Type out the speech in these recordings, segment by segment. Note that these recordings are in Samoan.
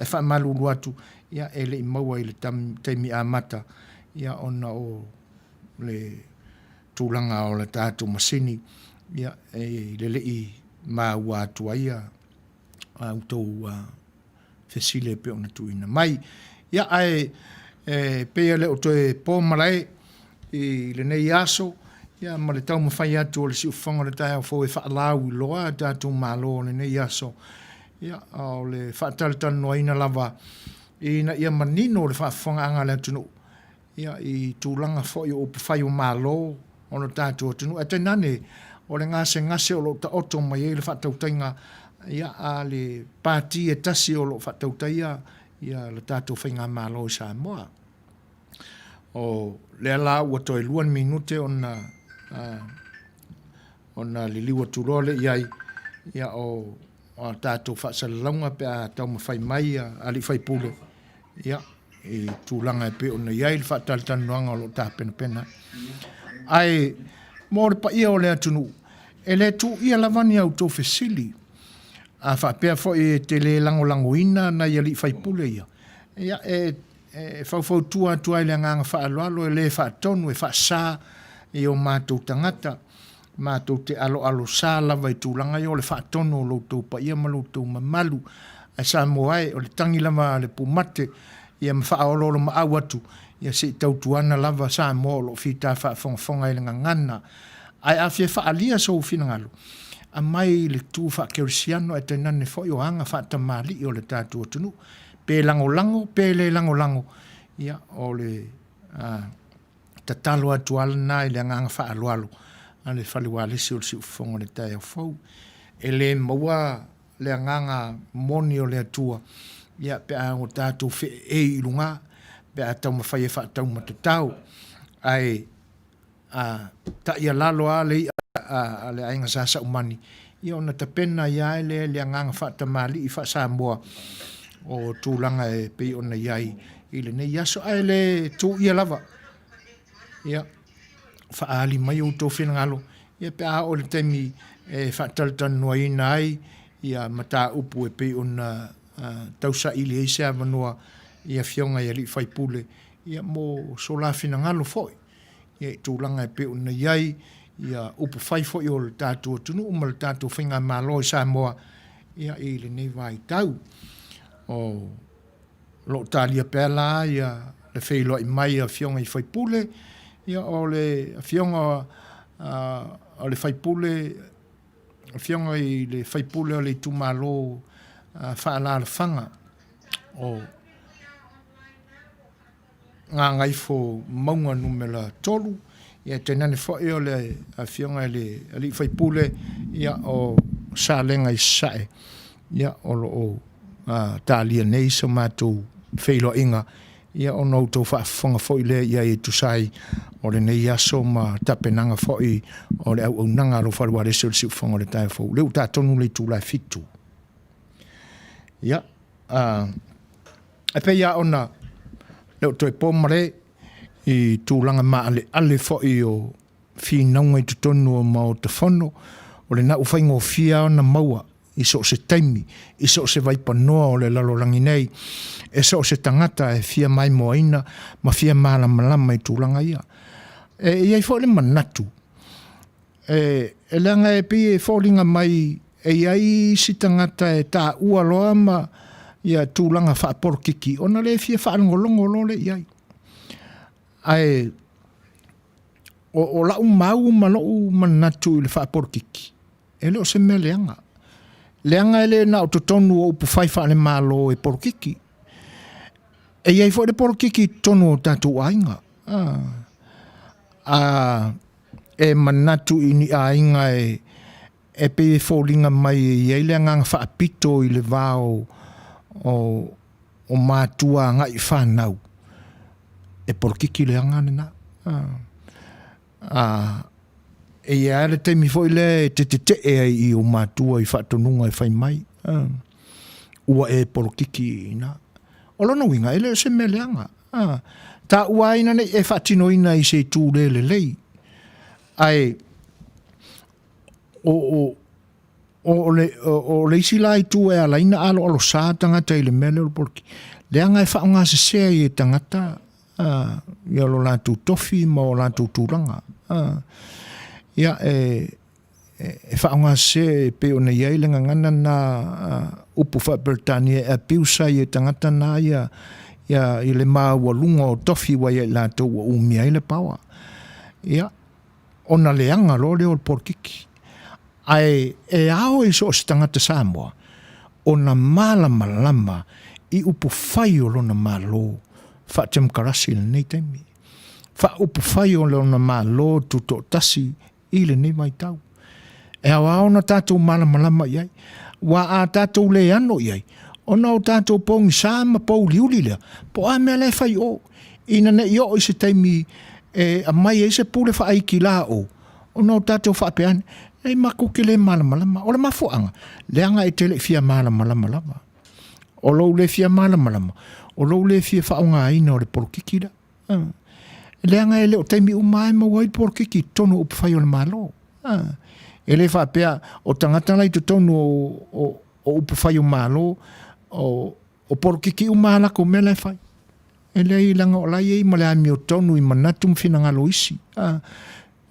Ae faamalulu atu, ia, e le i maua i le taimi amata, ia, ona o le tulaga o le tatou masini, ia, e le i maua atu ai a outou fesili e pei ona tuuina mai. Ia, ae e pei e le o toe po malae i lenei aso, ia, ma le taumafai atu o le siufofoga o le taeao fou e faalauiloa a tatou Malo o lenei aso, ia, o le faatalatalanoaina lava ina ia manino le faafofogaaga a le atunuu, ia, i tulaga foi o upufai o Malo o le tatou atunuu, ae tainane o le gasegase o lo o taoto mai ai le faatautaiga, ia, a le Pati e tasi o lo o faatautaia ia le tatou Faigamalo i Samoa. O lea la ua toe 2 ni minute ona ona liliu atu loa lea i ai ia o a tatou faasalalauga pe a taumafai mai alii faipule ia i tulaga e pei ona i ai le faatalatalanoaga o lo o tapenapena. Ae mo le paia o le atunuu, e le tuuia lava ni a outou fesili. A faapea foi e te le lagolagoina nai alii faipule ia, ia e e faufautua atu ai i le agaga faaaloalo e le faatonu e faasa i o matou tagata matou te aloalosa lava i tulaga ia o le faatonu o lo outou paia ma lo outou mamalu. Ae Samoa e, o le tagi lava a le pumate ia ma faaoloolomaau atu, ia se i tautuana lava Samoa o lo o fita faafogafoga i le gagana. Ae a fia faaalia sou finagalo, aumai i le tu faakerisiano ae tainane foi o aga faatamalii o le tatou atunuu. Pe lagolago pe le lagolago, ia o le tatalo atu lava lena i le agaga faaaloalo a le Fale Ualesi o le Siufofoga o le Taeao Fou. E le maua le agaga moni o le Atua ia pe a ua tatou feeei i luga, pe a taumafai e faataumatatao. Ae a taialalo lava le i'a a le Aiga Sa Saumani, ia ona tapena ai lava lea i le agaga faatamalii faa-Samoa o tulaga e pei ona i ai i lenei aso. Ae le tuuia lava, ia, faaali mai outou finagalo ia pe a oo i le taimi e faatalatalanoaina ai ia mataupu e pei ona tausaili ai se avanoa i afioga i alii faipule ia mo so la finagalo foi ia i tulaga e pei ona i ai ia upufai foi o le tatou atunuu ma le tatou faigamalo i Samoa ia i lenei vaitau. O lo o talia pea la ia le feiloai mai a afioga i sui usufono, ia o le afioga o le sui usufono, afioga i le sui usufono o le itumalo faaalaalafaga o Gagaifomauga Nu.3, ia tainane foi o le Afioga i le Alii Faipule ia o Salega i Sasae, ia o lo o talia nei so matou feiloaiga ia ona outou faafofoga foi lea i ai e tusa ai o lenei aso ma tapenaga foi o le auaunaga a lou fale ualesi o le siufofoga o le taeao fou. Lea ua ta tonu le itula e 7. Ia, E pei lava ona le o toe po male i tulaga maaleale foi o finauga i totonu o Maota Fono, o lena ua faigofie lava ona maua i so o se taimi, i so o se vaipanoa o le lalolagi nei, e so o se tagata e fia maimoaina ma fia malamalama i tulaga ia. E i ai foi le manatu, E, e leaga e pei e foliga mai e i ai isi tagata e taua loa ma ia tulaga faapolokiki ona le fia faalogologo loa lea i ai. Ae o, o lau mau ma lou manatu i le faapolokiki, e le o se mea leaga. Leaga e le na o totonu o upufai faale-Malo e polokiki. E i ai foi le polokiki i totonu o tatou aiga. Ah. A, e manatu i ni aiga e, e pei e foliga mai e i ai le agaga faapito i le va o, o, o matua agai i fanau, e polokiki le aga lena. A, a, e i ai le taimi foi lea e te tetee ai i ou matua i faatonuga e fai mai. A, ua e polokiki i ina. O lona uiga, e le o se mea leaga. A, taua ai ina nei e faatinoina i se itu le lelei. Ae o, o, O le, o le isi la itu e ala ai ona aloalosā tagata i le mea lea o le polokiki, leaga e faaaogasese ai e tagata ia lo latou tofi ma o latou tulaga. Ia, e, e faaaogasese e pei ona i ai le gagana na upu faa-Peretania e abuse ai e tagata na ia, ia i le maualuga o tofi ua ia i latou ua umia ai le power. Ia, ona leaga loa lea o le polokiki. Ae e ao i so o se tagata Samoa ona malamalama i upufai o lona Malo faatemokarasi i lenei taimi, faaupufai o lona Malo tutoatasi i lenei vaitau. E aoao ona tatou malamalama i ai, aua a tatou le ano i ai, ona o tatou pogisa ma pouliuli lea, po o a mea la e fai i o, ina ne i oo i se taimi e aumai ai se pule faaitila o, ona o tatou faapea ane, e matou te le malamalama. O le mafuaaga, leaga e te le i fia malamalama lava. O lou le fia malamalama, o lou le fia faaaogaina o le polokiki lea. Leaga e le o taimi uma lava e maua ai le polokiki i totonu o upufai o le Malo. E le faapea o tagata la i totonu o, o, o upufai o Malo, o, o polokiki uma lava latou mea la e fai. E leai, leaga o la e i ai ma le amiotonu i manatu ma finagalo o isi.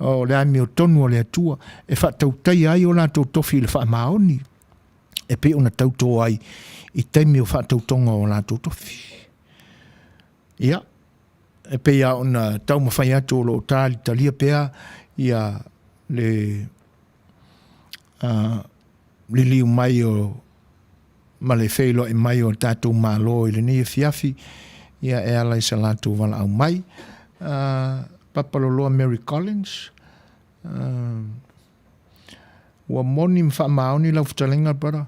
O le amiotonu a le Atua e faatautaia ai o latou tofi i le faamaoni e pei ona tauto ai i taimi o faatautoga o latou tofi. Ia, e pei lava ona taumafai atu o lo o talitalia pea ia le liliu mai o ma le feiloai mai o le tatou Malo i lenei afiafi ia e ala i sa latou valaau mai. Papaloloa Mary Collins, Ua moni ma faamaoni lau fetalaiga brother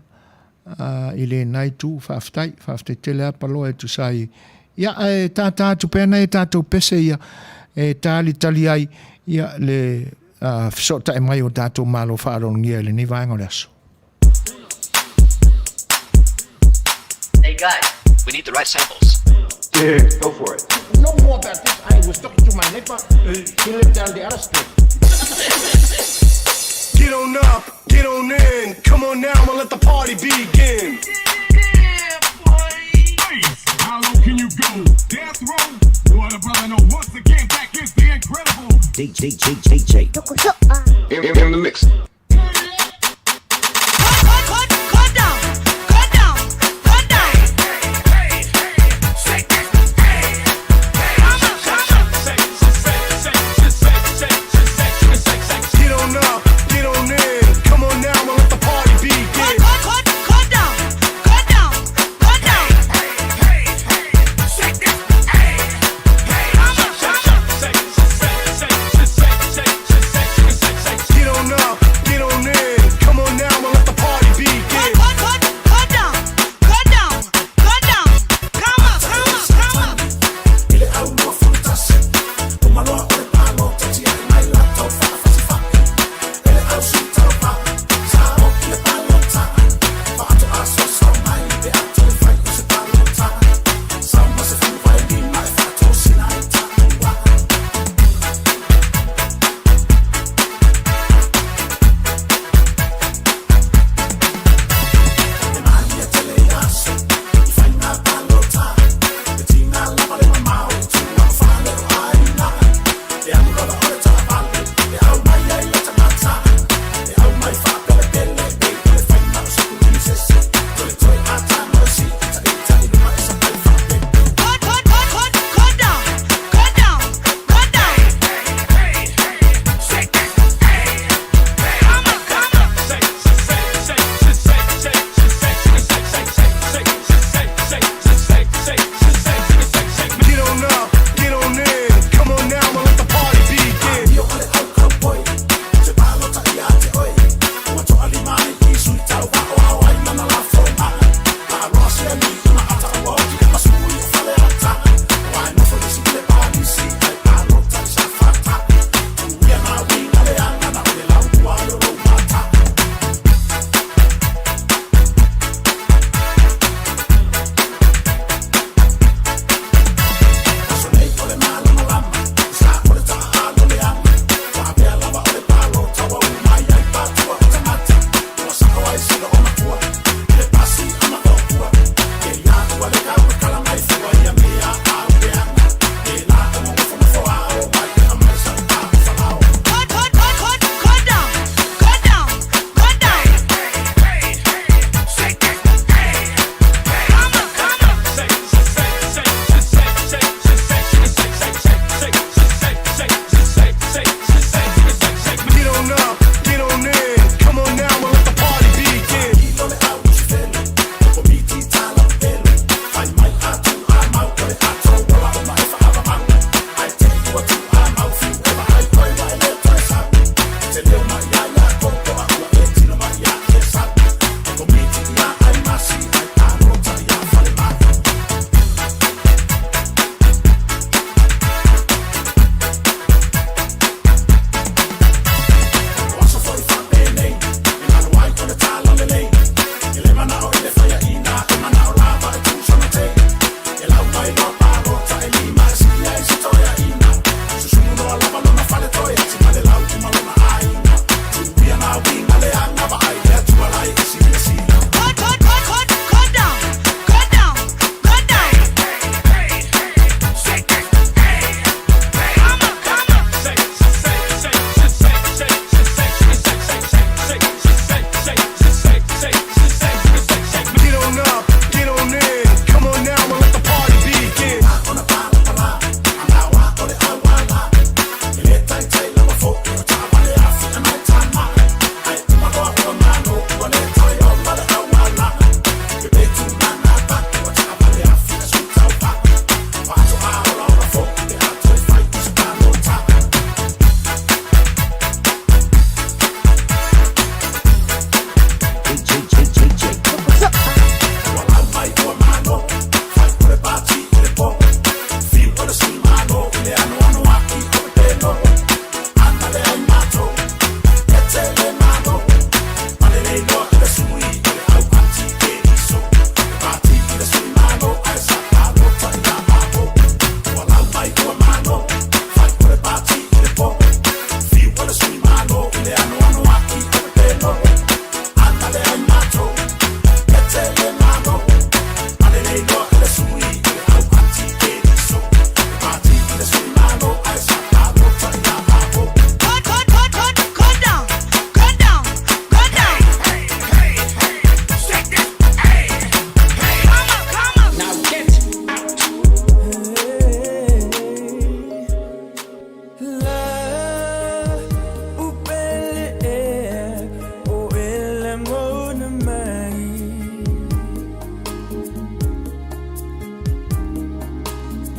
i lena itu, faafetai, faafetai tele lava Paloa e tusa ai. Ia ae tātā atu pea nai a tatou pese ia e talitali ai ia le fesootai mai o tatou malo faaaloalogia i lenei vaega o le aso. Hey guys, we need the right samples. Yeah, go for it. No more about this. I was talking to my neighbor. He lived down the other street. Get on up, get on in. Come on now and let the party begin. How low can you go? Death row? What a brother know. Once again, back is the incredible. DJ DJ DJ. In the mix. Get on up, get on in. Come on now and let the party begin. Get on up.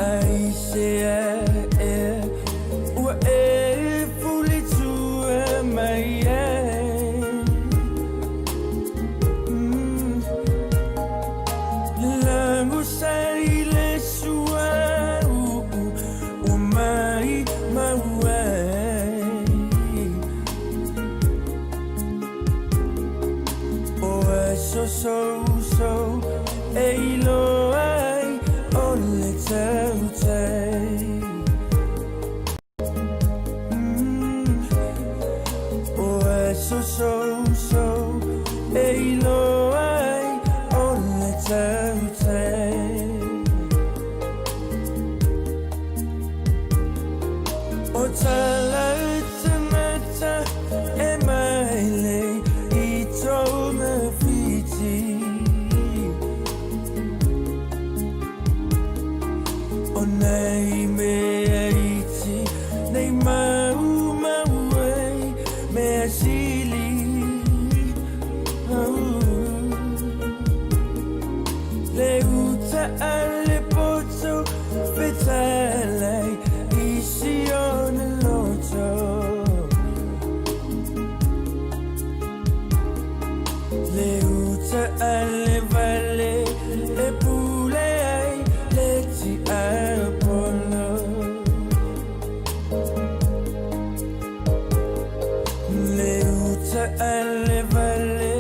Aisea ea ua e fulitua mai ai? Lago sa i le suauu ua mai mau ai. O aso sousou e iloa ai o le tautai. O aso sousou e iloa ai o le tautai. O tala tagata e maile i togafiti. O nei mea iti nei maumau ai mea sili. Le uta a le poto fetalai i si ona loto. Le uta a le vale e pule ai le tiapolo. Le uta a le vale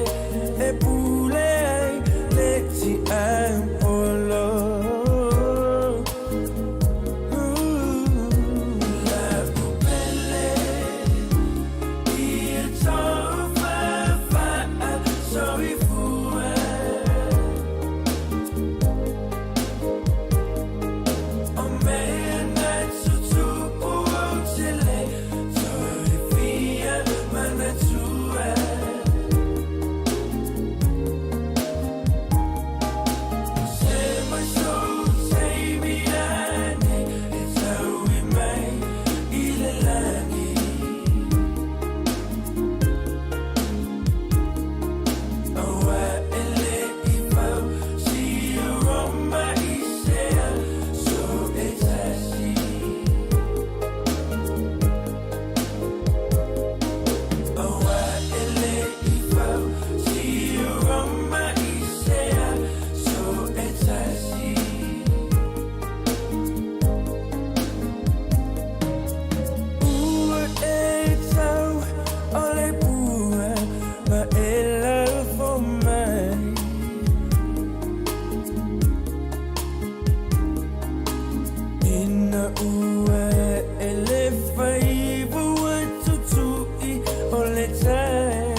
e pule ai le tiapolo. La'u pele ia tofa fa'asoifua. O mea na tutupu ou te le toe fia manatua. Se mai sou taimi ane e taui mai i le lagi. Aua e le i fausia Roma i se aso e tasi. Aua e le i fausia Roma i se aso e tasi. Ua e tau o le pua ma e lafo mai. Ina ua e le faiva ua tutu'i o le tai.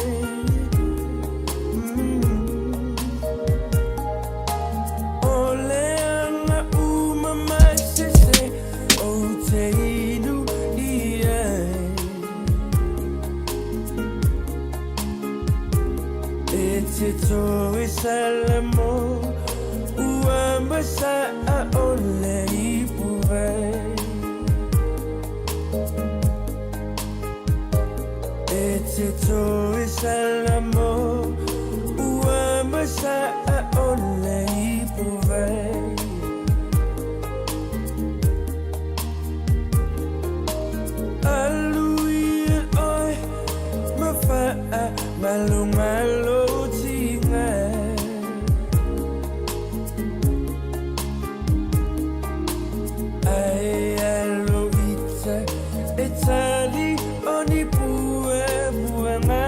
O le aga uma masese ou te inu i ai. E te toe salamo ua masa'a o le ipuvai. E te toe salamo ua masa'a o le ipuvai. Alu ia oe ma fa'amalomalo tiga. Ae alo ita e tali o ni puapuaga.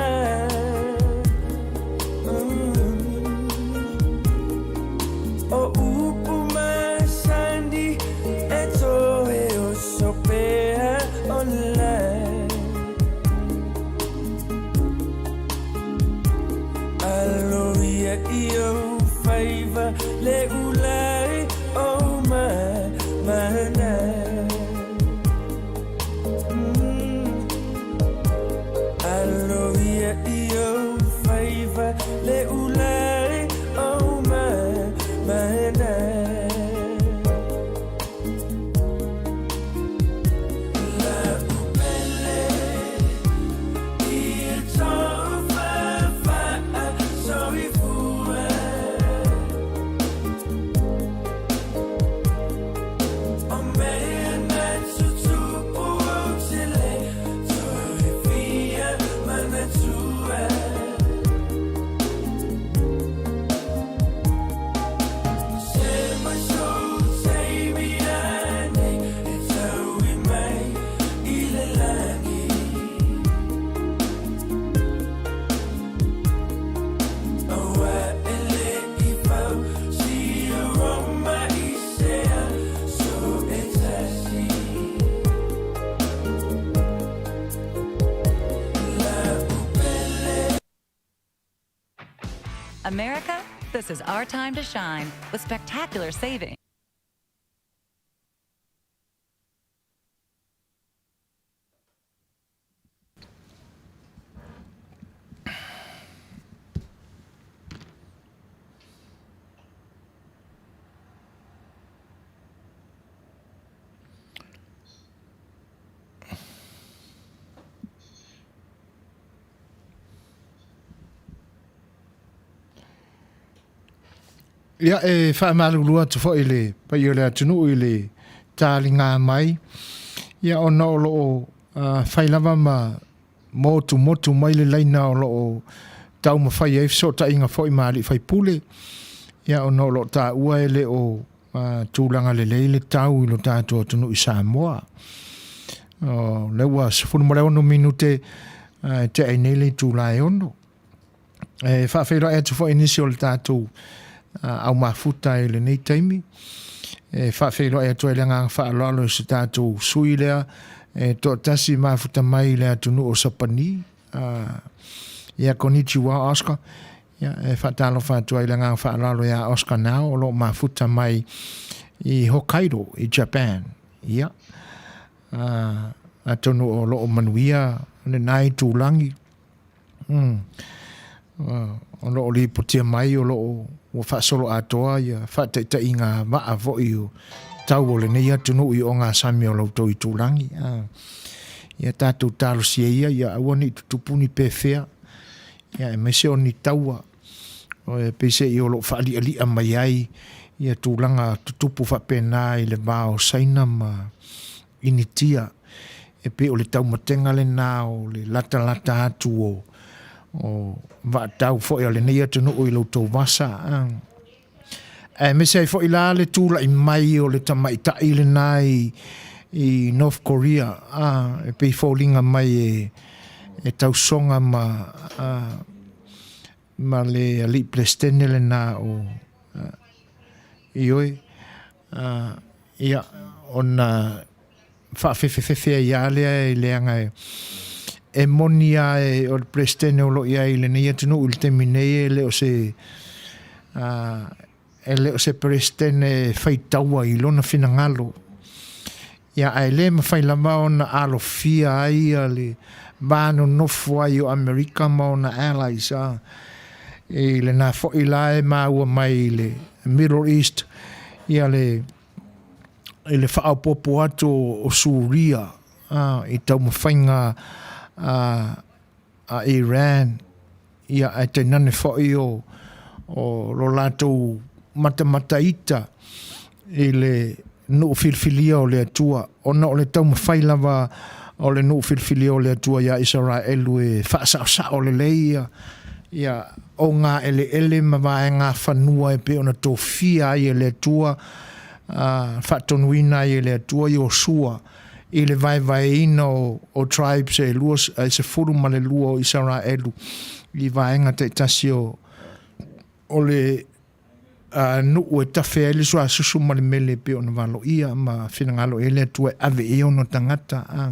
America, this is our time to shine with spectacular savings. Ia, e faamalulu atu foi i le paia o le atunuu i le taligā mai, ia ona o lo o fai lava ma motumotu mai le laina o lo o taumafai ai fesootaiga foi ma alii faipule, ia ona o lo o taua e le o tulaga lelei le tau i lo tatou atunuu i Samoa. O lea ua 16 minute e tea ai nei le itula e 6. E faafeiloai atu foi i nisi o le tatou aumafuta i lenei taimi. E faafeiloai atu ai le agaga faaaloalo i se tatou sui lea e toatasi mafuta mai i le atunuu o Sapani. Ia konnichiwa Oscar. Ia, e faatalofa atu ai le agaga faaaloalo iā Oscar Nao o lo o mafuta mai i Hokkaido i Japan. Ia, atonu o lo o manuia lena itulagi. O lo o lipotia mai o lo o ua faasoloatoa ia faataitaiga vaa foi o tau o lenei atunuu i ogasami o lo outou itulagi. Ia tatou talosia ia, ia aua ne i tutupu ni pefea, ia aemaise o ni taua, e peiseai o lo o faalialia mai ai ia tulaga tutupu faapena i le va o Saina ma Initia. E pei o le taumatega lena o le latalata atu o o vaatau foi a lenei atunuu i lo outou vasa. Aemaise ai foi la le tulai mai o le tamaitai lena i, i North Korea, a, e pei foliga mai e, e tausoga ma, a, ma le alii Peresetene lena o, a, ioe, a, ia, ona faafefefefe ai lava lea i leaga e, e moni lava e, o le Peresetene o lo o i ai i lenei atunuu i le taimi nei e le o se uh, e le o se Peresetene e faitaua i lona finagalo. Ia, ae le mafai lava ona alofia ai ia le va nonofo ai o Amerika ma ona allies a. I lena foi la e maua mai i le Middle East ia le i le faaopoopo atu o Suria a, i taumafaiga a, a Iran, ia, ae tainane foi o, o lo latou matamataita i le nuu filifilia o le Atua, ona o le taumafai lava o le nuu filifilia o le Atua iā Isaraelu e faasaosao lelei ia, ia ogaeleele ma vaega fanua e pei ona tofia ai e le Atua, a, faatonuina ai e le Atua Iosua i le vaevaeina o, o tribes e lua, e 12 o Isaraelu i vaega taitasi o, o le a, nuu e tafe ai le suasusu ma le mele e pei ona valoia ma finagalo i ai le Atua e ave i ai ona tagata. A.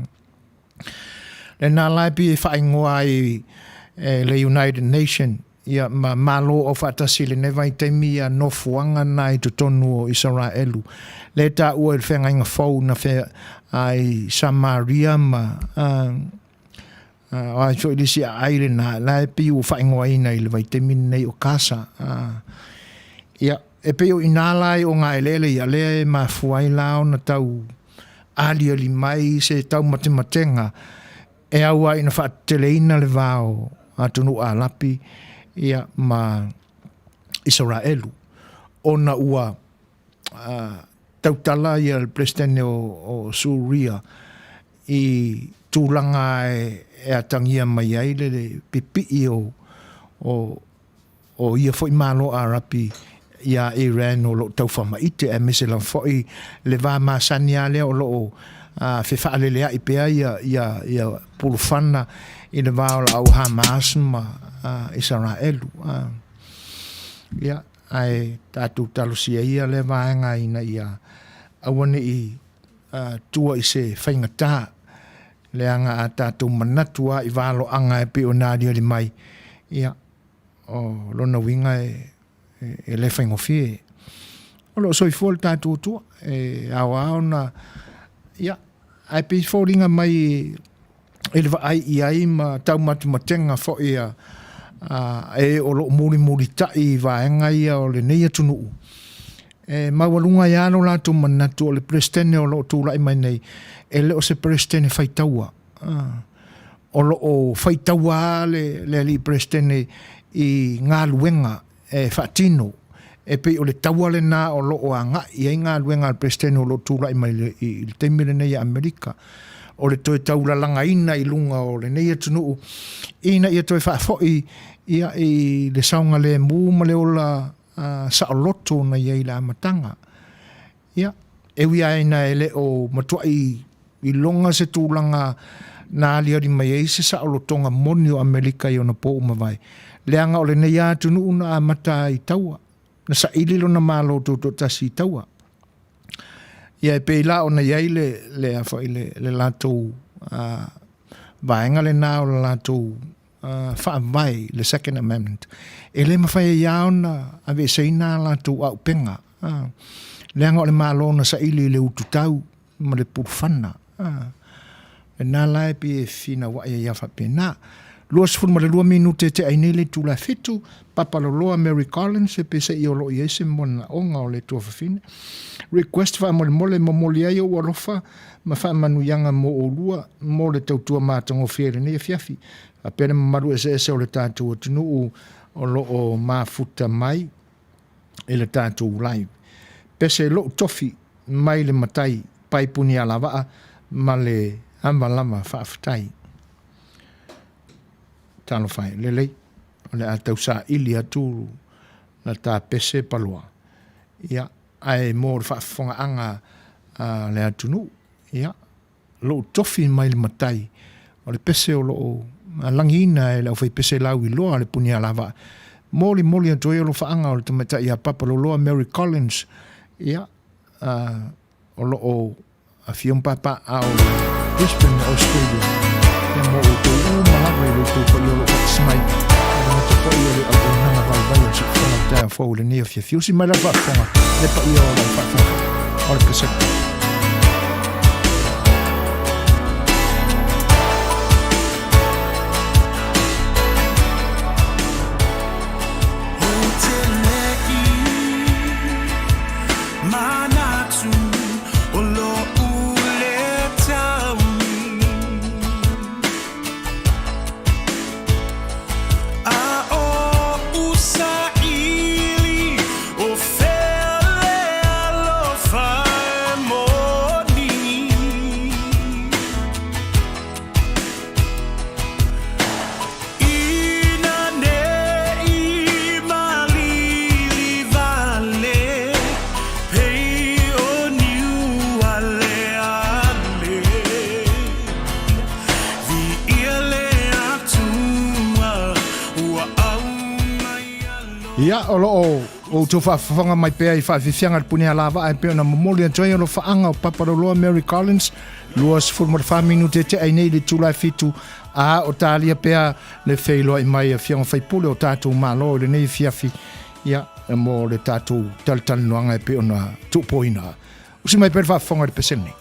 Lena la e pei e faaigoa ai e le United Nation ia ma Malo Aufaatasi i lenei vaitaimi ia nofoaga na i totonu o Isaraelu. Lea e taua i le feagaiga fou na fe ai Samaria ma o ai foi le isi aai lena, la e pei ua faaigoaina i le vaitaimi lenei o Kasa. Ia, e pei o i ina la i ogaeleele ia, lea e mafua ai la ona tau aliali mai se taumatematega e au ai ina faateteleina le va o atunuu Arapi ia, ma Isaraelu, ona ua tautala ia le Peresetene o, o Suria i tulaga e, e atagia mai ai le, le pipii o, o, o ia foi Malo Arapi iā Iran o lo o taufamaite, aemaise lava foi le va masani lava lea o lo o fefaaleleai pea ia, ia, ia pulufana i le va o le au Hamas ma Isaraelu. Ia, ae tatou talosia ia lea vaega ina ia aua ne i tua i se faigatā, leaga a tatou manatu lava i valoaga e pei ona aliali mai, ia, O lona uiga e le faigofie. O lo o soifua le tatou Atua, e ao lava ona, ia, ae pei e foliga mai i le vaai i ai ma taumatematega foi a e o lo o mulimulitai i vaega ia o lenei atunuu, e maualuga ai lava lo latou manatu o le Peresetene o lo o tulai mai nei, e le o se Peresetene faitaua. O lo o faitaua lava le alii Peresetene i galuega e faatino, e pei o le taua lena o lo o agai i ai galuega a le Peresetene o lo o tulai mai i le taimi lenei i Amerika, o le toe taulalagaina i luga o lenei atunuu ina ia toe faafoi i le saogalemu ma le ola saoloto na i ai i le amataga. Ia, e ui lava ina e le o matuai iloga se tulaga na aliali mai ai se saolotoga moni o Amerika i ona po ua mavae, leaga o lenei lava atunuu na amata ai i taua, na saili lona Malo Tutoatasi i taua. Ia, e pei la ona i ai le, le, a foi, le, le latou vaega lena o le latou faavae, le Second Amendment, e le mafai ai lava ona aveeseina a latou auupega, leaga o le Malo na saili i le ututau ma le pulufana. Lena la e pei e fefinauai ai lava faapena. 22 minute e tea ai nei le itula e 7, Papaloloa Mary Collins, e peiseai o lo o i ai se manaoga o le tuafafine. Request faamolemole momoli ai ou alofa ma faamanuiaga mo oulua mo le tautua matagofie i lenei afiafi. Faapea le mamalu eseese o le tatou atunuu o lo o mafuta mai i le tatou live. Pese lou tofi mai le matai pai Punialavaa ma le ava lava faafetai. Talofa e, lelei, o le a tausaili atu la ta pese paloa. Ia, ae mo le faafofogaaga a le atunuu, ia, lou tofi mai le matai, o le pese o lo o lagiina e le aufaipese lauiloa a le Punialavaa, molimoli atu ai alofaaga o le tamaitai ia Papa Loloa Mary Collins, ia, o lo o Afio ma papaaao i Brisbane, Australia. Ia mo outou uma lava i lo outou paia o lo o faatasi mai. E le gata foi o le auaunaga vaivai o le siufofoga o le taeao fou i lenei afiafi. Usi mai la le faafofoga le paia o lau faafofoga o le Pasefika. Ia, o lo o outou faafofoga mai pea i faafiafiaga le puni alavaa e pei ona momoli atu ai alofaaga o Papaloloa Mary Collins, 24 minute e tea ai nei i le itula e 7, a o talia pea le feiloai mai a Afioga sui usufono o tatou Malo i lenei afiafi, ia, mo le tatou talatalanoaga e pei ona tuupoina. Usi mai pea le faafofoga i le pese lenei.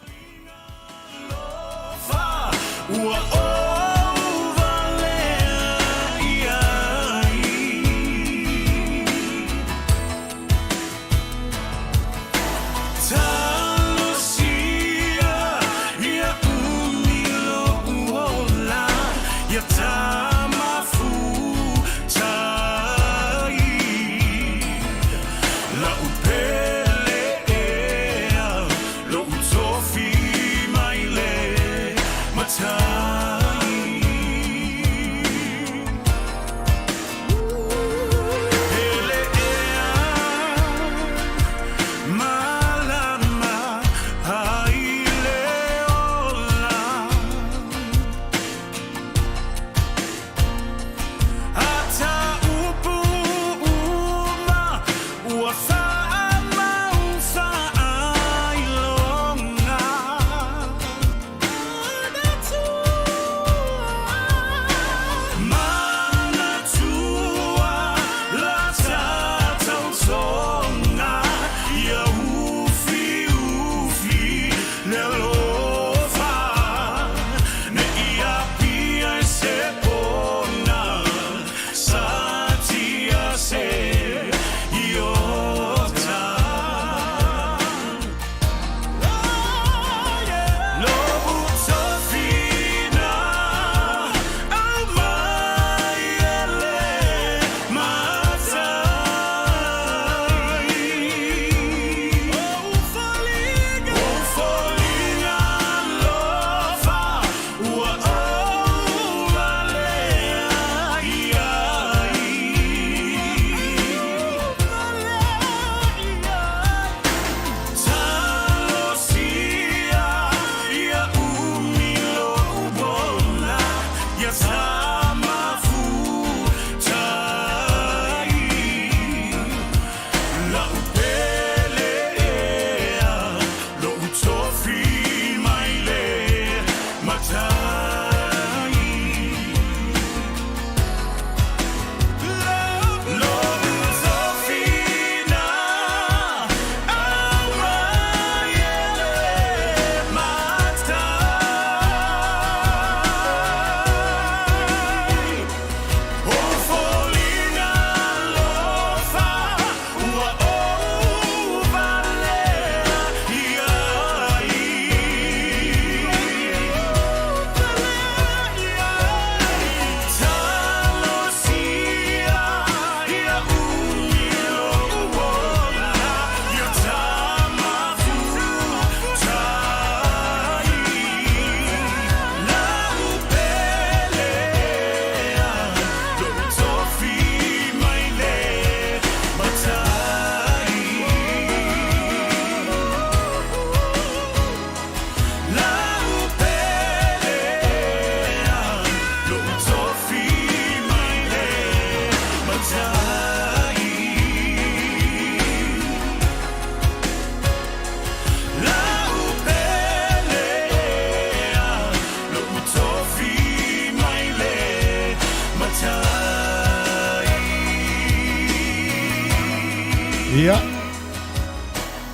Ia,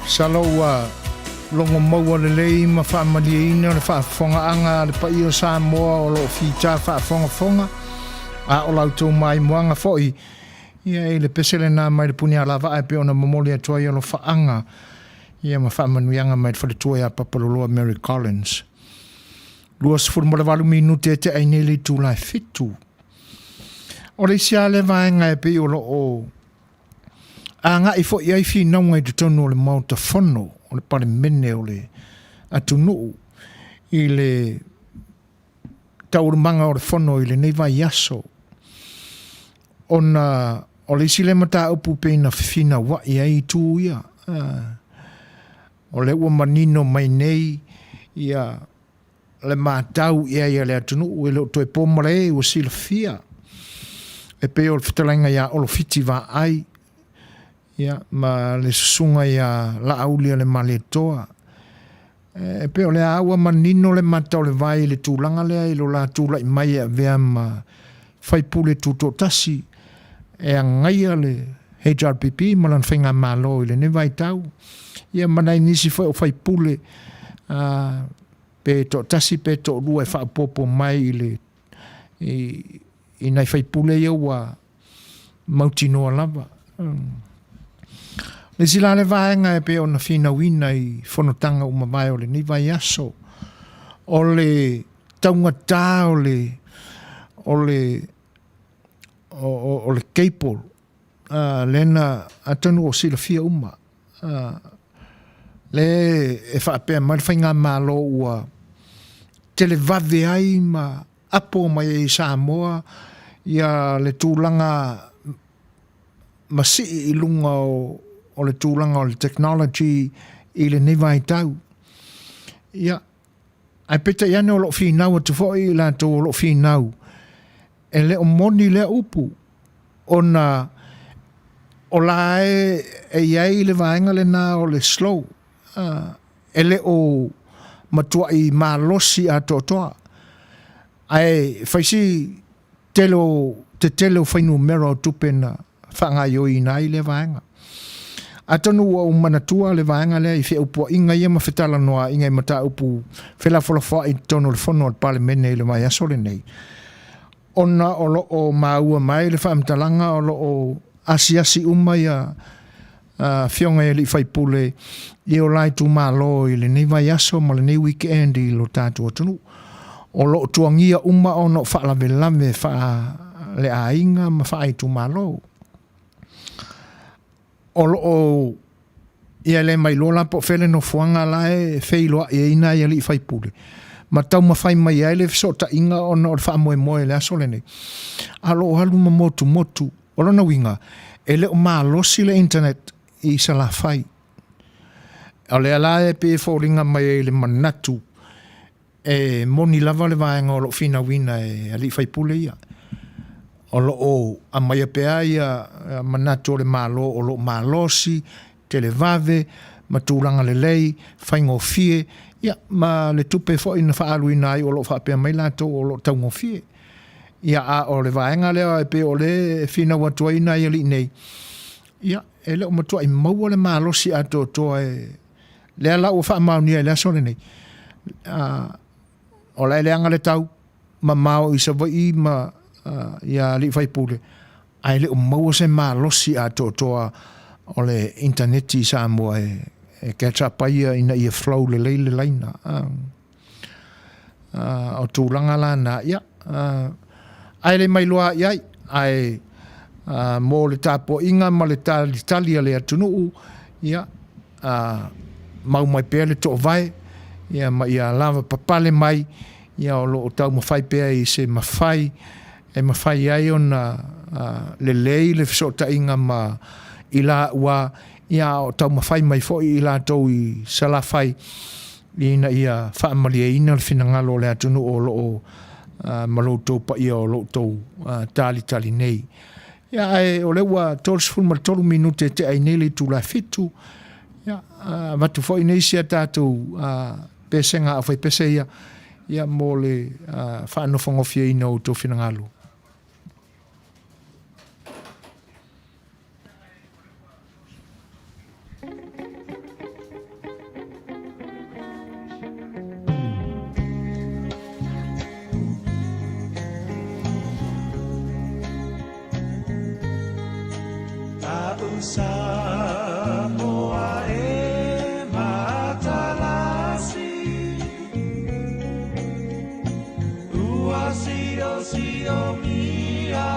masalo ua logo maua lelei ma faamalieina le faafofogaaga a le paia o Samoa o lo o fita faafogafoga, a o la outou maimoaga foi, ia, i le pese lena mai le Punialavaa e pei ona momoli atu ai alofaaga, ia, ma faamanuiaga mai le faletua ia Papaloloa Mary Collins. 28 minute e tea ai nei le itula e fitu. O le isi lava lea vaega e pei o lo o agai foi i ai finauga i totonu o le Maota Fono o le Palemene o le atunuu i le taualumaga o le Fono i lenei vaiaso, ona o le isi lea mataupu pei na fefinauai ai itu ia. O lea ua manino mai nei ia le matau i ai a le atunuu, e le o toe po malae, ua silafia e pei o le fetalaiga ia Olo Fiti Vaai, ia, ma le susuga ia Laauli a le Malietoa. E pei o lea ua manino le mata o le vai i le tulaga lea i lo la tulai mai e avea ma faipule tutoatasi e agaia le HRPP ma lana faigamalo i lenei vaitau, ia ma nai nisi foi o faipule pe toatasi pe toalua e faaopoopo mai i le i nai faipule ia ua mautinoa lava. Le isi la le vaega e pei ona finauina i fonotaga ua mavae o lenei vaiaso, o le taugata o le o le o le cable lea na atonu ua silafia uma lea e faapea mai le faigamalo ua televave ai ma apo mai ai i Samoa ia le tulaga masii i luga o le tulaga o le technology i lenei vaitau. Ia, ae peitai ane o lo o finau atu foi i latou o lo o finau, e le o moni lea upu, ona o la e i ai le vaega lena o le slow, e le o matuai malosi atoatoa. Ae fai si tele o tetele o fuainumera o tupe na faagaoioiina ai lea vaega. Atonu ua ou manatua le vaega lea i feaupuaiga ia ma fetalanoaiga i mataupu felafolafoai i totonu o le Fono a le Palemene i le vaiaso lenei, ona o lo o maua mai le faamatalaga o lo o asiasi uma ia afioga i alii faipule i o la itumalo i lenei vaiaso ma lenei weekend i lo tatou atunuu. O lo o tuagia uma ona o faalavelave faaleaiga ma faaitumalo. O lo o ia le mailoa la po o fea le nofoaga la e feiloai ai nai alii faipule ma taumafai mai ai le fesootaiga ona o le faamoemoe i le aso lenei. A o lo o alu ma motumotu. O lona uiga, e le o malosi le internet i Salafai. O lea la e pei e foliga mai ai le manatu e moni lava le vaega o lo o finauina e alii faipule ia. O lo o aumaia pea ia manatu o le Malo o lo o malosi, televave ma tulaga lelei, faigofie, ia ma le tupe foi na faaaluina ai o lo o faapea mai latou o lo o taugofie. Ia, a o le vaega lea e pei o lea e finau atu ai nai alii nei, ia, e le o matuai maua le malosi atoatoa e lea la ua faamaonia i le aso lenei. O la e leaga le tau mamao i Savaii ma ia alii faipule, ae le o maua se malosi atoatoa o le initaneti i Samoa e catch up ai ina ia flow lelei le laina. O tulaga la na, ia, ae le mailoa i ai, ae mo le tapuaiga ma le talitali a le atunuu, ia, mau mai pea le toovae, ia, ma ia lava papale mai, ia, o lo o taumafai pea i se mafai e mafai ai ona lelei le fesootaiga ma i laua, ia, a o taumafai mai foi i latou i Salafai, ina ia faamalieina le finagalo o le atunuu o lo o ma lo outou paia o lo outou talitali nei. Ia, ae o lea ua 33 minute e tea ai nei le itula e fitu, ia, avatu foi nei si a tatou pesega aufaipese ia, ia mo le faanofogofieina o outou finagalo. Samoa e matalasi Ua sio sio mia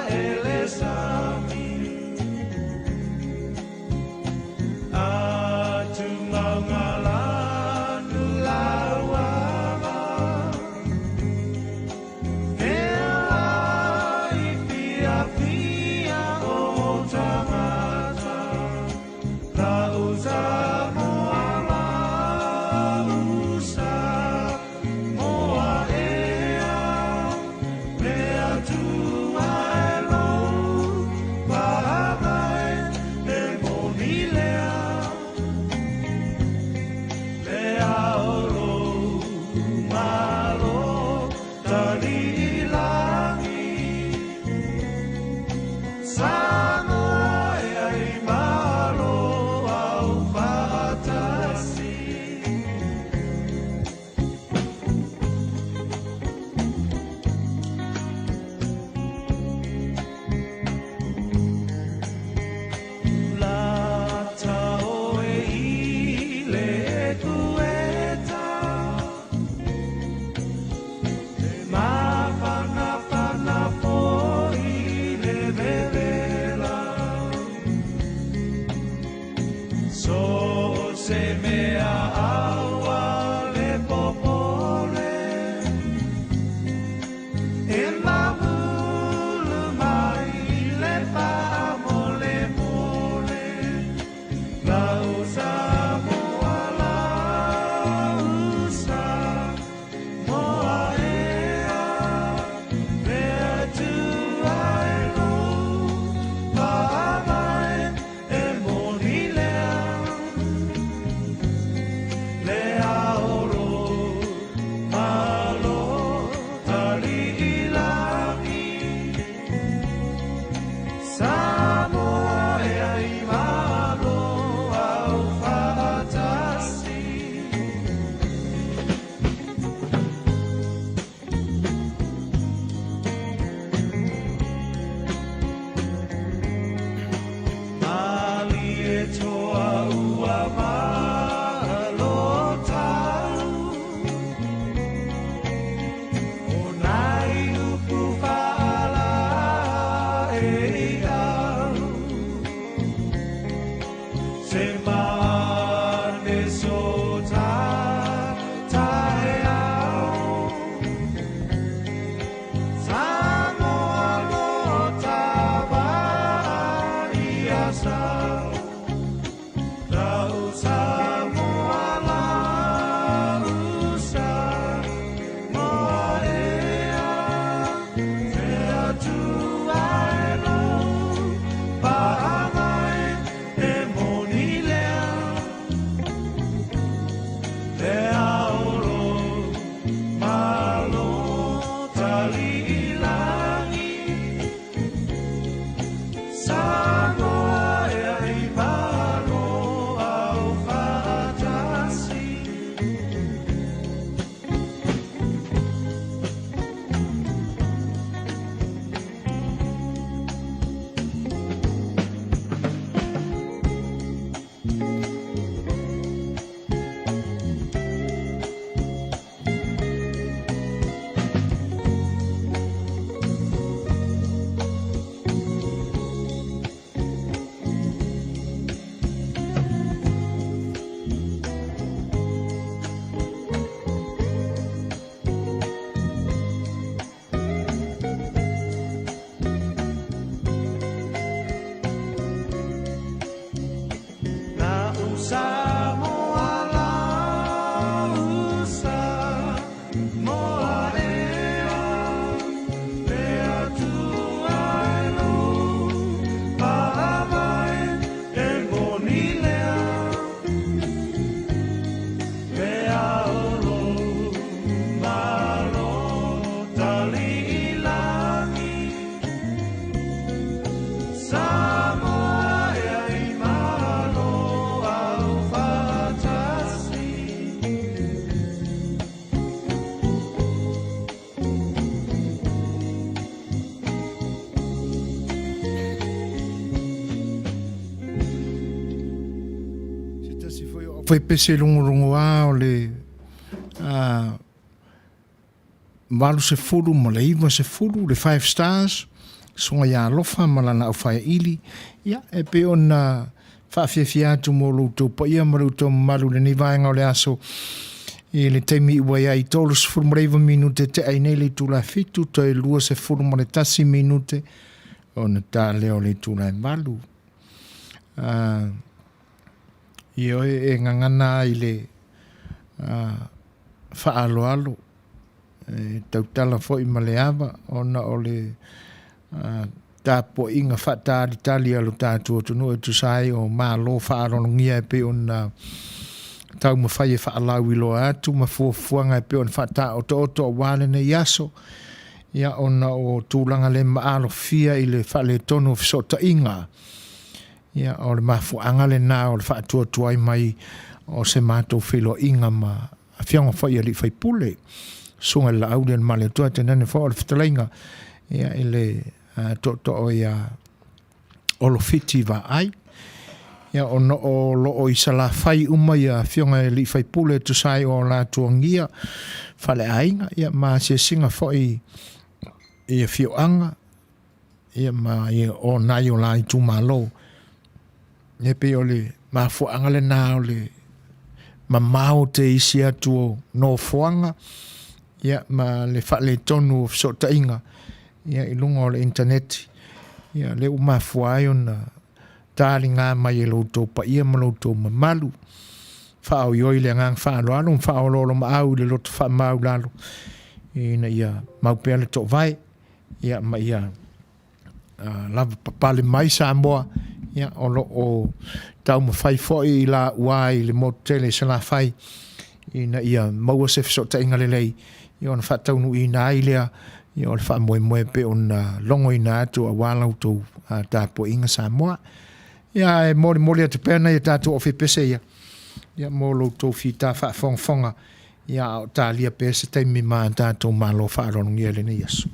e le sami Atu maungalanu lauava E ai fia fia o tangata Lau Samoa lau Samoa ea Mea tua e lou paangai e moni lea Le ao malo tali langi Samoa e ai malo au faatasi. Lata oe i le kueta E mafanafana foi le vevela So se mea aua le popole E mamulu mai le paamole mole Lau Samoa, lau Samoa ea Mea tua e lou paangai e moni lea Le aolo malo tali ilangi Samoa e ai malo au faatasi. Mali e toa ua malo tau O nai upu whaala e i au Se maane so ta tae au Samoa lo tava ia sau Lau Samoa lau Samoa ea Mea tua e lou paangai e moni lea. Faipese lugolugoa o le 89 le Five Stars, Susuga ia Alofa ma lana aufaeaili, ia, e pei ona faafiafia atu mo lo outou paia ma lo outou mamalu i lenei vaega o le aso, i le taimi ua i ai 39 minute tea ai nei le itula e 7, toe 21 minute ona ta lea o le itula e 8. Ioe, e gagana ai le faaaloalo, e tautala foi ma le ava ona o le tapuaiga faatalitali a lo tatou atunuu e tusa ai o malo faaaloalogia e pei ona taumafai e faalauiloa atu ma fuafuaga e pei ona faataotooto aua lenei aso, ia ona o tulaga le maalofia i le faaletonu o fesootaiga. Ia, o le mafuaaga lena o le faatuatuai mai o se matou feiloaiga ma afioga foi i alii faipule, Susuga i le Laaulialemalietoa, tainane foi o le fetalaiga ia, i le tootoo ia Olofiti Vaai. Ia, ona o lo o i Salafai uma ia afioga i alii faipule e tusa ai o latou agia faleaiga, ia, ma asiasiga foi i afioaga, ia ma ia o nai o la itumalo. E pei o le mafuaaga lena o le mamao te isi atu o nofoaga ia ma le faaletonu o fesootaiga ia i luga o le internet ia lea ua mafua ai ona taliga mai e lo outou paia ma lo outou mamalu. Faaoioi le agaga faaaloalo ma faaoloolomaau i le loto faamaulalo ina ia mau pea le toovae ia ma ia lava papale mai Samoa, ia o lo o taumafai foi i laua i le motu tele i Salafai ina ia maua se fesootaiga lelei ia ona faataunuuina ai lea ia o le faamoemoe pe ona logoina atu aua la outou tapuaiga Samoa. Ia e molimoli atu pea nai a tatou ofepese ia ia mo lo outou fita faafogafoga ia a o talia pea se taimi ma tatou malo faaaloalogia i lenei aso.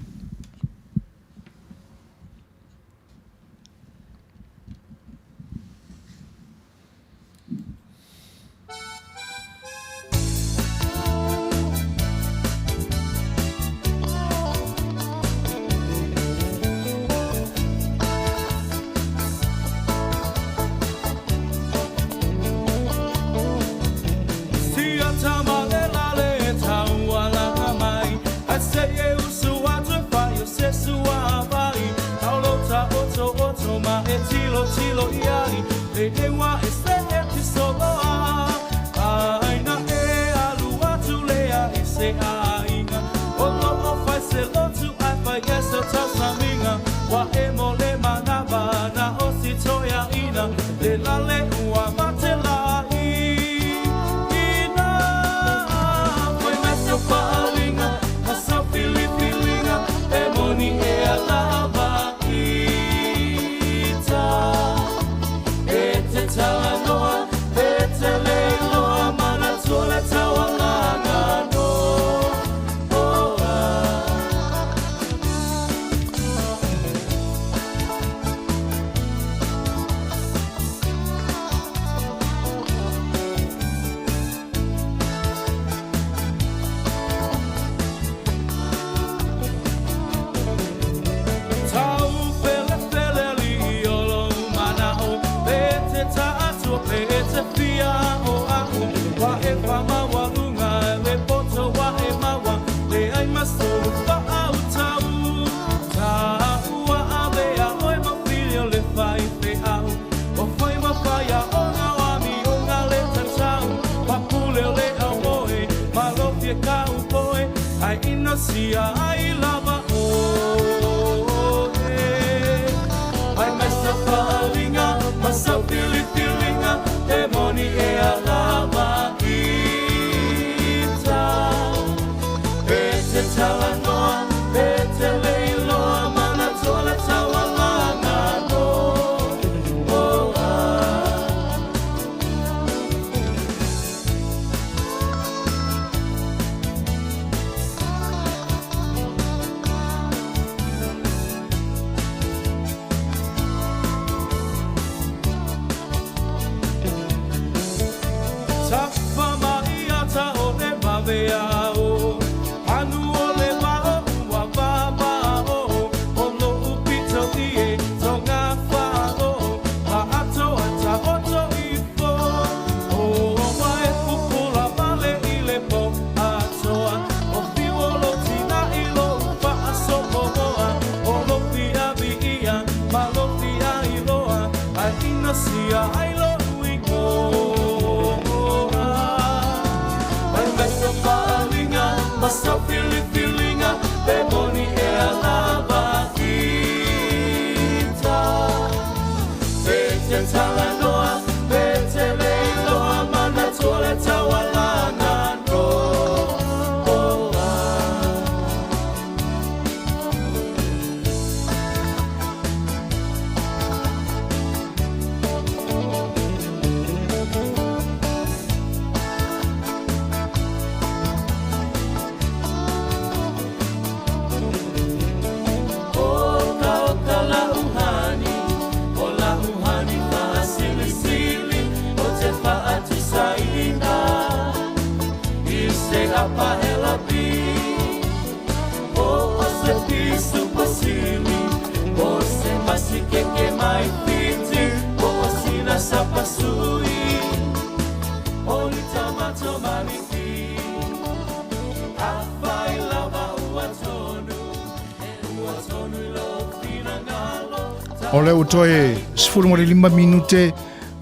O lea ua toe 15 minute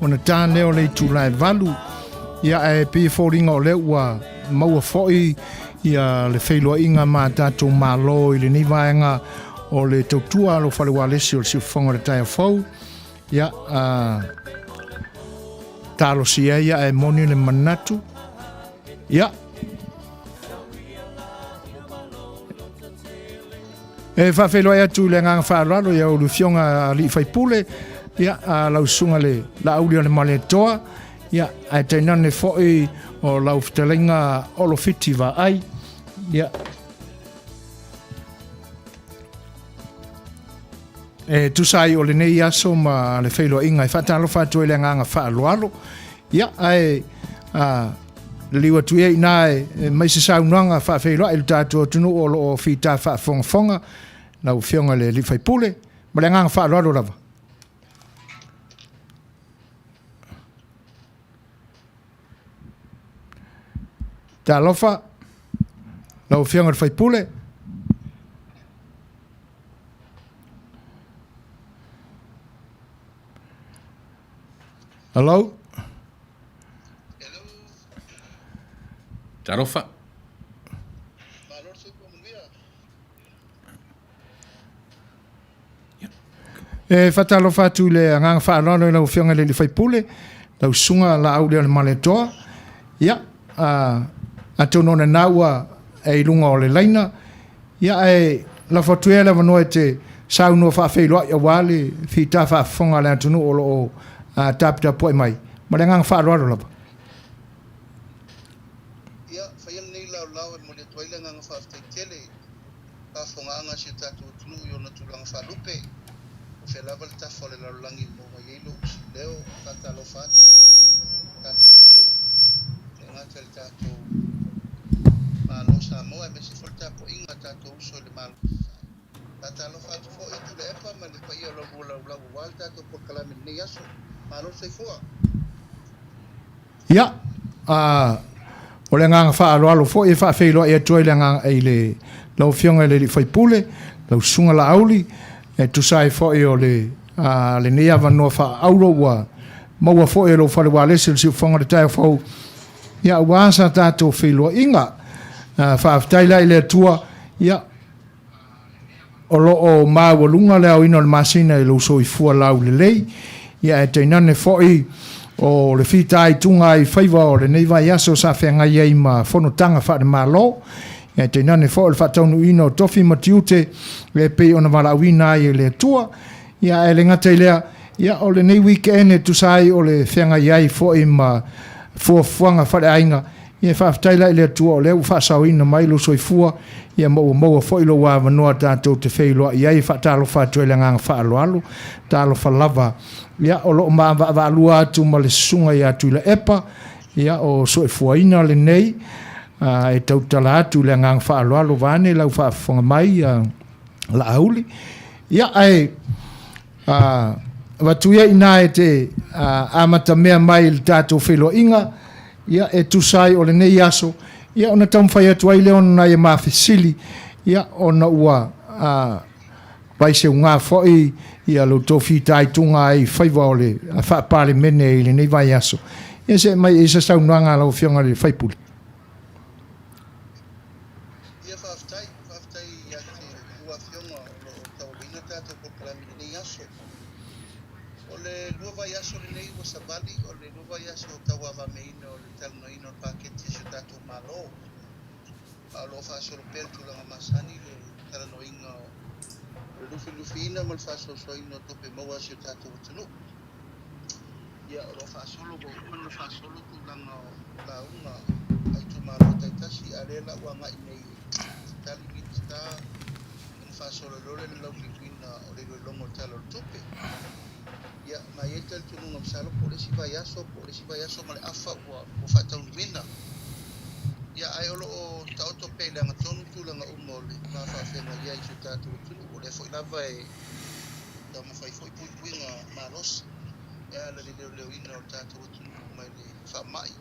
ona ta lea o le itula e 8. Ia ae pei e foliga o lea ua maua foi ia le feiloaiga ma tatou Malo i lenei vaega o le tautua a lou fale ualesi o le siufofoga o le taeao fou. Ia, a, talosia ia ae moni le manatu. Ia, E faafeiloai atu i le agaga faaaloalo i a oulua afioga alii faipule, ia, a lau susuga le Laauli o le Malietoa, ia, ae tainane foi o lau fetalaiga Olofiti Vaai, ia, e tusa ai o lenei aso ma le feiloaiga e faatalofa atu ai le agaga faaaloalo, ia, ae, a, Liliu atu ia inā e mai se saunoaga faafeiloai i lo tatou atunuu o lo o fita faafogafoga, lau Afioga i le Alii Faipule, ma le agaga faaaloalo lava. Talofa, lau Afioga i le Faipule. Hello? Talofa. E faatalofa atu i le agaga faaaloalo i lau Afioga i le Sui Usufono, lau Susuga Laauli-o-le-Malietoa. Ia, atonu o lena ua e i luga o le laina, ia ae lafo atu ia le avanoa e te saunoa faafeiloai aua le fita faafofoga a le atunuu o lo o taputapuai mai. Ma le agaga faaaloalo lava. Ia, faia lenei laolao e momoli atu ai le agaga faafetai tele i faafofogaaga a si o tatou atunuu i ona tulaga faalupe. O fea lava le tafa o le lalolagi e maua mai ai lou leo, faatalofa atu i le tatou atunuu, e le gata i le tatou Malo o Samoa aemaise foi le tapuaiga a tatou uso i le Malo Sasae. Faatalofa atu foi i Tuilaepa ma le paia o la oulua laulau aua le tatou polokalame i lenei aso. Malo le soifua! Ia, a, o le agaga faaaloalo foi e faafeiloai atu ai le agaga i le lau Afioga i le Alii Faipule, lau Susuga Laauli, e tusa ai foi o le a, lenei avanoa faaauro ua maua foi e lou fale ualesi o le Siufofoga o le Taeao Fou, ia, aua sa tatou feiloaiga. A, faafetai la i le Atua, ia, O lo o maualuga le aoina o le masina i lou soifua laulelei, ia ae tainane foi o le fitaituga ai faiva o lenei vaiaso sa feagai ai ma fonotaga faale-Malo, ae tainane foi o le faataunuuina o tofi ma tiute e pei ona valaauina ai e le Atua. Ia ae le gata i lea, ia o lenei weekend e tusa ai o le feagai ai foi ma fuafuaga faaleaiga, Ia faafetai la i le Atua o lea ua faasaoina mai lou soifua, ia ma ua maua foi lou avanoa tatou te feiloai ai e faatalofa atu ai i le agaga faaaloalo. Talofa lava. Ia, o lo o maavaavaalua atu ma le susuga ia Tuilaepa, ia o soifuaina lenei, a, e tautala atu i le agaga faaaloalo vaeane lau faafofoga mai, a, Laauli. Ia, ae, a, avatu ia inā e te amatamea mai i le tatou feiloaiga, ia, e tusa ai o lenei aso, ia, ona taumafai atu ai lea o nai a ma fesili, ia, ona ua a, vaiseuga foi ia lo outou fitaituga ai i faiva o le faa-Palemene i lenei vaiaso. Ia, se i aumai i ai se saunoaga a lau Afioga i le sui usufono. Ia, faafetai, faafetai ia te lua Afioga o lo o tauaveina le tatou polokalame i lenei aso. O le lua vaiaso lenei ua savali, o le lua vaiaso o tauavameaina o le talanoaina o le paketi a si o tatou Malo. A o lo o faasolo pea le tulaga masani le talanoaina o le lufilufiina ma le faasoasoaina o tupe maua a si o tatou atunuu. Ia, o lo o faasolo, ua uma ona faasolo tulaga o lauga a itumalo taitasi, a o lea la ua agai nei e tali Minisita ona faasolo ai loa lea o le lauliliuina o le iloiloga o le Tala o le Tupe. Ia, ma e i ai le talitonuga masalo po o le isi vaiaso po o le isi vaiaso ma le afa ua faataunuuina. Ia, ae o lo o. i le agatonu tulaga uma o le va faafeagai ai i si o tatou atunuu. O lea foi lava e taumafai foi puipuiga malosi e ala i le leoleoina o le tatou atunuu mai le faamai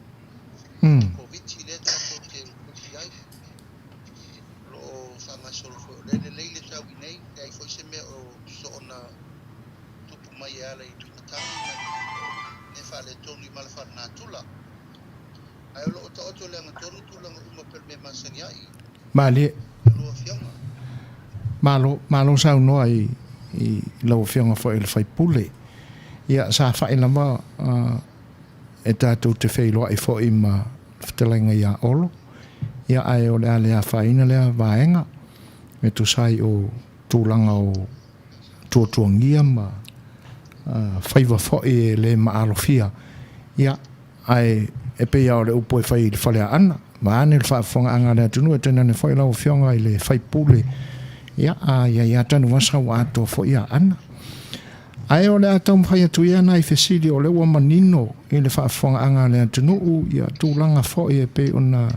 Koviti lea tatou te puipui ai. O lo o faagasolo foi, o lea e lelei le tau i nei, leai foi se mea o soona tupu mai e ala i matagi ma ni mea faaletonu i mala faalenatura. Ae o lo o taoto i le agatonu tulaga uma pei o le mea e masani ai Malie. I lua afioga. Malo, malo saunoa i, i lau afioga foi i le sui usufono. Ia, sa fai lava e tatou te feiloai foi ma le fetalaiga ia Olo, ia ae o le a le afaina lea vaega e tusa ai o tulaga o tuatuagia ma faiva foi e le maalofia, ia ae e pei lava o le upu e fai i le Faleaana, vaeane le faafofogaaga a le atunuu, e tainane foi lau Afioga i le sui usufono, ia a i ai lava Tanuvasa ua atoa foi Aana. Ae o le a taumafai atu ia nai fesili o lea ua manino i le faafofogaaga a le atunuu ia tulaga foi e pei ona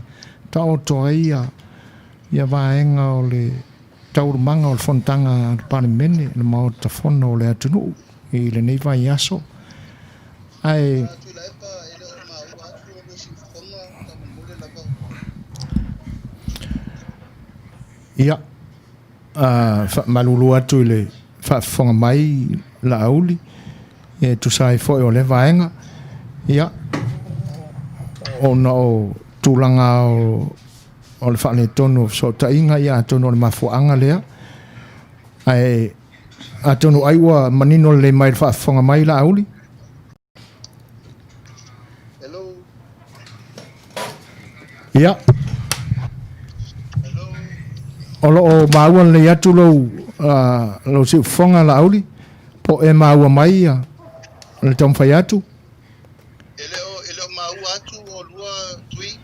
taoto ai ia vaega o le taualumaga o le fonotaga a le Palemene, le Maota Fono o le atunuu i lenei vaiaso. Ae Tuilaepa, e le o maua atu o lua siufofoga, faamolemole lava. Ia, faamalulu atu i le faafofoga mai Laauli e tusa ai foi o lea vaega, ia, ona o tulaga o le faaletonu o fesootaiga, ia atonu o le mafuaaga lea. Ae atonu ai ua manino lelei mai le faafofoga mai Laauli. Hello. Ia. Hello. O lo o maua lelei atu lou, lou siufofoga Laauli, po o e maua mai le taumafai atu. E le o, e le o maua atu o lua tui.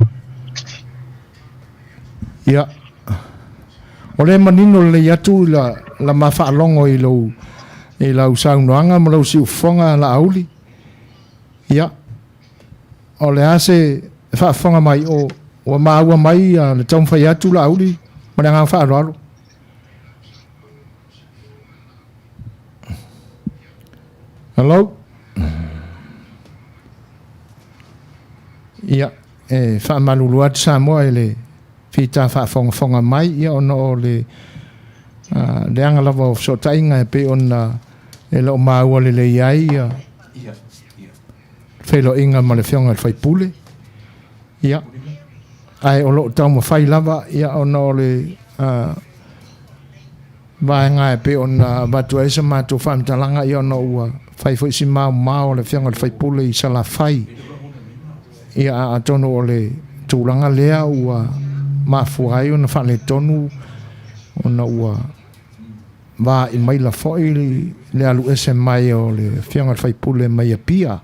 Ia. O lea e manino lelei atu la, la ma faalogo i lou, i lau saunoaga ma lou siufofoga Laauli. Ia. O le a se faafofoga mai o ua maua mai le taumafai atu Laauli ma le agaga faaaloalo. Hello? Ia, e faamalulu atu Samoa i le fita faafogafoga mai, ia ona o le leaga lava o fesootaiga e pei ona e le o maua lelei ai ia feiloaiga ma le Afioga i le sui usufono. Ia, ae o lo o taumafai lava ia ona o le vaega e pei ona avatu ai sa matou faamatalaga, ia ona ua fai foi si maomao o le Afioga i le sui usufono i Salafai. Ia, atonu o le tulaga lea ua mafua ai ona faaletonu ona ua vaai maila foi le alu ese mai o le Afioga i le sui usufono mai Apia,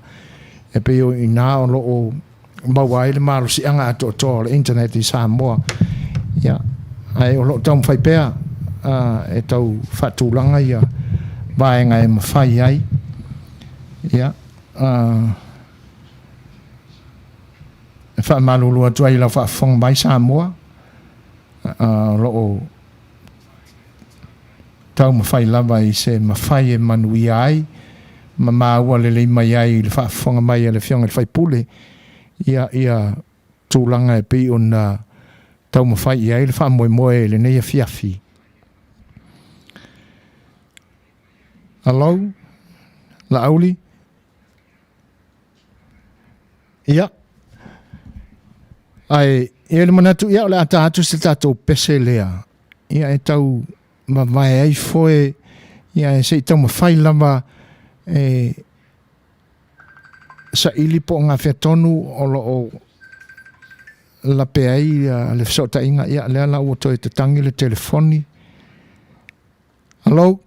e pei o i ina o lo o maua ai le malosiaga atoatoa o le internet i Samoa. Ia, ae o lo o taumafai pea e tau faatulaga ia vaega e mafai ai. Ia, e faamalulu atu ai i lau faafofoga mai Samoa, o lo o taumafai lava i se mafai e manuia ai ma maua lelei mai ai i le faafofoga mai a le Afioga i le sui usufono ia, ia tulaga e pei ona taumafai i ai le faamoemoe i lenei afiafi. Hello, Laauli? Ia. Ae, e i ai le manatu, ia, o le a ta atu se tatou pese lea, ia, e tau mavae ai foe, ia, e se i taumafai lava e saili po o gafea tonu o lo o lape ai le fesootaiga. Ia, lea la ua toe tatagi le telefoni. Hello?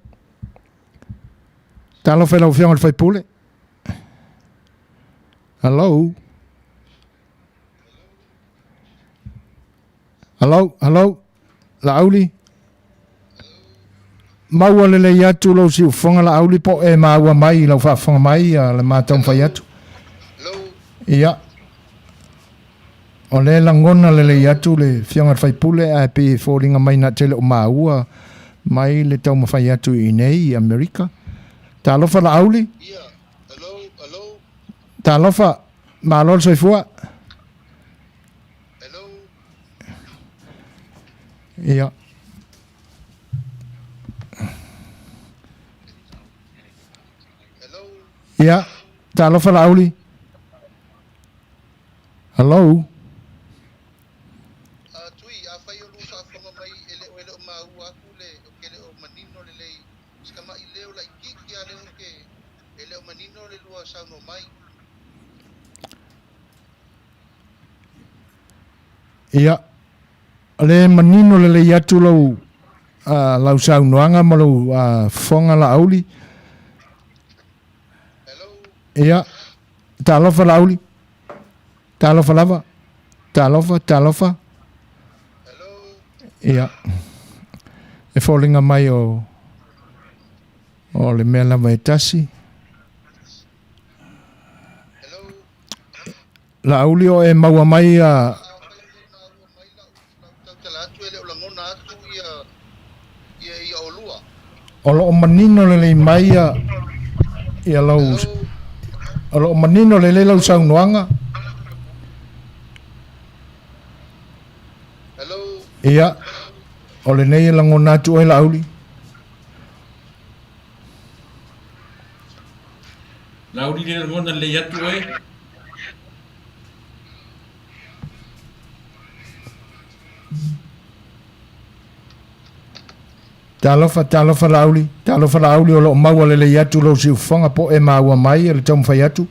Talofa i lau Afioga i le sui usufono. Hello? Hello, hello, Laauli? Maua lelei atu lou siufofoga Laauli po o e maua mai i lau faafofoga mai le ma taumafai atu. Ia. O lea e lagona lelei atu le Afioga i le sui usufono ae pei e foliga mai na te le o maua mai le taumafai atu i inei i Amerika. Talofa Laauli. Talofa, malo le soifua. Ia. Ia, talofa Laauli. Hello. Tui, afai o lua faafofoga mai e le o e le o maua atu le, ou te le o manino lelei, si tamai leo laitiiti lava lea ou te, e le o manino le lua saunoa mai. Ia, o lea e manino lelei atu lau, uh, lau saunoaga ma lou uh, fofoga Laauli. Ia, talofa Laauli. Talofa lava. Talofa, talofa. Ia. E foliga mai o o le mea lava e tasi. Laauli o e maua mai a O lo o manino lelei mai ia ia lau o lo o manino lelei lau saunoaga. Ia, o lenei e lagona atu oe Laauli. Laauli le lagona lelei atu oe. Talofa, talofa Laauli, talofa Laauli o lo o maua lelei atu lou siufofoga po o e maua mai le taumafai atu.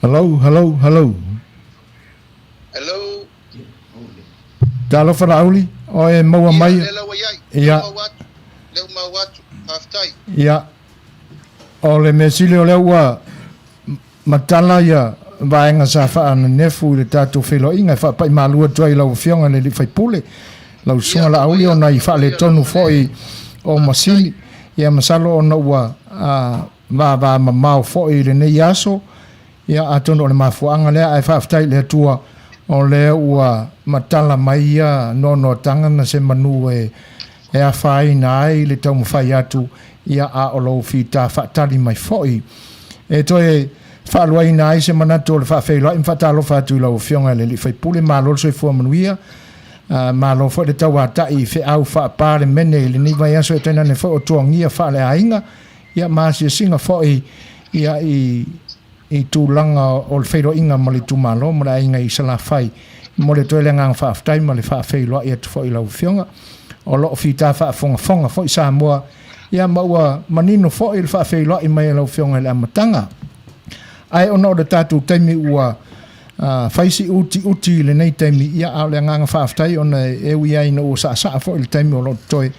Hello, hello, hello. Hello. Talofa Laauli, o e maua mai. Ia, lea la ua i ai. Lea ua maua atu. Lea ua maua atu. Faafetai. Ia. O le mea sili o lea ua matala ia vaega sa faanenefu i le tatou feiloaiga e faapai malu atu ai i lau Afioga i le alii faipule, lau Susuga Laauli ona i faaletonu foi o masini. Ia masalo ona ua vavamamao foi i lenei aso. Ia, atonu o le mafuaaga lea, ae faafetai i le Atua o lea ua matala mai ia noanoataga na se manu e afaina ai le taumafai atu, ia, a o lou fita faatali mai foi. E toe faaluaina ai se manatu o le faafeiloai ma faatalofa atu i lau Afioga i le Alii Faipule, malo le soifua manuia, malo foi le tauatai i feau faa-Palemene i lenei vaiaso e tainane foi o toagia faaleaiga, Ia, ma asiasiga foi ia i i tulaga o le feiloaiga ma le itumalo ma le aiga i Salafai. E momoli atu ai le agaga faafetai ma le faafeiloai atu foi i lau Afioga. O lo o fita faafogafoga foi Samoa, ia ma ua manino foi le faafeiloai mai a lau Afioga i le amataga. Ae ona o le tatou taimi ua fai si utiuti i lenei taimi, ia a o le agaga faafetai ona e ui ai ina ua saasaa foi le taimi o lo o totoe,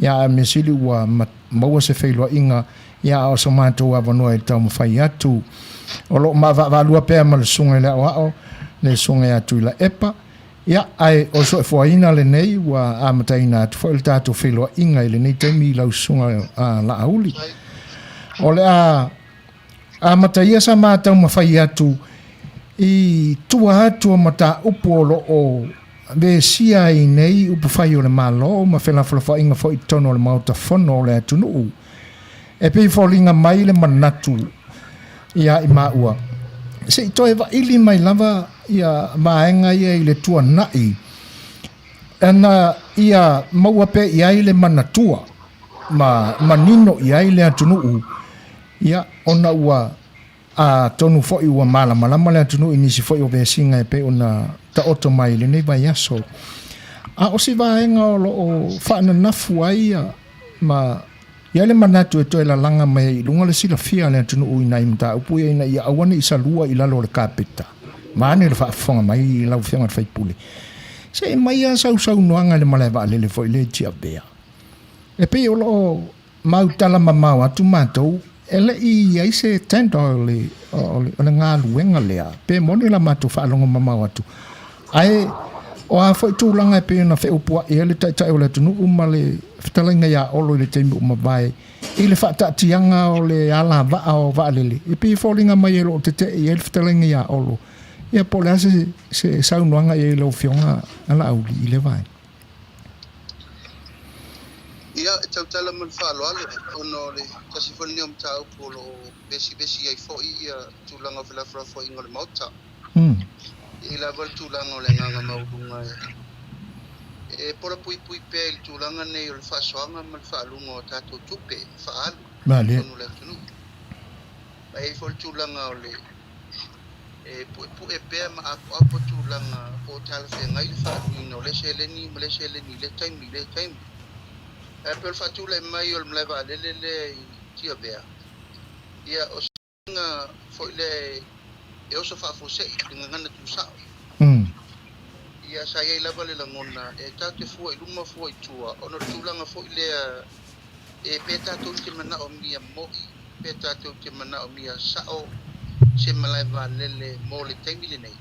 ia ae mea sili ua maua se feiloaiga, ia a o so matou avanoa e taumafai atu. O lo o maavaavaalua pea ma le Susuga i le Aoao, le Susuga ia Tuilaepa, ia ae o le soefuaina lenei ua amataina atu foi le tatou feiloaiga i lenei taimi i lau Susuga Laauli. O le a amataia sa ma taumafai atu i tua atu o mataupu o lo o vesia ai nei upufai o le Malo ma felafolafoaiga foi i totonu o le Maota Fono o le atunuu. E pei e foliga mai le manatu ia i maua, se i toe vaili mai lava ia vaega ia i le tuanai ina ia maua pea i ai le manatua ma manino i ai le atunuu, ia, ona ua Atonu foi ua malamalama le atunuu i nisi foi o vesiga e pei ona taoto mai i lenei vaiaso. A o se vaega o lo o faananafu ai ma i ai le manatu e toe lalaga mai ai i luga le silafia a le atunuu i nai mataupu ia ina ia aua ne i salua i lalo o le kapeta, vaeane le faafofoga mai i lau Afioga i le sui usufono. Se i mai lava sau saunoaga i le malae vaalele foi lea i Tiavea. E pei o lo o Mau tala mamao atu matou, e le i i ai se tender o le, o le, o le galuega lea, pe moni la matou faalogo mamao atu. Ae O a foi tulaga e pei ona feupua'i ai le Taitai o le atunuu ma le fetalaiga ia Olo i le taimi ua mavae i le faataatiaga o le alavaa o vaalele, e pei e foliga mai e lo o tete'e i ai le fetalaiga ia Olo. Ia po o le a se, se saunoaga i ai lau Afioga a Laauli i lea vaega? Ia, e tautala ma le faaaloalo, ona o le tasi foi lenei o mataupu o lo o vesivesi ai foi ia tulaga o felafolafoaiga o le Maota. E i ai lava le tulaga o le agaga maualuga e polapuipui pea i le tulaga nei o le faasoaga ma le faaluga o tatou tupe faaalu i totonu o le atunuu. Ma e i ai foi le tulaga o le e puepue pea ma apoapo tulaga po o talafeagai le faaaluina o lea seleni ma lea seleni i lea taimi i lea taimi. Ae pei o le faatulai mai o le malae vaalele lea i Tiavea, ia o se foi lea e oso faafuasei i le gagana tuusao. Ia sa i ai lava le lagona e tatou te fua i luma fua i tua ona o le tulaga foi lea e pe tatou te manaomia moi pe tatou te manaomia sao se malae vaalele mo le taimi lenei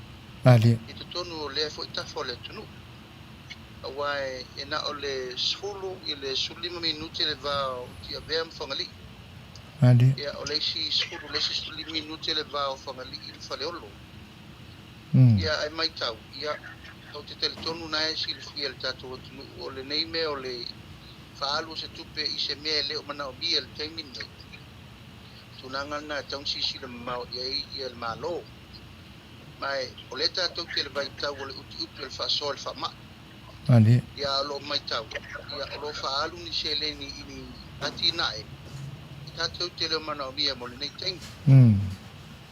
i totonu o lea foi tafa o le atunuu. Aua e na o le 10 i le 15 minute le va o Tiavea ma Fagalii. Ia, o le isi 10 i le isi 15 minute le va o Fagalii ma Faleolo. Ia, ae matau, ia, ou te talitonu na e silafia e le tatou atunuu o lenei mea o le faaalu o se tupe i se mea e le o manaomia i le taimi lenei. Tulaga lena e tatau ona silasila mamao i ai ia le Malo. Ma o lea tatou te i le vaitau o le utiuti o le faasoa i le faamai. Ia, o lo o matau, ia, o lo o faaalu ni seleni i ni atinae tatou te le o manaomia mo lenei taimi.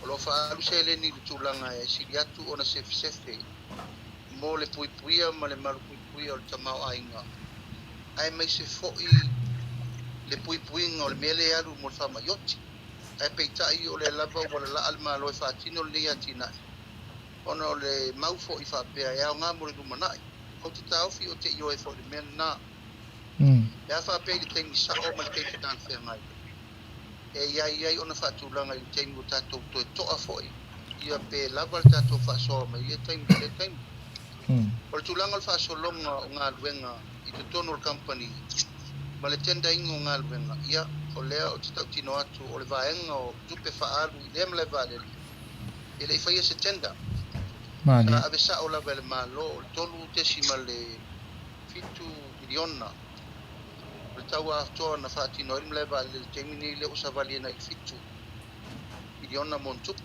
O lo o faaalu seleni i le tulaga e sili atu ona sefesefe mo le puipuia ma le malupuipuia o le tamaoaiga, aemaise foi le puipuiga o le mea lea e alu mo le faamai oti. Ae peitai o lea lava ua lalaa le Malo e faatino lenei atinae, ona o le mau foi faapea e aoga mo le lumanai. Ou te taofi ou te ioe foi i le mea lena. Pe a faapea i le taimi sao ma le taimi talafeagai, e i ai ai ona faatulaga i le taimi ua tatou toe toa foi, ia pe lava le tatou faasoa mai lea taimi i lea taimi. O le tulaga o le faasologa o galuega i totonu o le kamupani ma le tender ina o galuega, ia, o lea ou te tautino atu o le vaega o tupe faaalu i lea malae vaalele, e le i faia se tender. Sa ave sao lava e le Malo o le $3.7 miliona o le tau atoa na faatino ai le malae vaalele i le taimi nei, lea ua savali agai i le $7 miliona ma ona tupu.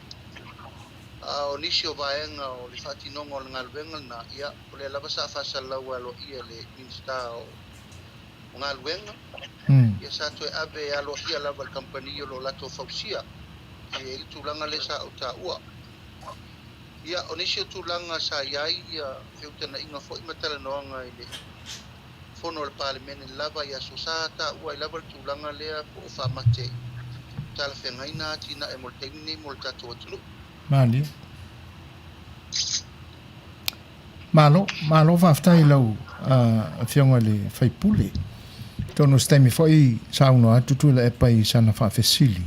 A o nisi o vaega o le faatinoga o le galuega lena, ia, o lea lava sa faasalalau aloaia e le Minisita o Galuega, ia sa toe ave aloaia lava i le kamupani o lo o latou fausia. E i ai le tulaga lea sa ou taua. Ia, o nisi o tulaga sa i ai ia feutagaiga foi ma talanoaga i le fono a le Palemene lava i aso sa taua ai lava le tulaga lea po o faamate talafeagai na atinae mo le taimi nei mo le tatou atunuu. Malie. Malo, malo faafetai i lau Afioga i le sui usufono. Atonu o se taimi foi saunoa atu Tuilaepa i sana faafesili.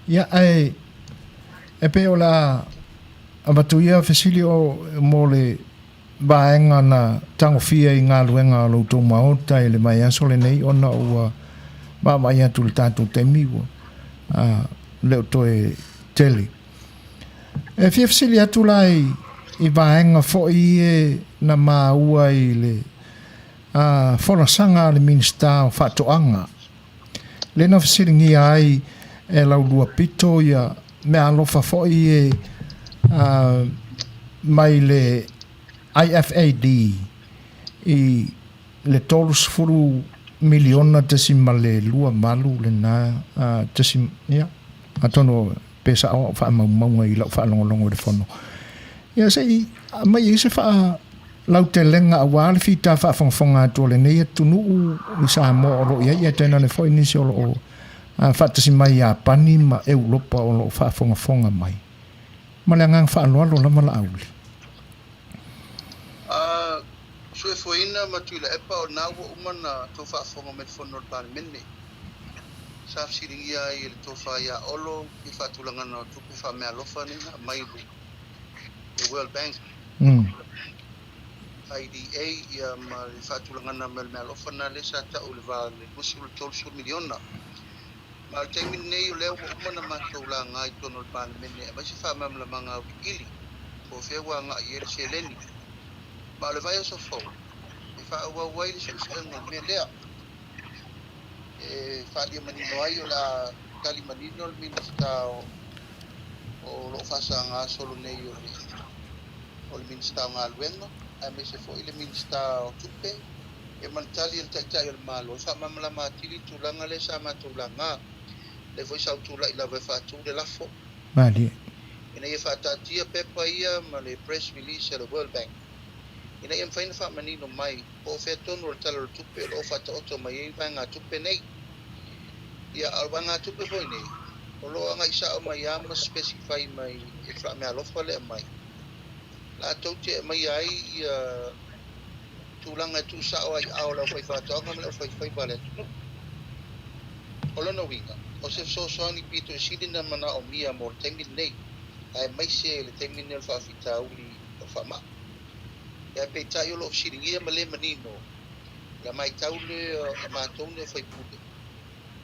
Ia, ae e pei o le a avatu ia fesili o mo le vaega na tagofia i galuega a lo outou Maota i le vaiaso lenei ona ua vaavaai atu i le tatou taimi ua le o toe tele. E fia fesili atu la i vaega foi e na maua i le folasaga a le Minisita o Faatoaga, lea na fesiligia ai e Laulua Pito ia meaalofa foi e mai le IFAD i le 30 miliona tesima le 28 lena tesima, ia, atonu pe sao au faamaumauga i lau faalogologo i le fono. Ia se i aumai ai se faalautelega aua le fita faafogafoga atu o lenei atunuu i Samoa o lo o i ai, ia tainane foi nisi o lo o faatasi mai Iapani ma Europa o lo o faafogafoga mai. Ma le agaga faaaloalo lava Laauli. A Suefueina ma Tuilaepa o lena ua uma ona tou faafofoga mai i le fono a le Palemene. Sa fesiligia ai e le tofa ia Olo le faatulagaga o tupe faameaalofa nei na aumai i le World Bank. IDA ia ma le faatulagana mai o le meaalofa lena lea sa tau i le va o le 20 i le 30 miliona. Ma o le taimi lenei o lea ua uma ona matou laga i totonu o le Palemene e aumai se faamalamalamaga auiliili po o fea ua agai i ai le seleni. Ma o le vaiaso fou e faaauau ai le suesuega o le mea lea e faaalia manino ai o le a tali manino le Minisita o o lo o faasaga solo nei o le o le Minisita o Galuega aemaise foi le Minisita o Tupe ia ma le tali a le Taitai o le Malo e faamalamalama atili le tulaga lea sa matou laga. Lea foi sa ou tulai lava e faatu le lafo Malie. ina ia faataatia pepa ia ma le press release a le World Bank ina ia mafai ona faamanino mai po o fea tonu o le Tala o le Tupe o lo o faataoto mai ai vaegatupe nei. Ia, a o le vaegatupe foi nei, o lo o agai sao mai lava ma specify mai e le faameaalofa lea aumai, latou te aumaia ai ia tulaga e tuusao ai i aao o le aufaifaatoaga ma le aufaifaiva a le atunuu. O lona uiga, o se fesoasoani pito i sili ona manaomia mo le taimi lenei, aemaise le taimi lenei o le faafitauli o le faamai. Ae peitai o lo o fesiligia ma le manino la matau lea a matou nei o faipule,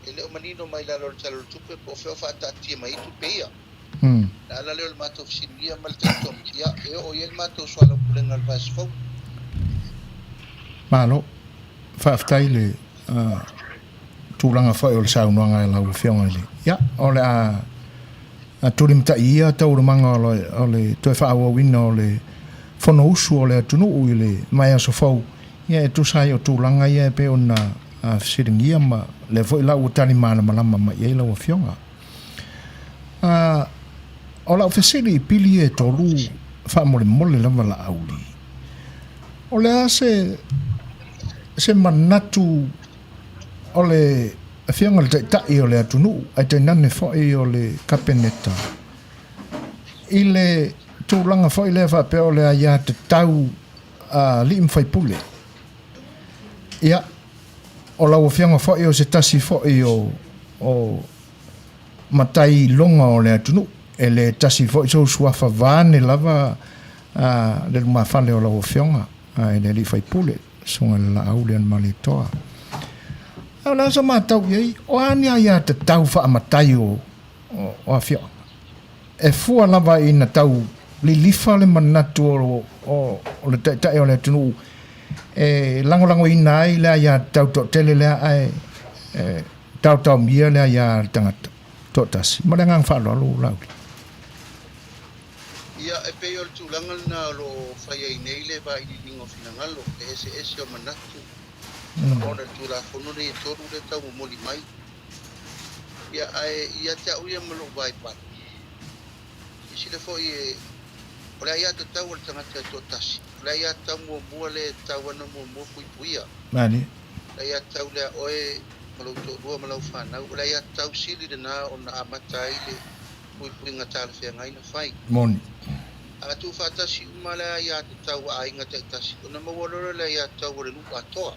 e le o manino mai lalo o le Tala o le Tupe po o fea o faataatia mai ai tupe ia. O le ala lea o le matou fesiligia ma le talitonu, ia, e oo i ai le matou soalaupulega i le vaiaso fou. Malo. Faafetai le tulaga foi o le saunoaga a lau Afioga i le... Ia, o le a tulimatai ia taualumaga o le toe faaauauina o le Fonousu o le atunuu i le vaiaso fou, ia e tusa ai o tulaga ia e pei ona fesiligia ma lea foi la ua tali malamalama mai i ai lau Afioga. O lau fesili i pili ia e tolu faamolemole lava Laauli, o le a se se manatu o le Afioga i le Taitai o le atunuu ae tainane foi o le Kapeneta i le tulaga foi lea faapea o le aiatatau a alii ma faipule. Ia, o lau Afioga foi o se tasi foi o, o matai iloga o le atunuu, e le tasi foi sou suafa vaeane lava a, le lumafale o lau Afioga e le alii faipule, Susuga i le Laauli-a-le-Malietoa. A o le a sa matau i ai, o a ni aiatatau faamatai o, o, o afioaga? E fua lava ina tau lilifa le manatu o, o, o le Taitai o le atunuu e lagolagoina ai le aiatatau toatele lea ae e taotaomia le aia a le tagata toatasi. Ma le agaga faaaloalo Laauli. Ia, e pei o le tulaga lena o lo o fai ai nei le vailiiliga o finagalo, le eseese o manatu ona o le Tulafono lenei e tolu lea e tau momoli mai. Ia, ae ia te au ia ma lou vaivai, silasila foi e, o le aiatatau a le tagata e toatasi, o le aiatatau muamua lea e tatau lava ona muamua puipuia. Malie. O le aiatatau lea a oe ma lou toalua ma lau fanau, o le aiatatau sili lena ona amata ai le puipuiga talafeagai na fai. Moni. A tuufaatasi uma le aiatatau a aiga taitasi, ona maua loa lea o le aiatatau a le nuu atoa.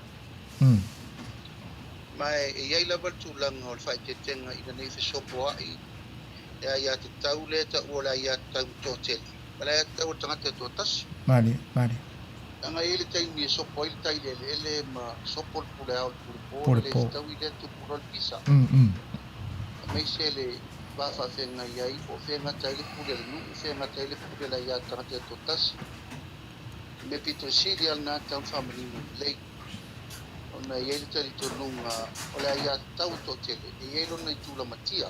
Ma e i ai lava le tulaga o le faaeteetega ina ne i fesopoai le aiatatau lea e taua o le aiatatau toatele ma le aiatatau a le tagata e toatasi. Malie, malie. Leaga e i ai le taimi e sopo ai le tai i le eleele ma sopo le pule ao i le pule po, ona le fetaui lea tupu loa le pisa. Aemaise le va faafeagai ai, po o fea e gata ai le pule a le nuu, fea e gata ai le pule a le aia tagata e toatasi. O le mea pito sili lava lena e tatau ona faamanino lelei, ona e i ai le talitonuga o le aiatatau e toatele, e i ai lona itu lamatia.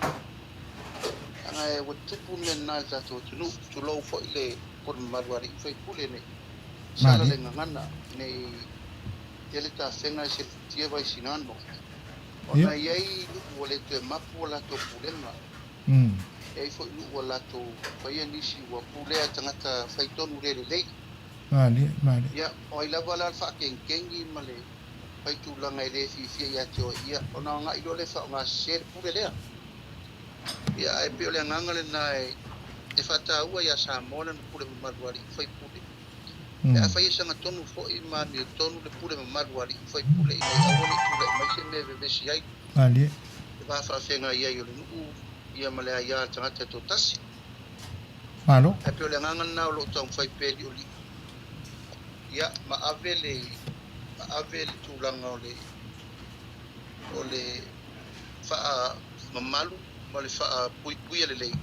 Leaga ua tupu mea na i le tatou atunuu, tulou foi le pule mamalu a alii ma faipule nei, sala le gagana, nei tele tafega e selefutia Vaisigano, ona e i ai nuu ua le toe mapu a latou pulega. E i ai foi nuu ua latou faia nisi ua pulea e tagata faitonu le lelei. Malie, malie. Ia, o ai lava la le faakegikegi ma le faitulaga e le fiafia ia te oe, ia, ona agai loa lea e faaaogasese le pule lea. Ia, ae pei o le agaga lena e faataua ia Samoa lana pule mamalu a alii ma faipule. Pe afai e sagatonu foi ma amiotonu le pule mamalu a alii ma faipule ina ia aua ne i tulai mai se mea e vevesi ai Malie. le va faafeagai ai o le nuu ia ma le aia a le tagata e toatasi. Malo. Ae pei o le agaga lena o lo o taumafai pea e liolio. Ia, ma ave le, ma ave le tulaga o le, o le faamamalu ma le faapuipuia lelei,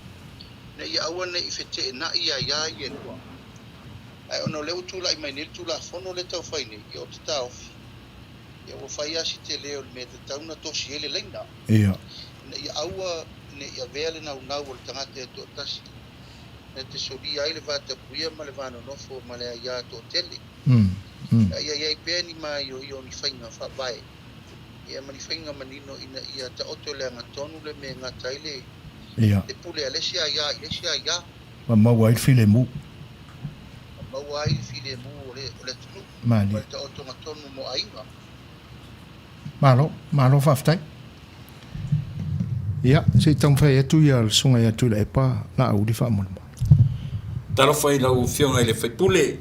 ina ia aua ne i feteenai aiā ia e lua. Ae ona o lea ua tulai mai nei le Tulafono lea e tau fai nei, ia ou te taofi, ia ua fai lava si tele o le mea e tatau ona tosi ai le laina, ina ia aua ne i avea le naunau o le tagata e toatasi na te solia ai le vatapuia ma le va nonofo ma le aiā toatele. A ia i ai pea ni maioio o ni faiga faavae, ia ma ni faiga manino ina ia taoto i le agatonu le mea e gata ai le le pule a le isi aiā i le isi aiā. Ma maua ai le filemu. Ma maua ai le filemu o le o le atunuu ma le taotoga tonu mo aiga. Malo, malo faafetai. Ia, se i taumafai atu ia le Susuga ia Tuilaepa Laauli faamolemole. Talofa i lau Afioga i le sui usufono.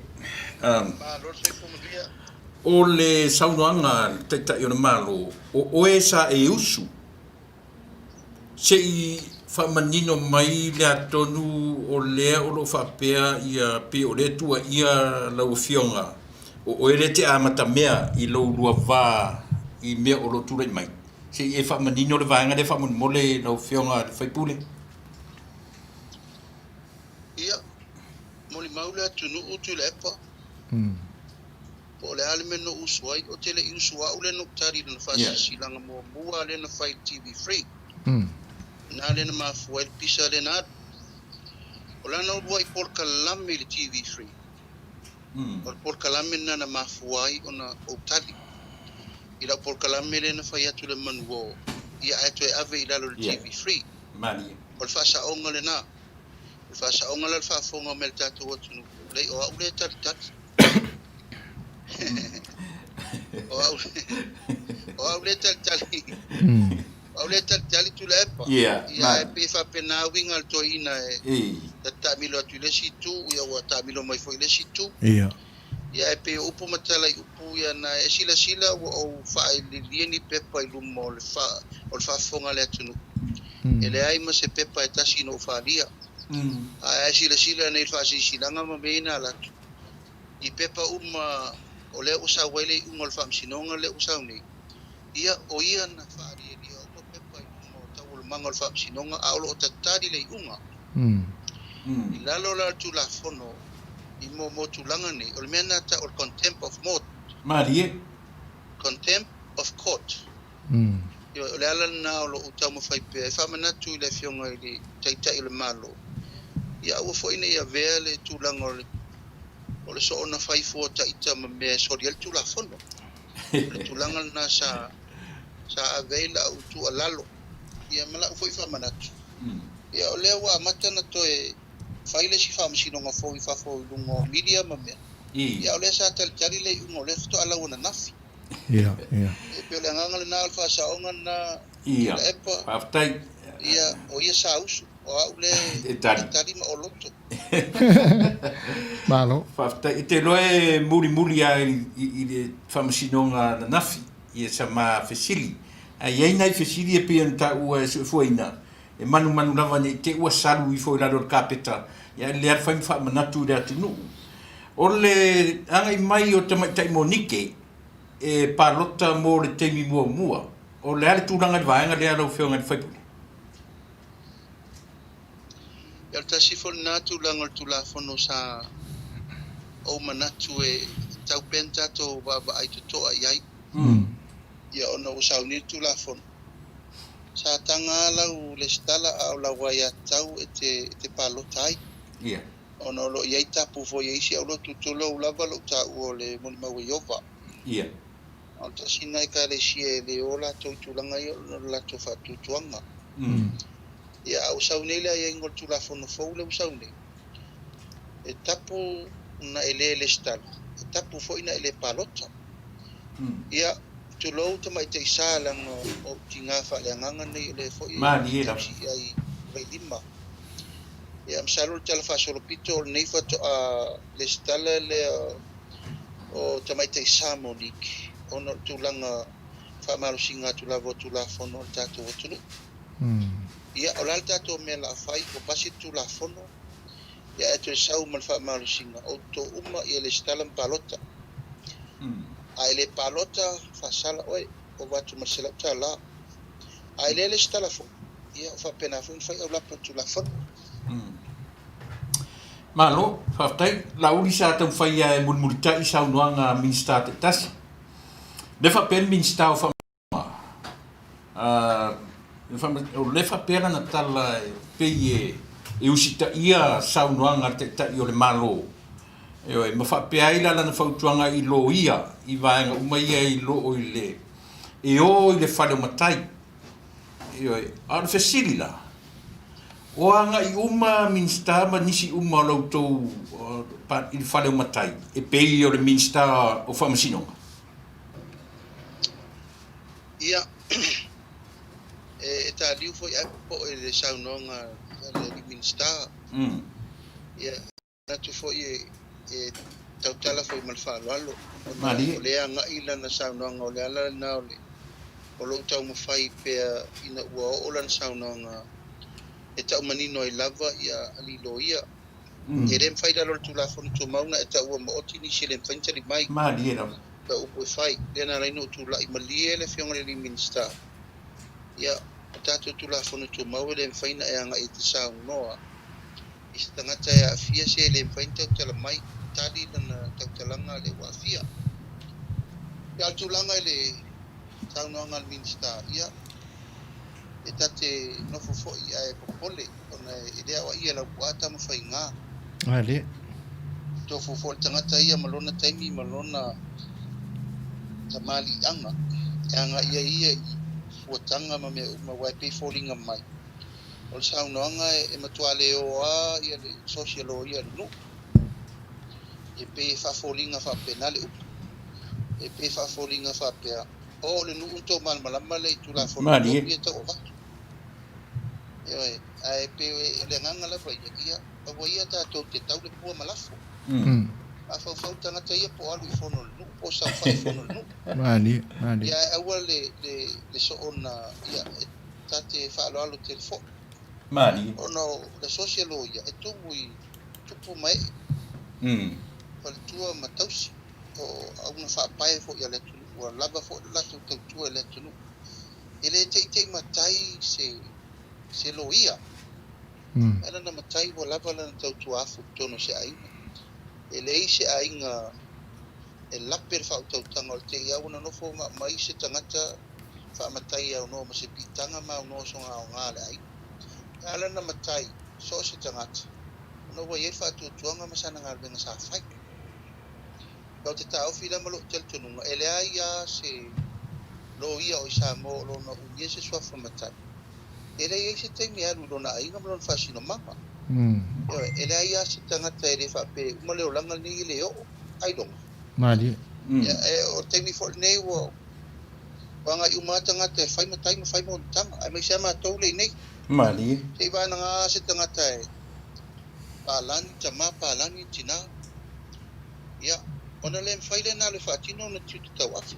Malo le soifua manuia. O le saunoaga a le Taitai o le Malo, o oe sa e usu, se i faamanino mai le atonu o lea o lo o faapea ia pei o lea e tuuaia lau Afioga, o oe lea e te amatamea i lou lua va i mea o lo o tulai mai. Se i e faamanino le vaega lea faamolemole lau Afioga i le sui usufono. Ia, molimau le atunuu Tuilaepa. Po o le a le mea na ou usu ai, ou te le i usu au lea na ou tali i lana faasilasilaga muamua lea na fai i le TV Free. Na lea na mafua ai le pisa lea na alu. O lana uluai polokalame i le TV Free, o le polokalame lena na mafua ai ona ou tali i lau polokalame lea na fai atu le manu o ia ae toe ave i lalo i le TV Free. O le faasaoga lena. O le faasaoga la o le faafofoga mai a le tatou atunuu, leai o au lea e talitali. O au, o au lea e talitali. O au lea e talitali Tuilaepa. Ia ae pei e faapena uiga a le toeaina e ta te taamilo atu i le isi itu, ia ua taamilo mai foi i le isi itu. Ia ae pei o upu ma tala i upu ia na e silasila ua ou faailiilia ni pepa i luma o le o le faafofoga a le atunuu. E leai ma se pepa e tasi na ou faalia. Ae a e silasila nei i le faasilasilaga ma mea ia na alu atu, i pepa uma o lea ua sau ai le iuga o le Faamasinoga lea ua sau nei, ia, o ia na faalialia uma pepa i luma o taualumaga o le Faamasinoga, a o lo o tatali le iuga. I lalo la o le Tulafono i mo tulaga nei, o le mea lena tau o le contempt of mort. Malie. Contempt of court. Ioe, o le ala lena o lou taumafai pea e faamanatu i le Afioga i le Taitai o le Malo, ia aua foi ne i avea le tulaga o le o le soona fai fua ta ita ma mea e soli ai le Tulafono. O le tulaga lena sa sa ave ai lau tuualalo, ia ma lau foi faamanatu. Ia o lea ua amata ona toe fai le isi faamasinoga fou i fafo i luga o media ma mea, ia a o lea sa talitali le iuga o lea faatoa lau ananafi. Ia, ia. E pei o le agaga lena, o le faasaoga lena, Ia, Tuilaepa. faafetai. Ia, o ia sa usu, o au lea E tali. e tali ma oloto. Malo. Faafetai. E te iloa e mulimuli lava i le faamasinoga ananafi ia sa ma fesili. Ae i ai nai fesili e pei ona taua e suefuaina, e manumanu lava ne i te i ua salu ifo i lalo o le kapeta, ia e lelei lava le fai ma faamanatu i le atunuu. O le agai mai o Tamaitai Monike e palota mo le taimi muamua, o le a le tulaga i le vaega lea lau Afioga i le sui usufono? Ia, o le tasi foi lena tulaga o le Tulafono sa ou manatu e tatau pea ona tatou vaavaai totoa i ai. Ia, ona ua saunia le Tulafono, sa taga lava lau lesitala a o lau aiatatau e te palota ai. Ona o lo o i ai tapu foi e isi aulotu, tulou lava lou taua o le molimau e Ieova. A o le tasi lena ekalesia e le o latou i tulaga ia ona o le latou faatuatuaga. Ia, a ua sau nei le aiaiga o le Tulafono fou lea ua sau nei, e tapu ona e le lesitala, e tapu foi ona e le palota. Ia, tulou tamaitai sa leaga o ou tiga faaleagaga nei o lea foi e tausi i ai Vailima. Ia, masalo o le tala faasolopito o lenei faatoa lesitala lea o tamaitai sa Monique ona o le tulaga faamalosiga atu lava o Tulafono a le tatou atunuu. Ia, o le a le tatou mea o le a fai? Ua pasi le Tulafono, ia ae toe sau ma le faamalosiga, outou uma ia lesitala ma palota. A e le palota, faasala oe, ova atu ma le $100. A e le lesitala foi, ia o faapena foi ona fai aulapa o le Tulafono. Malo, faafetai. Laauli sa taumafai lava e mulimulitai saunoaga a Minisita taitasi. O lea faapea le Minisita o O lea faapea lana tala e pei e usitaia saunoaga a le Taitai o le Malo, ioe, ma faapea ai la lana fautuaga i loia i vaega uma ia i lo o i le, e o i le fale o matai. Ioe, a o le fesili la, o agai uma Minisita ma nisi uma o la outou i le fale o matai e pei o le Minisita o Faamasinoga? Ia, e taliu foi ae popoe i le saunoaga a le alii Minisita. Ia, e manatu foi e tautala foi ma le faaaloalo, ona o lea e agai lana saunoaga, o le ala lena o lou taumafai pea ina ua oo lana saunoaga e tau manino ai lava ia alii loia. E le mafai i lalo o le Tulafono Tumau ona e taua maoti nisi e le mafai ona tali mai. Malie lava. Lau upu e fai, lea na ala ai ona ou tulai malie le Afioga i le alii Minisita. Ia, o tatou Tulafono Tumau e le mafai ona e agai e te saunoa i se tagata e aafia se e le mafai ona tautala mai, tali lana tautalaga lea ua aafia. Ia, a o le tulaga i le saunoaga a le Minisita, ia, e ta te nofo foi ae popole ona e le aoaia e Laupua Tamafaiga. Malie. Tofu foi le tagata ia ma lona taimi ma lona tamaliiaga e agai ai ia i fuataga ma mea uma aua e pei e foliga mai o le saunoaga e matua le oa ia le sosi a loia i le nuu. E pei e faafoliga faapena le upu. E pei e faafoliga faapea o le nuu na tou malamalama lea i Tulafono Tumau ia e tau avatu. Ioe, ae pei o le agaga lava ia, ia aua ia tatou te tau le pua ma lafo. Mafaufau tagata ia po o alu i fono o le nuu po o saofai i fono o le nuu. Malie, malie. Ia ae aua le, le, le soona, ia, e ta te faaaloalo tele foi. Malie. Ona o le asosi a loia e tumu i tupu ma ee, faletua ma tausi, o auga faapae foi a le atunuu, ua lava foi le latou tautua i le atunuu. E le teitei matai se se loia. Ae lana matai ua lava lana tautua afu i totonu o se aiga. E leai se aiga e lape le faautautaga o le tei a ua nonofo mai se tagata faamatai e aunoa ma se piitaga ma aunoa sona aoga a le aiga. A lana matai so o se tagata ona ua i ai le faatuatuaga ma sana galuega sa fai. Ou te taofi la ma lou talitonuga, e leai lava se loia o i Samoa o lona umia se suafa matai. E leai ai se taimi e alu i lona aiga ma lona faasinomaga. Ioe, e leai lava se tagata e le faapea e uma le olaga lenei e le oo, ailoga. Malie. Ia, e, o le taimi foi lenei ua ua agai uma lava tagata e fai matai ma fai monotaga, aemaise lava matou lea i nei. Malie. Seiavagana se tagata e palagi tama, palagi tina. Ia, ona le mafai lea ona alu e faatino ona tiute tauafe.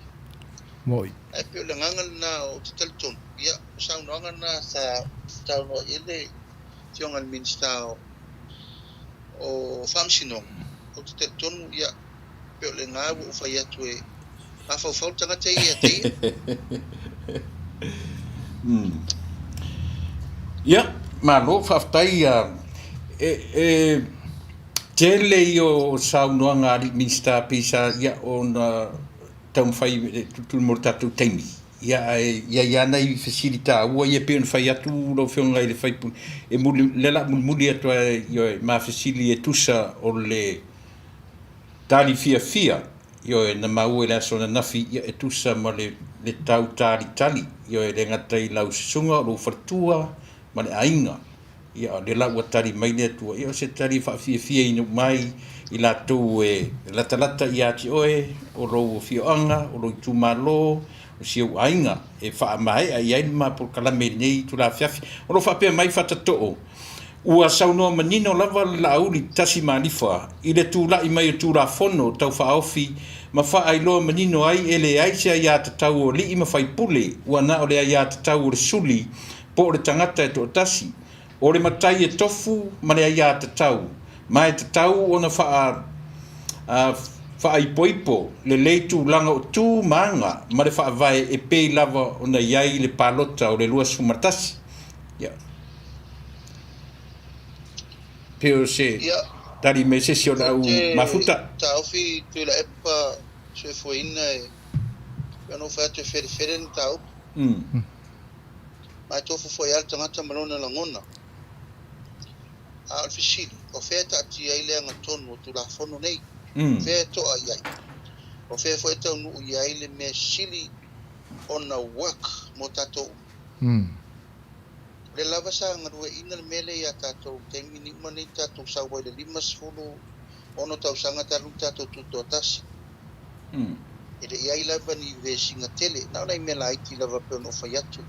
Moi. Ae pei o le agaga lena ou te talitonu, ia, o saunoaga na sa saunoa i ai le Afioga i le Minisita o, o Faamasinoga, ou te talitonu, ia, pei o lena ua ou fai atu e mafaufau le tagata ia ia te ia. Ia, malo, faafetai. E, e, Tele ia o saunoaga a alii Minisita pei sa ia ona taumafai e tulituli mo le tatou taimi. Ia ae i ai lava nai fesili taua ia pei ona fai atu lau Afioga i le sui usufono, e muli, lea o le a mulimuli atu lava ioe ma fesili e tusa o le tali fiafia ioe na maua i le aso ananafi ia e tusa ma le le tau talitali ioe e le gata i lau susuga o lou faletua ma le aiga. Ia, o lea la ua tali mai le Atua, ia o se tali e faafiafiaina uma ai i latou e latalata ia te oe, o lou afioaga, o lou itumalo, o si ou aiga, e faamaea i ai le ma polokalame i lenei itula afiafi. O lo o faapea mai Fatatoo, Ua saunoa manino lava le Laauli Tasi Malifa i le tulai mai o Tulafono Tau Faaofi ma faailoa manino ai e leai se aiatatau o alii ma faipule, ua na o le aiatatau o le suli po o le tagata e toatasi, o le matai e tofu ma le aiatatau, ma e tatau ona faa, Faaipoipo lelei tulaga o tu ma aga ma le faavae e pei lava ona i ai le palota o le 21. Ia. Pei o se tali mai se isi o le au mafuta. Ou te taofi Tuilaepa soifuaina e pei ona ou fai atu e felefele le mataupu. Ma e tofu foi lava le tagata ma lona lagona. A o le fesili, o fea e taatia ai le agatonu o Tulafono nei? O fea e to'a i ai? O fea foi e taunuu i ai le mea sili ona work mo tatou uma? O lea lava sa galueaiina le mea lea ia tatou i le taimi ni uma nei tatou sau ai i le 56 tausaga talu ona tatou tutoatasi. E le i ai lava ni vesiga tele, na o nai mea laiti lava pei ona ou fai atu.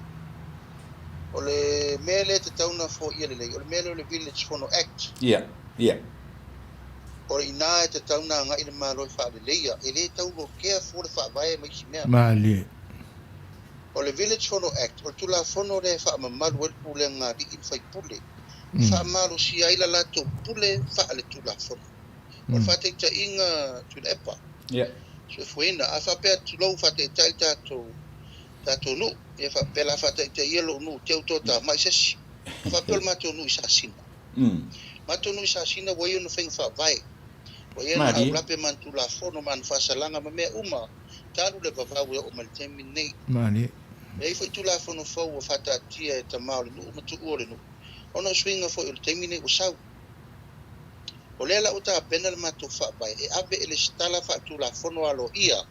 O le mea lea e tatau ona foia lelei, o le mea lea o le Village Fono Act. Ia, ia. O i ina e tatau ona agai le Malo e faaleleia, e le tau lokea fua le faavae ma isi mea. Malie. O le Village Fono Act, o le Tulafono lea e faamamalu ai le pulega a alii ma faipule, e faamalosia ai la latou pule faaletulafono. O le faataitaiga Tuilaepa, soifuaina, a faapea tulou faataitai le tatou tatou nuu, ia faapea la faataitaia lou nuu te uto tamai se isi. A faapea o le matou nuu i Sasina. Matou nuu i Sasina ua i ai ona faiga faavae, ua i ai ona aulape ma ana tulafono ma ana faasalaga ma mea uma talu le vavau e oo mai le taimi lenei. E i ai foi tulafono fou ua faataatia e tama o le nuu ma tuua o le nuu ona o suiga foi o le taimi lenei ua sau. O lea la ua tapena le matou faavae e ave e lesitala faaletulafono aloaia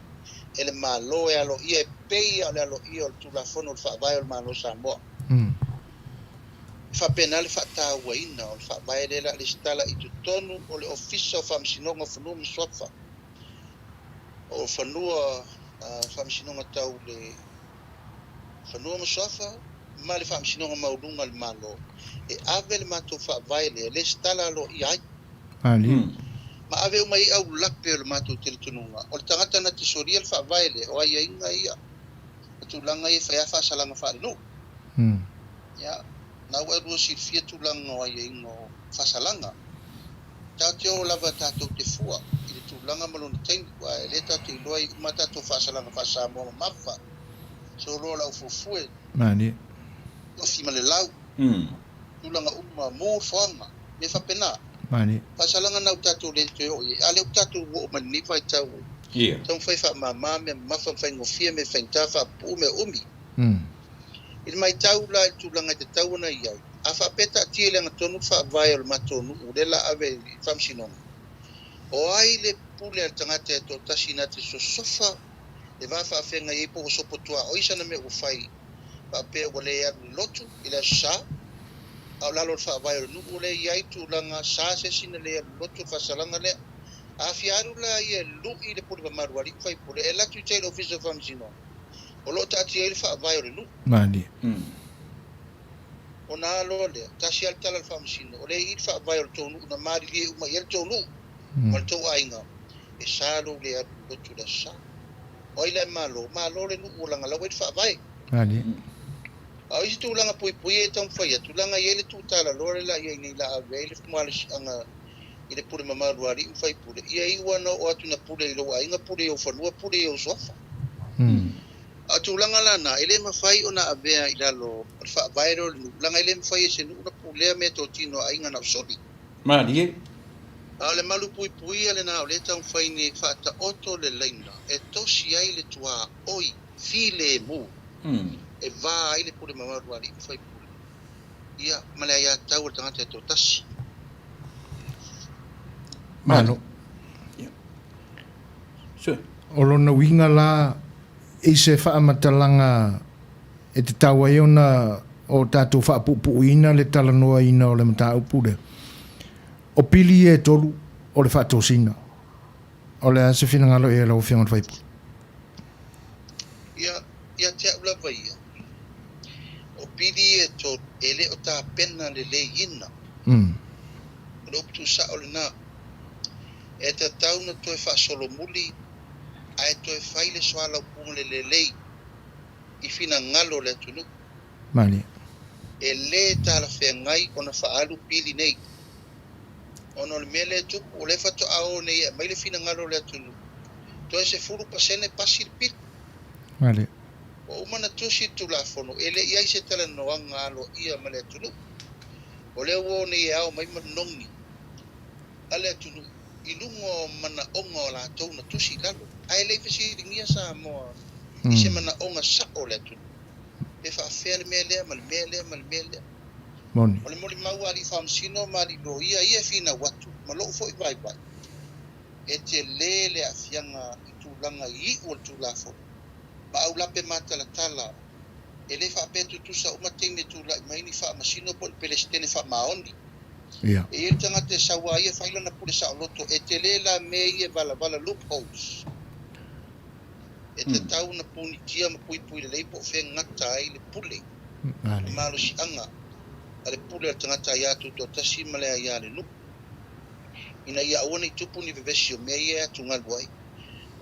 e le Malo e aloaia e pei lava o le aloaia o le Tulafono o le Faavae o le Malo o Samoa. E faapena le faatauaina o le Faavae lea o le a lesitala i totonu o le Ofisa o Faamasinoga o Fanua ma Suafa, o Fanua Faamasinoga Tau le Fanua ma Suafa ma le Faamasinoga Maualuga a le Malo e ave le matou Faavae lea e lesitala aloaia ai. Ma ave uma ai aulape o le matou talitonuga, o le tagata na te solia le faavae lea, o aiaiga ia, o tulaga ia e fai lava faasalaga faalenuu. Ia, na ua e lua silafia tulaga o aiaiga o faasalaga. Tatou te oo lava tatou te fua i le tulaga ma lona taimi, aua e le tatou te iloa e uma a tatou faasalaga faa-Samoa mamafa, soloa o le aufuefue, tofi ma le lau. Tulaga uma, mu le foaga, mea faapena. Faasalaga na ua tatou le toe oo i ai, a o lea ua tatou oo mai lenei vaitau e taumafai e faamama mea mamafa ma faigofie mea faigata, faapupuu mea umi. I le matau la i le tulaga e tatau ona i ai, a faapea e taatia i le agatonu le faavae o le matou nuu lea la ave i le faamasinoga, o ai le pule a le tagata e toatasi na te sosofa le va faafeagai ai po ua sopotuaoi sana mea ua fai faapea ua le alu i le lotu i le Aso Sa, a o lalo o le faavae o le nuu lea e i ai tulaga sa se isi na le alu i le lotu o le faasalaga lea. A fia alu la ia e lui le pule mamalu a alii ma faipule, e alu atu i tai i le Ofisa o Faamasinoga o lo o taatia ai le faavae o le nuu. Malie. Ona a loa lea, tasi lava le tala a le Faamasino, o lea e i i le faavae o le tou nuu na malilie uma i ai le tou nuu ma le tou aiga, e sa lou le alu i le lotu i le Aso Sa. O ai la e malo? Malo le nuu ua lagalau ai le faavae. A o isi tulaga puipui ia e taumafai atu, leaga e i ai le tuutalaloa lea la i ai nei la ave ai le malosiaga i le pule mamalu a alii ma faipule, ia iu lava ona oo atu ina pule i lou aiga, pule i ou fanua, pule i ou suafa. A o tulaga la na, e le mafai ona avea i lalo o le faavae lea o le nuu, leaga e le mafai e se nuu ona pulea meatotino a aiga na o suli. Malie. A o le malu puipuia lena o lea e taumafai nei e faataoto le laina e tosi ai le tuaoi filemu e va ai le pule mamalu a alii ma faipule, ia, ma le aiatatau a le tagata e toatasi. Malo. O lona uiga la, i se faamatalaga e tatau ai ona o tatou faapuupuuina le talanoaina o le mataupu lea, o pili ia e tolu o le faatosina. O le a se finagalo i ai lau Afioga i le Faipule? Ia, ia te au lava ia, o pili ia e tolu e le o tapena leleiina. O le upu tuusao lena, e tatau ona toe faasolomuli ae toe fai le soalaupuga le lelei i finagalo o le atunuu. Malie. E le talafeagai ona faaalu pili nei, ona o le mea lea e tupu, o lea faatoa o nei e aumai le finagalo o le atunuu. Toe 10% pasi le pili. Malie. Ua uma ona tusi le Tulafono, e le i ai se talanoaga aloaia ma le atunuu. O lea ua o nei e ao mai manogi a le atunuu i luga o manaoga o latou na tusi i lalo, ae le i fesiligia Samoa i se manaoga sao o le atunuu, pe faafefea le mea lea ma le mea lea ma le mea lea. Moni. O le molimau a alii faamasino ma alii loia ia e finau atu ma lou foi vaivai, e tele le aafiaga i tulaga i iu o le Tulafono ma aulape matalatala. E le faapea tutusa uma taimi e tulai mai ni faamasino po o ni Pelesitene faamaoni. Ia. E i ai le tagata e sau a ia fai lana pule saoloto, e tele la mea ia e valavala, loopholes. E tatau ona punitia ma puipui lelei po o fea e gata ai le pule, le malosiaga a le pule a le tagata aia tutoatasi ma le aia a le nuu, ina ia aua ne i tupu ni vevesi o mea ia e atugalu ai.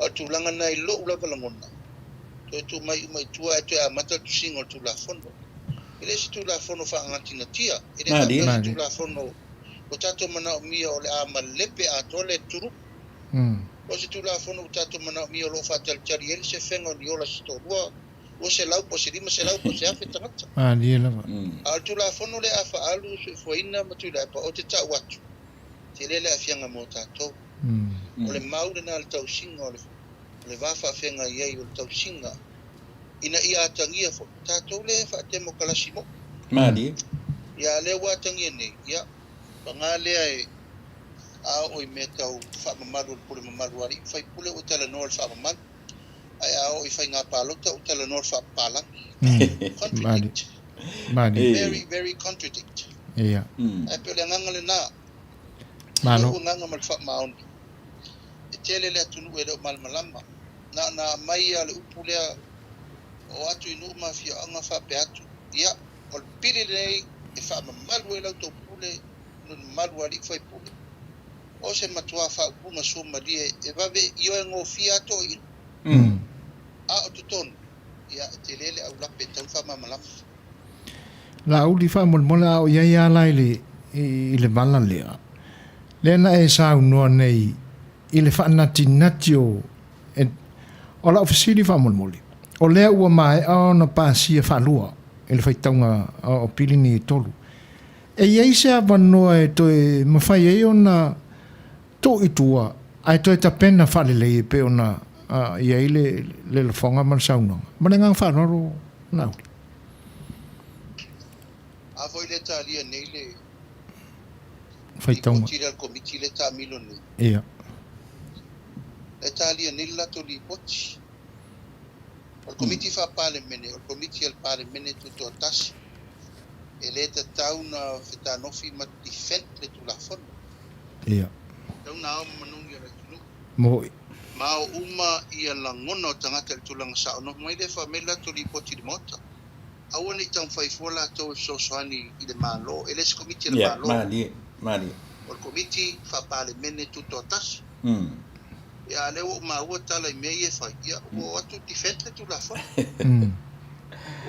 A o le tulaga lena i lou lava lagona, toe tuu mai uma i tua ae toe amata le tusiga o le Tulafono. E le o se Tulafono faagatinatia, e le faapea o se Tulafono ua tatou manaomia o le a malepe atoa le atunuu. O se Tulafono ua tatou manaomia o lo o faatalitali ai le sefega o ni ola se toalua, 200 po o se 500 po o se 1000 tagata. Malie lava. A o le Tulafono lea a faaalu soifuaina ma Tuilaepa, ou te tau atu, tele le aafiaga mo tatou. O le mau lena o le tausiga o le o le va faafeagai ai o le tausiga ina ia atagia foi tatou lea e faatemokalasi moi. Malie. Ia a lea ua atagia nei, ia, paga lea e a oo i mea tau faamamalu o le pule mamalu a alii ma faipule ua talanoa i le faamamalu, ae a oo i faiga palota ua talanoa i le faapapalagi. Contradict. Malie. Very, very contradict. Ia. Ae pei o le agaga lena. Malo. Lou agaga ma le faamaoni. E tele le atunuu e le o malamalama. Na ona aumai lava o le upu lea, oo atu i nuu ma afioaga faapea atu, ia, o le pili lenei e faamamalu ai la outou pule i le mamalu a alii ma faipule. O se matua faaupuga suamalie e vave ioe gofie lava toeaiina. A o totonu, ia, e tele le aulape e tatau ona faamalamalama. Laauli faamolemole a o i ai a la i le i le vala lea, lea na e saunoa nei i le faanatinati o e, o lau fesili faamolemole, o lea ua maea ona pasia faalua i le faitauga o pili nei e tolu. E i ai se avanoa e toe mafai ai ona tuu i tua ae toe tapena faalelei e pei ona i ai le le lafoga ma le saunoaga? Ma le agaga faaaloalo Laauli. A foi lea talia nei le Faitauga. lipoti lea a le Komiti lea e taamilo nei. Ia. Lea e talia nei le latou lipoti. O le Komiti Faa-Palemene, o le Komiti a le Palemene Tutoatasi, e le tatau ona fetanofi ma defend le Tulafono. Ia. Tatau ona ao ma manogi o le atunuu. Moi. Ma ao uma ia lagona o tagata i le tulaga sao. Ona omai lea fai mai le latou lipoti i le Maota. Aua ne i taumafai fua latou e fesoasoani i le Malo. E le se Komiti a le Ia, Malo. malie, malie. O le Komiti Faa-Palemene Tutoatasi. Ia, a o lea ua ou maua tala i mea ia e fai, ia, ua o atu defend le Tulafono.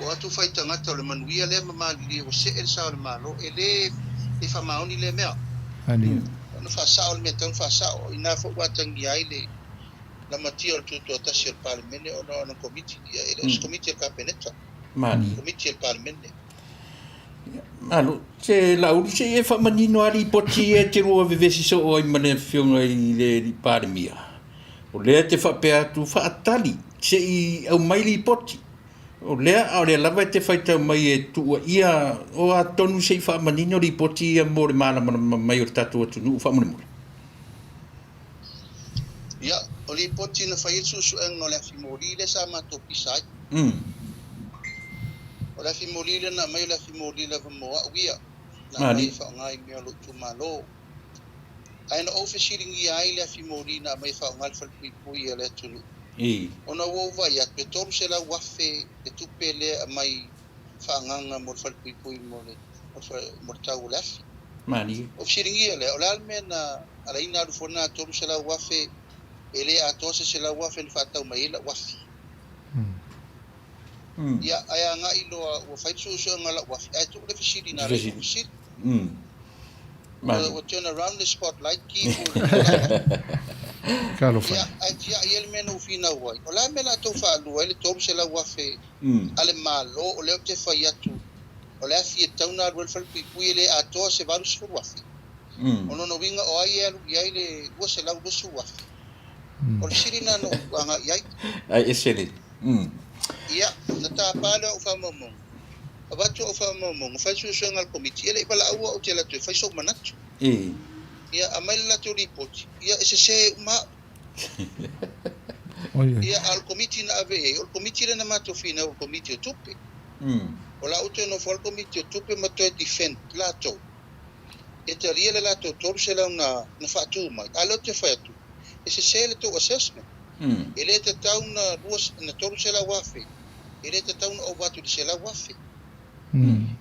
Ua o atu fai tagata o le manuia lea ma malilie ua see le sa o le Malo. E le e faamaoni lea mea. Malie. Ona faasao le mea e tatau ona faasao. O i ina foi ua atagia ai le lamatia o le tutoatasi o le Palemene ona o ana Komiti. Ia, e le o se Komiti a le Kapeneta. Malie. Komiti a le Palemene. Malo, se Laauli, se i e faamanino lava lipoti ia e te lua vevesi soo ai ma le Afioga i le Palemia. O lea e te faapea atu, faatali se i aumai lipoti. O lea, a o lea lava e te faitau mai e tuuaia, o a tonu se i faamanino lipoti ia mo le malamalama mai o le tatou atunuu faamolemole. Ia, o lipoti na fai ai le suesuega o le afi moli lea sa matou pisa ai. O le afi moli lea na aumai o le afi moli lava mo au ia, na aumai e faaaoga i mea o lou itumalo. Ae na ou fesiligia ai le afi moli na aumai e faaaoga i le falepuipui a le atunuu, ona ua ou vaai atu e $300,000 le tupe lea e aumai faaagaga mo le falepuipui mo le tau o le afi. Malie. Ou fesiligia lea, o le a le mea na ala ai na alu fua lena $300,000 e le atoa se $100,000 na faatau mai ai lau afi. Ia, ae agai loa ua fai le suesuega a lau afi, ae tuu le fesili na ala ai lou fesili. Ua turn around le spotlight ki fu i lau afi. Talofa e. Ia, ae tiai ai le mea na ou finau ai, o le a le mea o le a tou faalua ai le $300,000 a le Malo o lea ou te fai atu o le afi e tatau ona alu ai le falepuipui e le atoa se $80,000. O lona uiga o ai e alu i ai le $220,000? O le fesili lena na ou agai i ai. Ai ese le. Ia, na tapa lea o au faamaumauga. Avatu au faamaumauga, fai le suesuega a le Komiti, e le i valaau au ou te alu atu e fai sou manatu. Ia, aumai le latou lipoti, ia, e sese uma au. Ia, a o le Komiti na ave i ai, o le Komiti lea na matou finau, o le Komiti o Tupe. O la ua toe nofo lava le Komiti o Tupe ma toe defend latou. E talia le latou 300 na, na faatu mai, a o lea ou te fai atu, e sese le tou assessment. E le tatau na na $300,000, e le tatau na ova atu i le $100,000.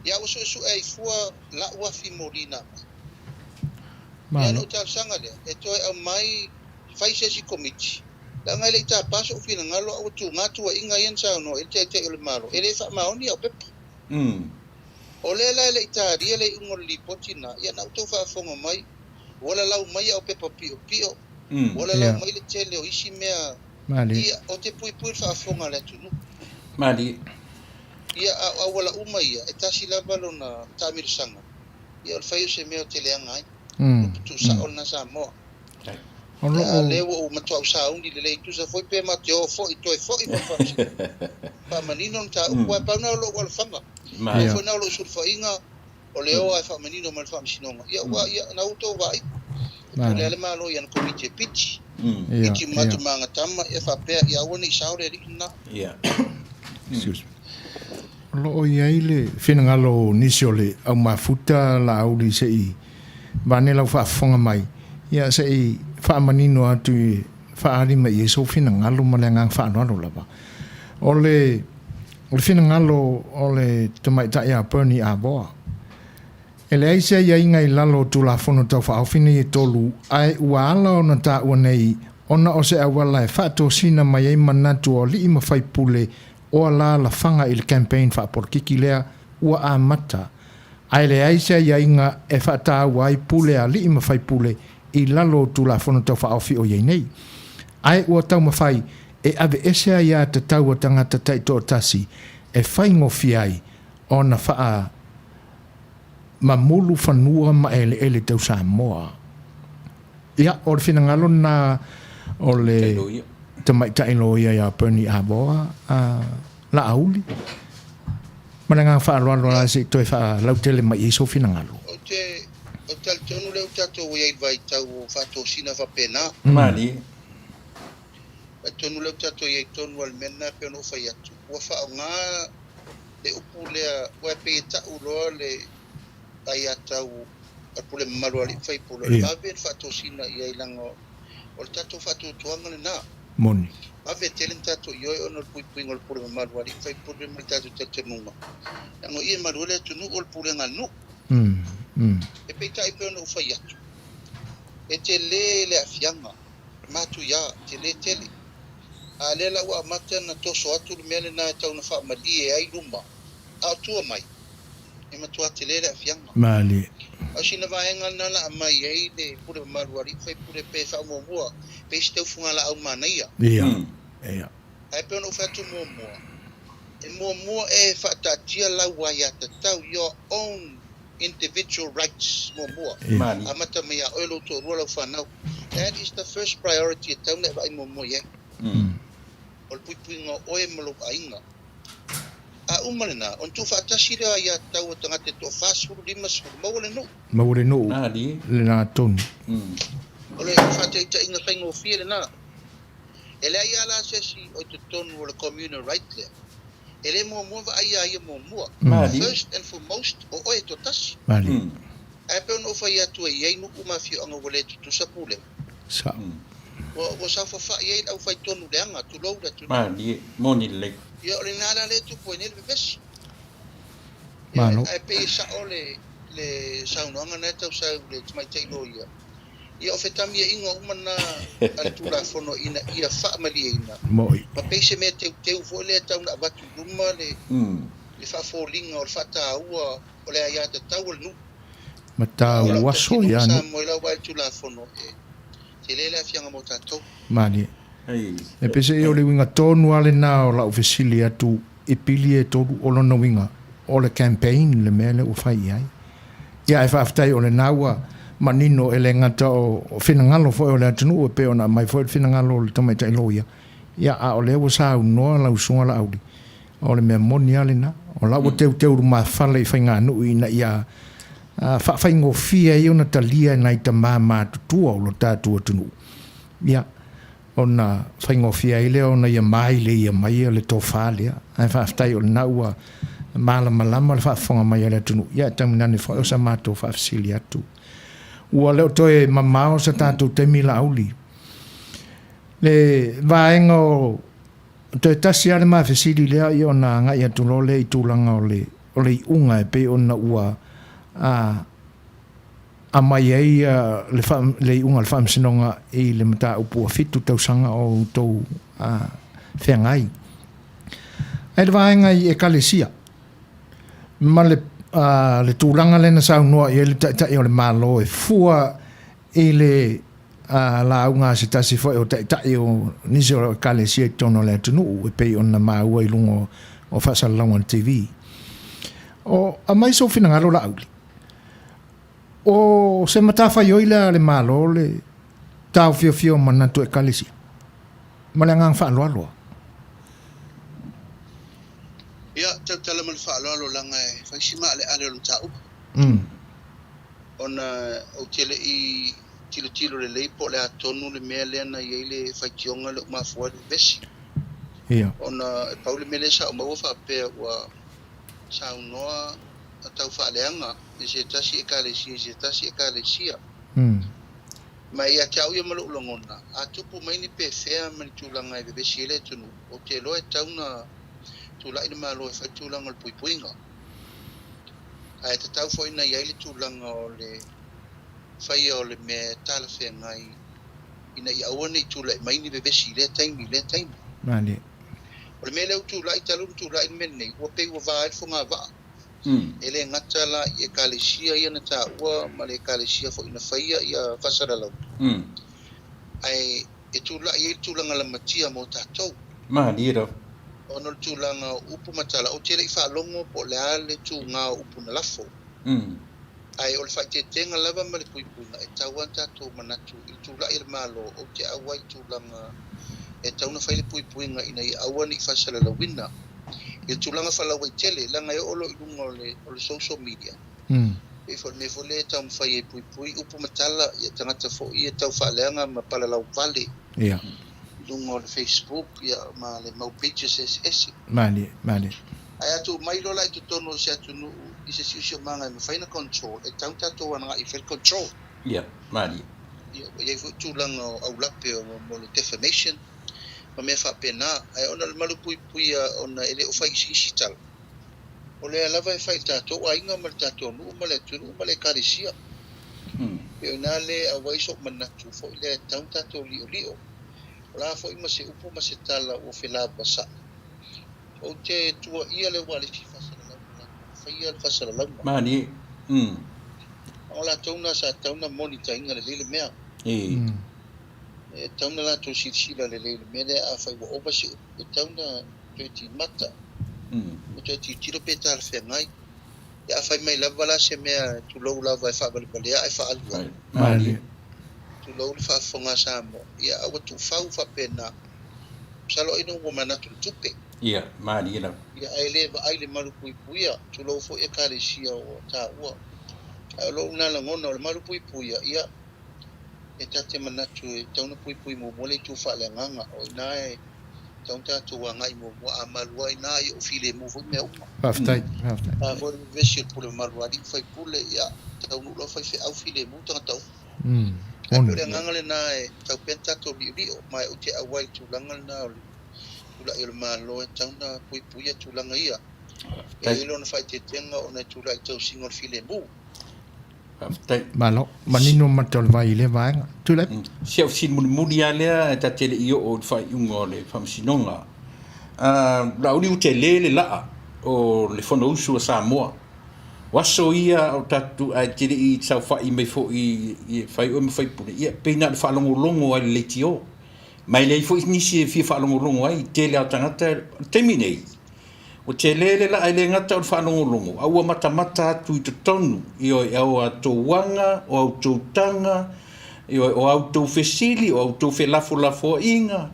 Ia ua suesue ai fua la'u afi moli na aumai. Ia ona ou talosaga lea, e toe aumai, fai se isi komiti, leaga e le i tapa so'u finagalo a ua tuga tuuaiga ia na saunoa i ai le Taitai o le Malo, e le faamaoni au pepa. O lea la e le i talia le iuga o le lipoti lena, ia na outou faafofoga mai, ua lalau mai au pepa piopio, ua lalau mai le tele o isi mea, ia, ou te puipui i le faafofoga a le atunuu. Malie. Ia, a o auala uma ia, e tasi lava lona taamilosaga, ia o le fai o se mea ou te leaga ai. Upu tuusao lena Samoa. Ia, a lea ua ou matuai sauni lelei, tusa foi pe ma te o foi, toe foi mo le faamasinoga. Faamanino le mataupu, aua e pau lena o lou alofaga. Pau foi lena o lou sulufaiga, o le o lava e faamanino mai le faamasinoga. Ia, ua, ia, na outou vaai. E pule lava le Malo i ana komiti e piti. Piti uma atu ma ana tama, ia faapea, ia aua ne i sao le alii lena. Excuse me. O lo o i ai le finagalo o nisi o le au mafuta Laauli se i vaeane lau faafofoga mai, ia se i faamanino atu i faaali mai i ai sou finagalo ma le agaga faaaloalo lava. O le o le finagalo o le tamaitai a Bernie Avoa, e leai se aiaiga i lalo o Tulafono Tau Faaofi nei e 3, ae ua ala ona taua nei ona o se auala e faatosina mai ai manatu o alii ma faipule o alaalafaga i le campaign faapolokiki lea ua amata, ae leai se aiaiga e faataua ai pule a alii ma faipule i lalo o Tulafono Tau Faaofi o i ai nei. Ae ua taumafai e aveese aiā tatau a tagata taitoatasi e faigofie ai ona faa mamulu fanua ma eleele tau Samoa. Ia, o le finagalo lena o le tamaitai loia ia Bernie Avoa a Laauli. Ma le agaga faaaloalo lava se i toe faalautele mai i ai sou finagalo. Ou te ou te talitonu lea ua tatou i ai i le vaitau o faatosina faapena. Malie. Talitonu lea ua tatou i ai tonu lava i le mea lena e pei ona ou fai atu. Ua faaaoga le upu lea, aua e pei e tau loa le aiatatau a le pule mamalu a alii ma faipule, o le vave le faatosina i ai leaga o le tatou faatuatuaga lena. Moni. Vave tele na tatou ioe ona o le puipuiga o le pule mamalu a alii ma faipule ma le tatou talitonuga, leaga o i e malu ai le atunuu o le pulega a le nuu. E peitai pei ona ou fai atu, e tele le aafiaga, matuia, tele tele. A lea la ua amata ona toso atu le mea lena e tau na faamalie ai luma, a o tua mai, e matua tele le aafiaga. Malie. A o sina vaega lena na aumai ai le pule mamalu a alii ma faipule pe faamuamua pe i se taufugalaau manaia. Ia. Ia. Ae pei ona ou fai atu muamua, e muamua e faataatia lau aiatatau, your own individual rights muamua. Ia. Amata mai ia oe, lou toalua, lau fanau. That is the first priority e tatau ona e vaai muamua i ai. O le puipuiga o oe ma lou aiga. A uma lena, ona tuufaatasi lea o aiatatau a tagata e toa 40, 50, maua le nuu. Maua le nuu lena tonu. O le faataitaiga faigofie lena. E leai lava la se isi o i totonu o le communal right lea e le muamua vaai ia ia muamua. First and foremost, o oe e toatasi. Ae pei ona ou fai atu e i ai nuu ma afioaga ua le tutusa pulega. Ua saofafai ai le aufai tonu leaga, tulou le atunuu. Malie, moni lelei. Ia o lena la lea e tupu ai nei le vevesi. Malo. Ae pei e sao le le saunoaga na e tau sau i le tamaitai loia. Ia o fetamiaiga uma na a le Tulafono ina ia faamalieina. Moi. Ma pei se mea teuteu foi lea e tau na avatu i luma le le faafoliga o le faataua o le aiatatau a le nuu. Ma tau aso ia nuu. Samoa i lau vaai i le Tulafono e. Tele le aafiaga mo tatou. Malie. E peiseai o le uiga tonu lava lena o lau fesili atu i pili e tolu, o lona uiga o le campaign le mea lea ua fai i ai. Ia ae faafetai o lena ua manino e le gata o finagalo foi o le atunuu e pei ona aumai foi le finagalo o le tamaitai loia, ia a o lea ua saunoa lau Susuga Laauli, o le mea moni lava lena. O la ua teuteu lumafale i faiganuu ina ia faafaigofie ai ona talia e nai tama matutua o lo tatou atunuu, ia, ona faigofie ai lea ona ia maileia mai le tofa lea. Ae faafetai o lena ua malamalama le faafofoga mai a le atunuu, ia e taminane foi o sa matou faafesili atu. Ua le o toe mamao sa tatou taimi Laauli. Le vaega o toe tasi lava le ma fesili lea ia ona agai atu loa lea i tulaga o le o le iuga e pei ona ua a aumai ai le le iuga o le Faamasinoga i le mataupu ua fitu tausaga o outou feagai. Ae le vaega i Ekalesia ma le le tulaga lea na saunoa i ai le Taitai o le Malo e fua i le lauga a se tasi foi o Taitai o nisi o Ekalesia i totonu o le atunuu e pei ona maua i luga o faasalalauga o le TV. O aumai sou finagalo Laauli, O se matafaioi lea a le Malo le taofiofia o manatu Ekalesia? Ma le agaga faaaloalo a. Ia, tautala ma le faaaloalo leaga e fai si maaleale o le mataupu. Ona ou te le i tilotilo lelei po o le a tonu le mea lea na i ai le faitioga lea ua mafua ai le vevesi. Ona e pau le mea lea sa ou maua faapea ua saunoa a taufaaleaga i se tasi Ekalesia i se tasi Ekalesia. Ma ia te au ia ma lou lagona, a tupu mai ni pefea ma ni tulaga e vevesi ai le atunuu, ou te iloa e tatau ona tulai le Malo e fai le tulaga o le puipuiga. Ae tatau foi ona i ai le tulaga o le faia o le mea e talafeagai ina ia aua ne i tulai mai ni vevesi i lea taimi i lea taimi. O le mea lea ua tulai talu ona tulai le mea lenei, ua pei ua va ai le fogavaa. E le gata la i Ekalesia ia na taua ma le Ekalesia foi na faia ia faasalalauga, ae e tulai ai le tulaga lamatia mo tatou. Malie lava. Ona o le tulaga o upu ma tala, ou te le i faalogo po o le a le tuga o upu na lafo. Ae o le faaeteetega lava ma le puipuiga, e tatau lava ona tatou manatu i le tulai a le Malo, ou te auai i tulaga e tatau ona fai le puipuiga ina ia aua ne i faasalalauina i le tulaga faalauaitele, leaga e oo loa i luga o le, o le social media, pei foi o le mea foi lea e taumafai ai e puipui upu ma tala ia tagata foi ia tau faaleaga ma palalauvale i luga o le Facebook ia ma le mau pages eseese. Malie, malie. Ae a tuu mai loa la i totonu o se atunuu i se siosiomaga e mafai ona control, e tatau ona tatou agai e fai le control. Ia, malie. Ia, ua i ai foi tulaga o aulape o mo le defamation ma mea faapena. Ae ona o le malupuipuia ona e le o fai isiisi tala, o lea lava e fai i le tatou aiga ma le tatou nuu ma le atunuu ma le ekalesia. E pei o ina lea e auai sou manatu foi lea e tatau ona tatou liolio. O le a foi ma se upu ma se tala ua felavasai, ou te tuuaia le ualesi faasalalauga latou faia le faasalalauga. Malie. O latou na sa tatau ona monitor ina lelei le mea. E tatau ona latou silasila lelei i le mea lea, afai ua ova se upu, e tatau ona toe timata, ma toe tilotilo pe talafeagai. Ia afai mai lava la se mea, tulou lava e faavalevalea ae faaalu ai. Tulou le faafofoga a Samoa, ia a ua tuufau faapena, masalo ai ua manatu i le tupe. Ia, malie lava. Ia, ae le vaai le malupuipuia, tulou foi Ekalesia ua taua. Ae o lou lena lagona, o le malupuipuia, ia, e ta te manatu e tatau ona puipui muamua le itu faaleagaga. O i ina e tatau ona tatou agai muamua, a malu ai i ina, ia ua filemu foi mea uma. Faafetai, faafetai. A foi le vevesi o le pule mamalu a alii ma faipule, ia, taunuu loa faifeau filemu tagata uma. Ae pei o le agaga lena e tatau pea ona tatou liolio, ma ou te auai i le tulaga lena o le tulai o le Malo e tatau ona puipuia tulaga ia. E i ai lona faaeteetega ona e tulai i le tausiga o le filemu. Faafetai. Malo. Manino mata o le vai i lea vaega. Tulai. Si au fesili mulimuli lava lea e ta te le i oo i le faaiuga o le Faamasinoga. Laauli ua tele le laa o le Fonousu a Samoa. O aso ia a o tatou ae te le i saofai mai foi e fai oe ma faipule, ia pei na o le faalogologo lava i le leitio. Ma e leai foi nisi e fia faalogologo ai, tele lava o tagata, o le taimi nei, ua tele le laa e le gata o le faalogologo, a ua matamata atu i totonu, ioe, i a outou aga, o a outou taga, ioe, o a outou fesili, o a outou felafolafoaiga,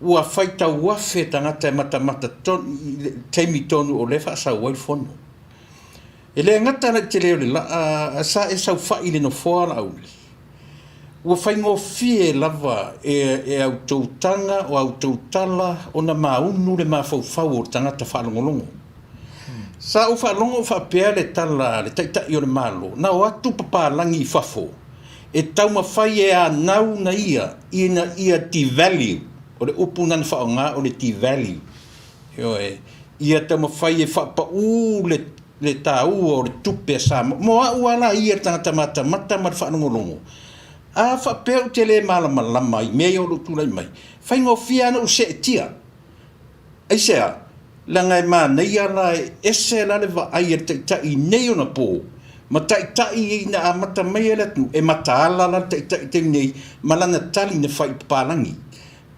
ua faitau afe tagata e matamata tonu i le taimi tonu o lea e faasau ai le fono. E le gata la i le tele o le laa, a sa e saofai i le nofoa Laauli, ua faigofie lava e a outou taga, o a outou tala ona maunu le mafaufau o le tagata faalogologo. Sa ou faalogo o faapea le tala a le Taitai o le Malo, na o atu papalagi i fafo e taumafai e anau na ia ina ia devalue, o le upu na na faaaoga o le devalue, ioe, ia taumafai e faapaū le le taua o le tupe a Samoa. Mo au lava la ia le tagata matamata ma le faalogologo, a faapea ou te le malamalama i mea ia o lo o tulai mai, faigofie lava ona ou seetia. Aisea? Leaga e manaia la e ese la le vaai a le Taitai i nei ona po, ma Taitai ina amata mai ai le atunuu, e mataala la le Taitai i le taimi nei ma lana tali na fai i papalagi.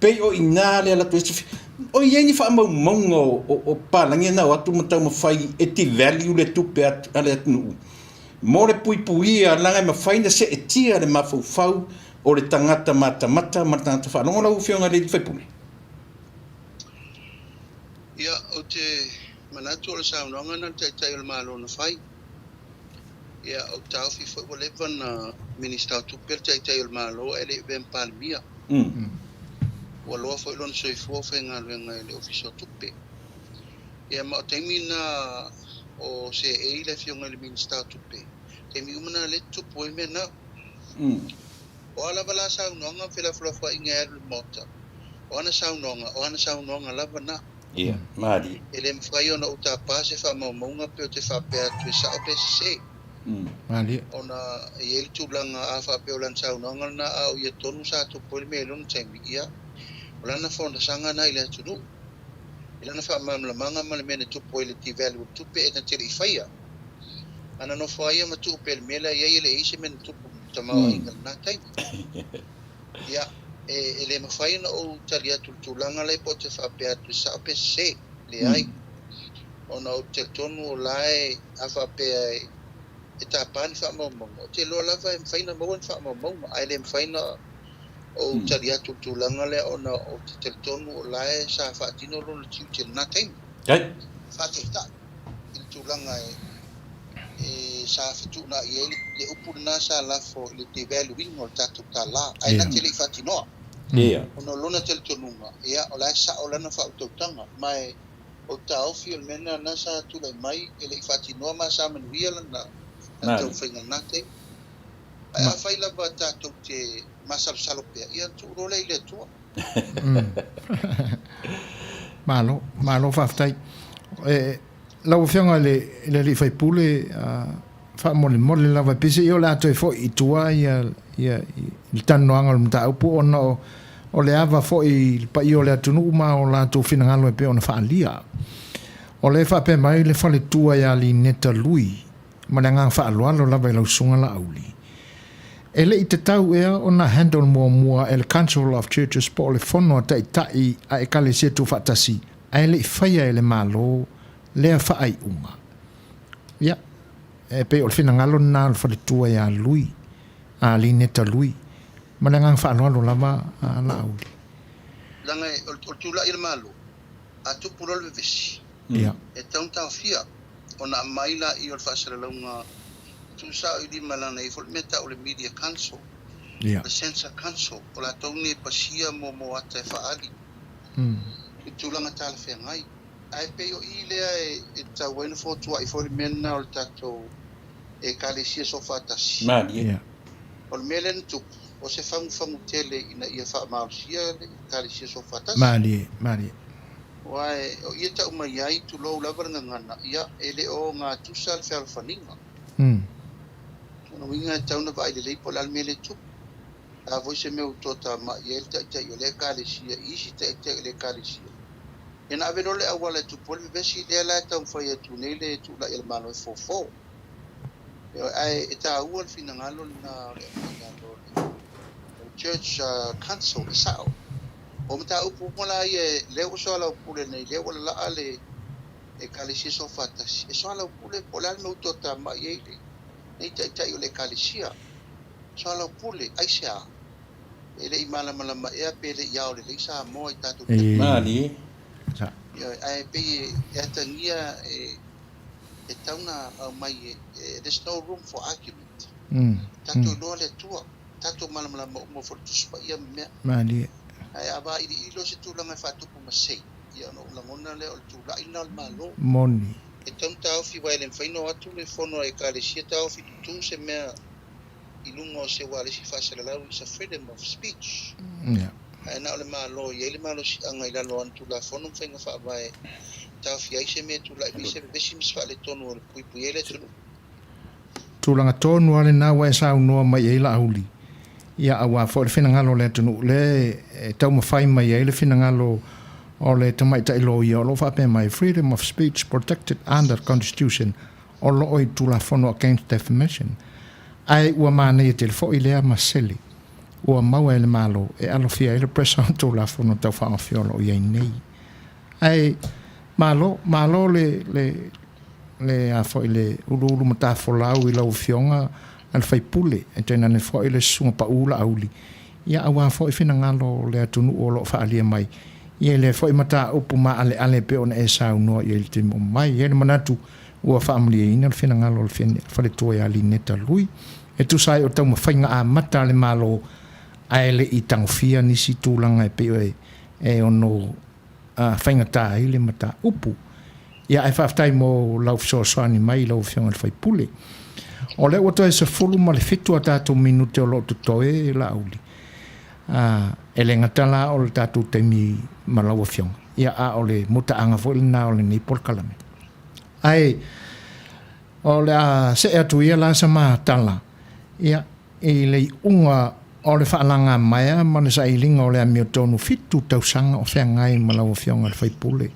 Pei o i ina le alu atu ai. O i ai ni faamaumauga o papalagi na o atu ma taumafai e devalue le tupe a le atunuu mo le puipuia leaga e mafai ona seetia le mafaufau o le tagata matamata ma le tagata faalogo lau Afioga i le sui usufono. Ia, ou te manatu o le saunoaga lena a le Taitai o le Malo na fai. Ia, ou te taofi foi ua leva ona Minisita o Tupe le Taitai o le Malo ae le i avea ma Palemia. Ua loa foi lona soifua o faigaluega i le Ofisa o Tupe. Ia, ma o taimi na o seei le Afioga i le Minisita o Tupe, taimi uma na lea e tutupu ai mea na. O a lava la saunoaga ma felafolafoaiga e alu i le Maota, o ana saunoaga, o ana saunoaga lava na. Ia, malie. E le mafai ona ou tapa se faamaumauga pe ou te faapea atu e sao pe sese. Malie. Ona e i ai le tulaga a faapea o lana saunoaga lena a o ia tonu sa tupu ai le mea i lona taimi, ia, o lana fonosaga lena i le atunuu, i lana faamalamalamaga ma le mea na tupu ai i le devalue o le tupe e na te le i faia. Ana nofo lava ia ma tuu pea i le mea la e i ai e le i ai se mea na tupu i le tamaoaiga i lena taimi. Ia, e le mafai ona ou tali atu i le tulaga lea po o te faapea atu e sao pe sese. Leai. Ona ou te talitonu o la e, a faapea e tapa ni faamaumauga, ou te iloa lava e mafai ona maua ni faamaumauga, ae le mafai ona ou tali atu i le tulaga lea ona ou te talitonu o la e sa faatino lona tiute i lena taimi. Faataitai i le tulaga e sa fetuunai ai le upu lena sa lafo i le devaluing o le tatou tala, ae na te le i faatinoa. Ona o lona talitonuga, ia, o la e sao lana faautautaga, ma o le taofi o le mea lena sa tulai mai e le i faatinoa ma sa manuia lana taumafaiga i lena taimi. Ae afai lava tatou te masalosalo pea, ia ona tuu loa lea i le Atua. Malo, malo faafetai. E, lau Afioga i le, i le alii faipule, faamolemole lava, peiseai o le a toe foi i tua ia, ia, i le talanoaga o le mataupu ona o, o le ava foi i le paia o le atunuu ma o latou finagalo e pei ona faaalia. O lea e faapea mai le faletua ia Lineta Lui, Ma le agaga faaaloalo lava i lau Susuga Laauli. E le i tatau ea ona handle muamua e le Council of Churches po o le Fono a Taitai a Ekalesia Tuufaatasi ae le i faia e le Malo lea faaiuga? Ia, e pei o le finagalo lena o le faletua ia Lui, a Lineta Lui. Ma le agaga faaaloalo lava a Laauli. Leaga o le tulai o le Malo, a tupu loa le vevesi, e tatau ona taofia. ona aumai laia o le faasalalauga tuusao i lima leaga e i ai foi le mea e tau o le Media Council, le Censor Council, o latou nei e pasia mo ata e faaali i tulaga talafeagai. Ae pei o i lea e tatau ai ona fotuai foi le mea lena o le tatou Ekalesia Soofaatasi. O le mea lea na tupu, o se fagufagu tele ina ia faamalosia le Ekalesia Soofaatasi. Aua o i e tau mai ai, tulou lava le gagana, ia, e le o gatusa le fealofaniga. O lona uiga e tatau ona vaai lelei po o le a le mea lea e tupu. O le a foi se mea ua toatamai ai le taitai o lea Ekalesia i isi taitai o lea Ekalesia. Ia ona ave loa le auala e tupu ai le vevesi, lea la e taumafai atu nei le tulai a le Malo e fofo. Ioe, ae e taua le finagalo lena o le aumai lalo o le Church Council, e sao. O mataupu uma la ia, lea ua soalaupule nei, lea ua lalaa le Ekalesia Soofaatasi, e soalaupule po o le a le mea ua toatamai ai lenei taitai o le Ekalesia. Soalaupule, aisea? E le i malamalama ea pe le i ao lelei Samoa i tatou taimi. Malie. Ioe, ae pei e atagia e e tatau ona aumai e, there's no room for argument. Tatou iloa le Atua, tatou malamalama uma foi i le Tusi Paia ma mea. Malie. Ae a vailiili loa se tulaga e faatupu masei, ia ona ou lagona lea o le tulai lena o le Malo. Moni. E tatau ona taofi aua e le mafai ona o atu le fono a Ekalesia taofi tutu se mea i luga o se ualesi faasalalau, it's a freedom of speech. Yeah. Ae na o le Malo e i ai le malosiaga i lalo o ana Tulafono ma faiga faavae e taofia ai se mea e tulai mai se vevesi ma se faaletonu o le puipui ai le atunuu. Tulaga tonu lava lena ua e saunoa mai ai Laauli, ia aua foi le finagalo o le atunuu lea e taumafai mai ai le finagalo o le tamaitai loia o lo o faapea mai, Freedom of speech protected under the Constitution o lo o i Tulafono Against Defamation. Ae ua manaia tele foi lea masele ua maua e le Malo e alofia ai le pressure o Tulafono Tau Faaofi o lo o i ai nei. Ae malo, malo le, le, le a foi le uluulu matafolau i lau Afioga a le Faipule, e tainane foi le Susuga Pau Laauli, ia aua foi finagalo o le atunuu o lo o faaalia mai ia i lea foi mataupu maaleale e pei ona e saunoa i ai i le taimi uma mai. E i ai le manatu ua faamalieina le finagalo o le faletua ia Lineta Lui e tusa ai o taumafaiga amata a le Malo ae le i tagofia nisi tulaga e pei e ono faigata ai le mataupu. Ia ae faafetai mo lau fesoasoani mai i lau Afioga i le sui usufono. O lea ua toe 17 a tatou minute o lo o totoe Laauli. E le gata la o le tatou taimi ma lau Afioga, ia a o le mutaaga foi lena o lenei polokalame. Ae o le a see atu ia la sa matala, ia, i le iuga o le faalagamaea ma le sailiga o le amiotonu fitu tausaga o feagai ma lau Afioga i le sui usufono,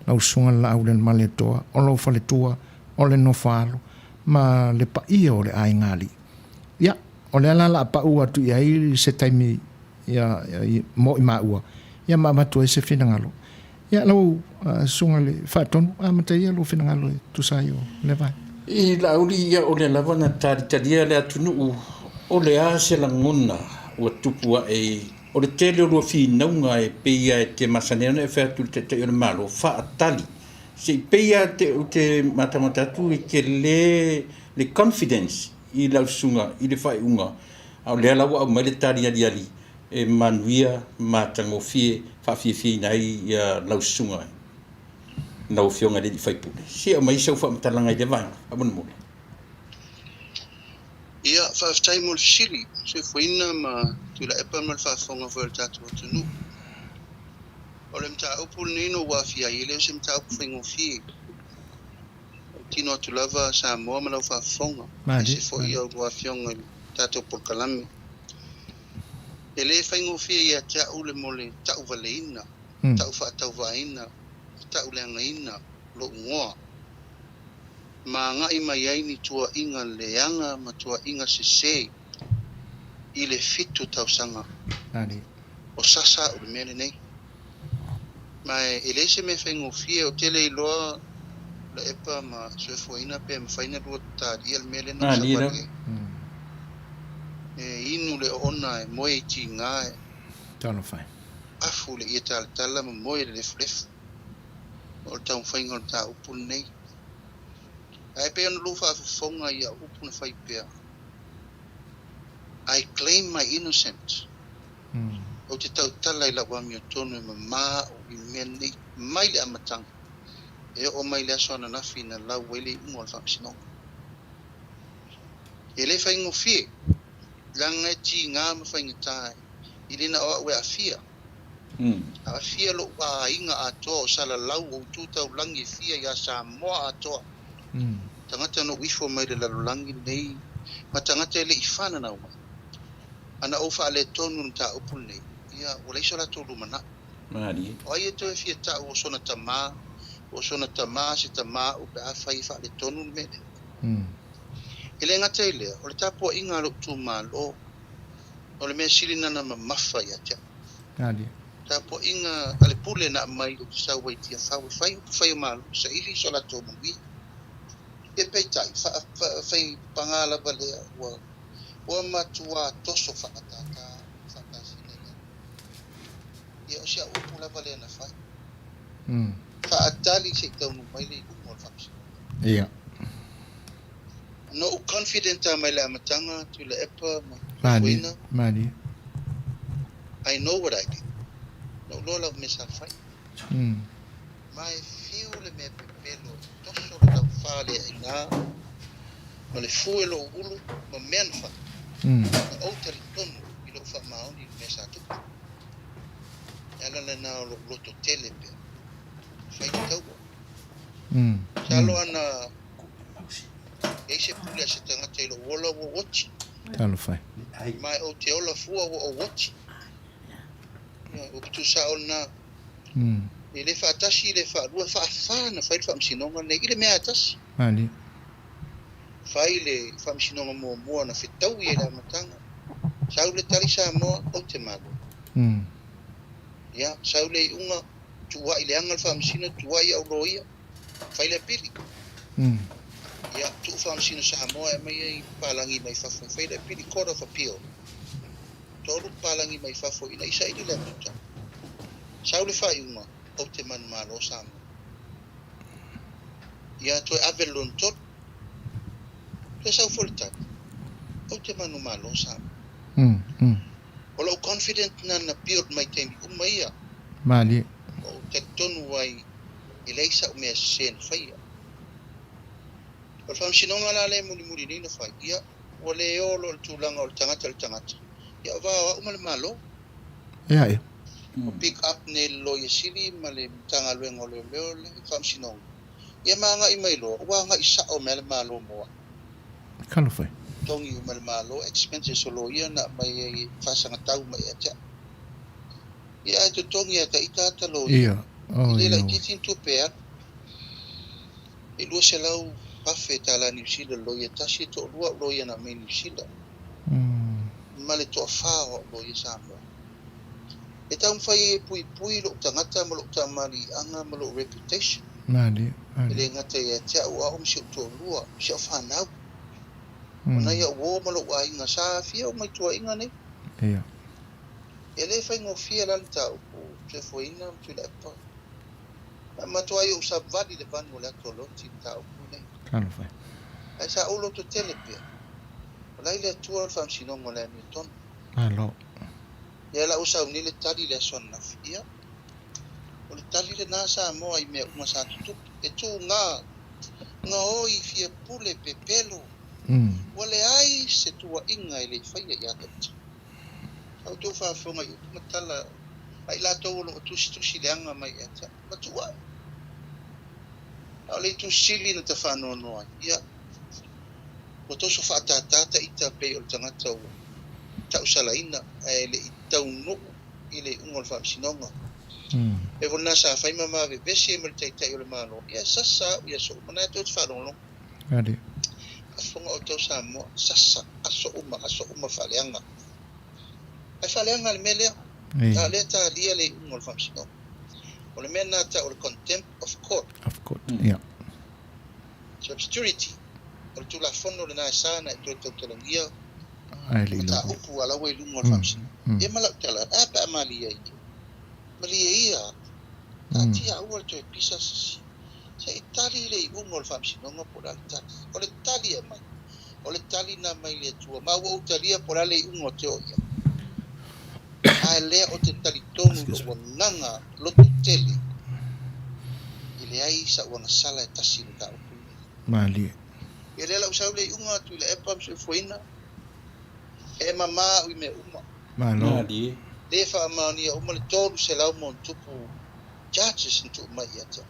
lau Susuga Laauli-a-le-Malietoa, o lou faletua, o le nofoaalo ma le paia o le aiga alii. Ia, o lea la o le a pau atu i ai se taimi ia, mo i maua, ia ma avatu ai se finagalo. Ia, lau Susuga i le Faatonu, amata ia lou finagalo e tusa ai o lea vaega. I Laauli, ia o lea lava na talitalia le atunuu, o le a se lagona ua tupu ae o le tele o lua finauga e pei lava e te masani ai ona e fai atu i le Taitai o le Malo, faatali. Se i pei lava te, ou te matamata atu e tele le confidence i lau susuga i le faaiuga, a o lea la ua aumai le tali aliali e manuia ma matagofie faafiafiaina ai lau susuga lau Afioga i le Alii Faipule. Se i aumai sau faamatalaga i lea vaega, faamolemole. Ia, faafetai mo le fesili, Soifuaina ma Tuilaepa ma le faafofoga foi a le tatou atunuu. O le mataupu lenei na ou aafia ai, e le o se mataupu faigofie. E tino atu lava Samoa ma lau faafofoga, aemaise foi a oulua afioga i le tatou polokalame. E le faigofie ia te au le mo le tauvaleina, taufaatauvaaina, tauleagaina lou igoa ma agai mai ai ni tuuaiga leaga ma tuuaiga sese i le fitu tausaga o sasa au i le mea lenei. Ma e leai se mea faigofie, ou te le iloa Laepa ma Soefuaina pe mafai ona lua talia le mea lea na ou savali ai. E inu le oona e moe i tiga e afu le ie talatala ma moe le lefulefu. O le taumafaiga o le mataupu lenei. Ae pei ona lua faafofoga i au upu na fai pea, I claim my innocent. Ou te tautala i lau amiotonu e mama au i mea nei mai le amataga e oo mai le aso ananafi na lau ai le iuga o le Faamasinoga. E le faigofie, leaga e tiga ma faigata i le na o au e aafia. Aafia lou aiga atoa o salalau o tu taulagi e fia ia Samoa atoa. Tagata na ou ifo mai le lalolagi lenei ma tagata e le i fananau mai. Ana ou faaletonu i le mataupu lenei, ia, ua leai so latou lumanai. Malie. O ai e toe fia tau o sona tama, o sona tama se tama au pe afai e faaletonu le mea lea? E le gata i lea, o le tapuaiga a lou itumalo, o le mea sili lena na mamafa ia te au. Tapuaiga a le pule na aumai ou te sau ai i Tiafau e fai upufai o Malo e saili so latou manuia. Ia peitai, fai paga lava lea ua ua matua toso faatātā au ma faatasina i lalo. Ia o si au upu lava lea na fai. Faatali se i taunuu mai le iuga o le faamasinoga. Ia. Na ou confident lava mai le amataga, Tuilaepa ma Malie, Fuina. malie. I know what I did. Na ou iloa lau mea sa fai. Ma e fiu le mea pepelo e toso le taufa lea i ina ma le fue lou ulu ma mea na fai. Na ou talitonu i lou faamaoni i le mea sa tupu. E ala lena o lou loto tele pea. Fai le taua. Masalo ana i ai se pule a se tagata i lou ola ua ou oti. Talofa e. Ma ou te ola fua ua ou oti. Ia, upu tuusao lena. E le faatasi, e le faalua, e faafa ona fai le faamasinoga lenei i le mea lava e tasi. Malie. Fai le faamasinoga muamua na fetaui ai i le amataga. Sau le tali Samoa, ou te malo. Ia, sau le iuga, tuuai leaga le faamasino, tuuai au loia, fai le apili. Ia, tuu faamasino Samoa e aumai ai papalagi mai fafo e fai le apili, Court of Appeal. Toalu papalagi mai fafo ina i saili le amiotonu. Sau le faaiuga, ou te manumalo Samoa. Ia, toe ave le lona tolu. Toe sau foi le tali, ou te manumalo Samoa. O lou confident na na build mai taimi uma ia. Malie. Ua ou talitonu ai e leai sa'u mea sese na faia. O le faamasinoga la lea e mulimuli nei na fai, ia, ua le o loa i le tulaga o le tagata i le tagata, ia o va o a'u ma le Malo. Ia, ia. Ua pick up nei le Loia Sili ma le Matagaluega o Leoleo le faamasinoga, ia ma agai mai loa, ua agai sa'o mai lava le Malo mo a'u. Talofa e. Togi uma e le Malo expenses o loia na aumai ai e faasagatau mai ia te a'u. Ia ae totogi ia ita ata loia. Ia, E oi le oi. laitiiti ni tupe e alu. E 200,000 tala Niu Sila le loia e tasi, e toalua au loia na aumai Niu Sila, ma le toafa o au loia Samoa. E taumafai ai e puipui lou tagata ma lou taamaliiaga ma lou reputation. Malie, E malie. le gata ia te au, o au ma si ou toalua, ma si au fanau. O nai au uo ma lou aiga sa aafia uma i tuuaiga nei. Ia. E le faigofie la le mataupu Sefoina ma Tuilaepa. Na matuai ou savali le vanu o le ata o Loti i mataupu nei. Talofa e. Ae sa ou loto tele pea, o la i le Atua le faamasinoga o le amiotonu. Malo. Ia la ua sauni le tali i le aso ananafi. Ia, o le tali lena Samoa i mea uma sa tutupu. E tuga, gaoi, fia pule, pepelo. Ua leai se tuuaiga e le i faia ia te ita. Sa outou faafofoga i upu ma tala a i latou o lo o tusitusi leaga mai ia te au, ma tuuai. A o le itu sili na ta faanoanoa ai, ia, ua toso faatātā ta ita pei o le tagata ua tausalaina ae le i taunuu i le iuga o le faamasinoga. E foi lena sa fai ma ma vevesi ai ma le Taitai o le Malo, ia, sasa au i aso uma, na e tou te faalogologo. Faafofoga outou Samoa, sasa aso uma, aso uma faaleaga. Ae faaleaga le mea lea, a o lea e talia le iuga o le faamasinoga. O le mea lena tau o le contempt of court. Of court, ia. Substurity, o le Tulafono lena e sa ona e toe tautalagia Ae le i lava. mataupu a la ua i luga o le faamasinoga. Ia ma lau tala, ae a pe a malie ai ia? Malie ia, taatia aua le toe pisa sisi. Se i tali le iuga o le faamasinoga po o le a le tali. O le tali e aumai, o le tali na mai le Atua, ma ua ou talia po o le a le iuga o te oo i ai. Ae lea ou te talitonu i lou agaga loto tele, e leai sa'u agasala e tasi i le mataupu lenei. Malie. Ia lea la ua sau le iuga atu i le epa ma soifuaina, e mama a'u i mea uma. Malo. Malie. Le faamaonia uma le 300 ma ona tupu charges na tuu mai ia te au.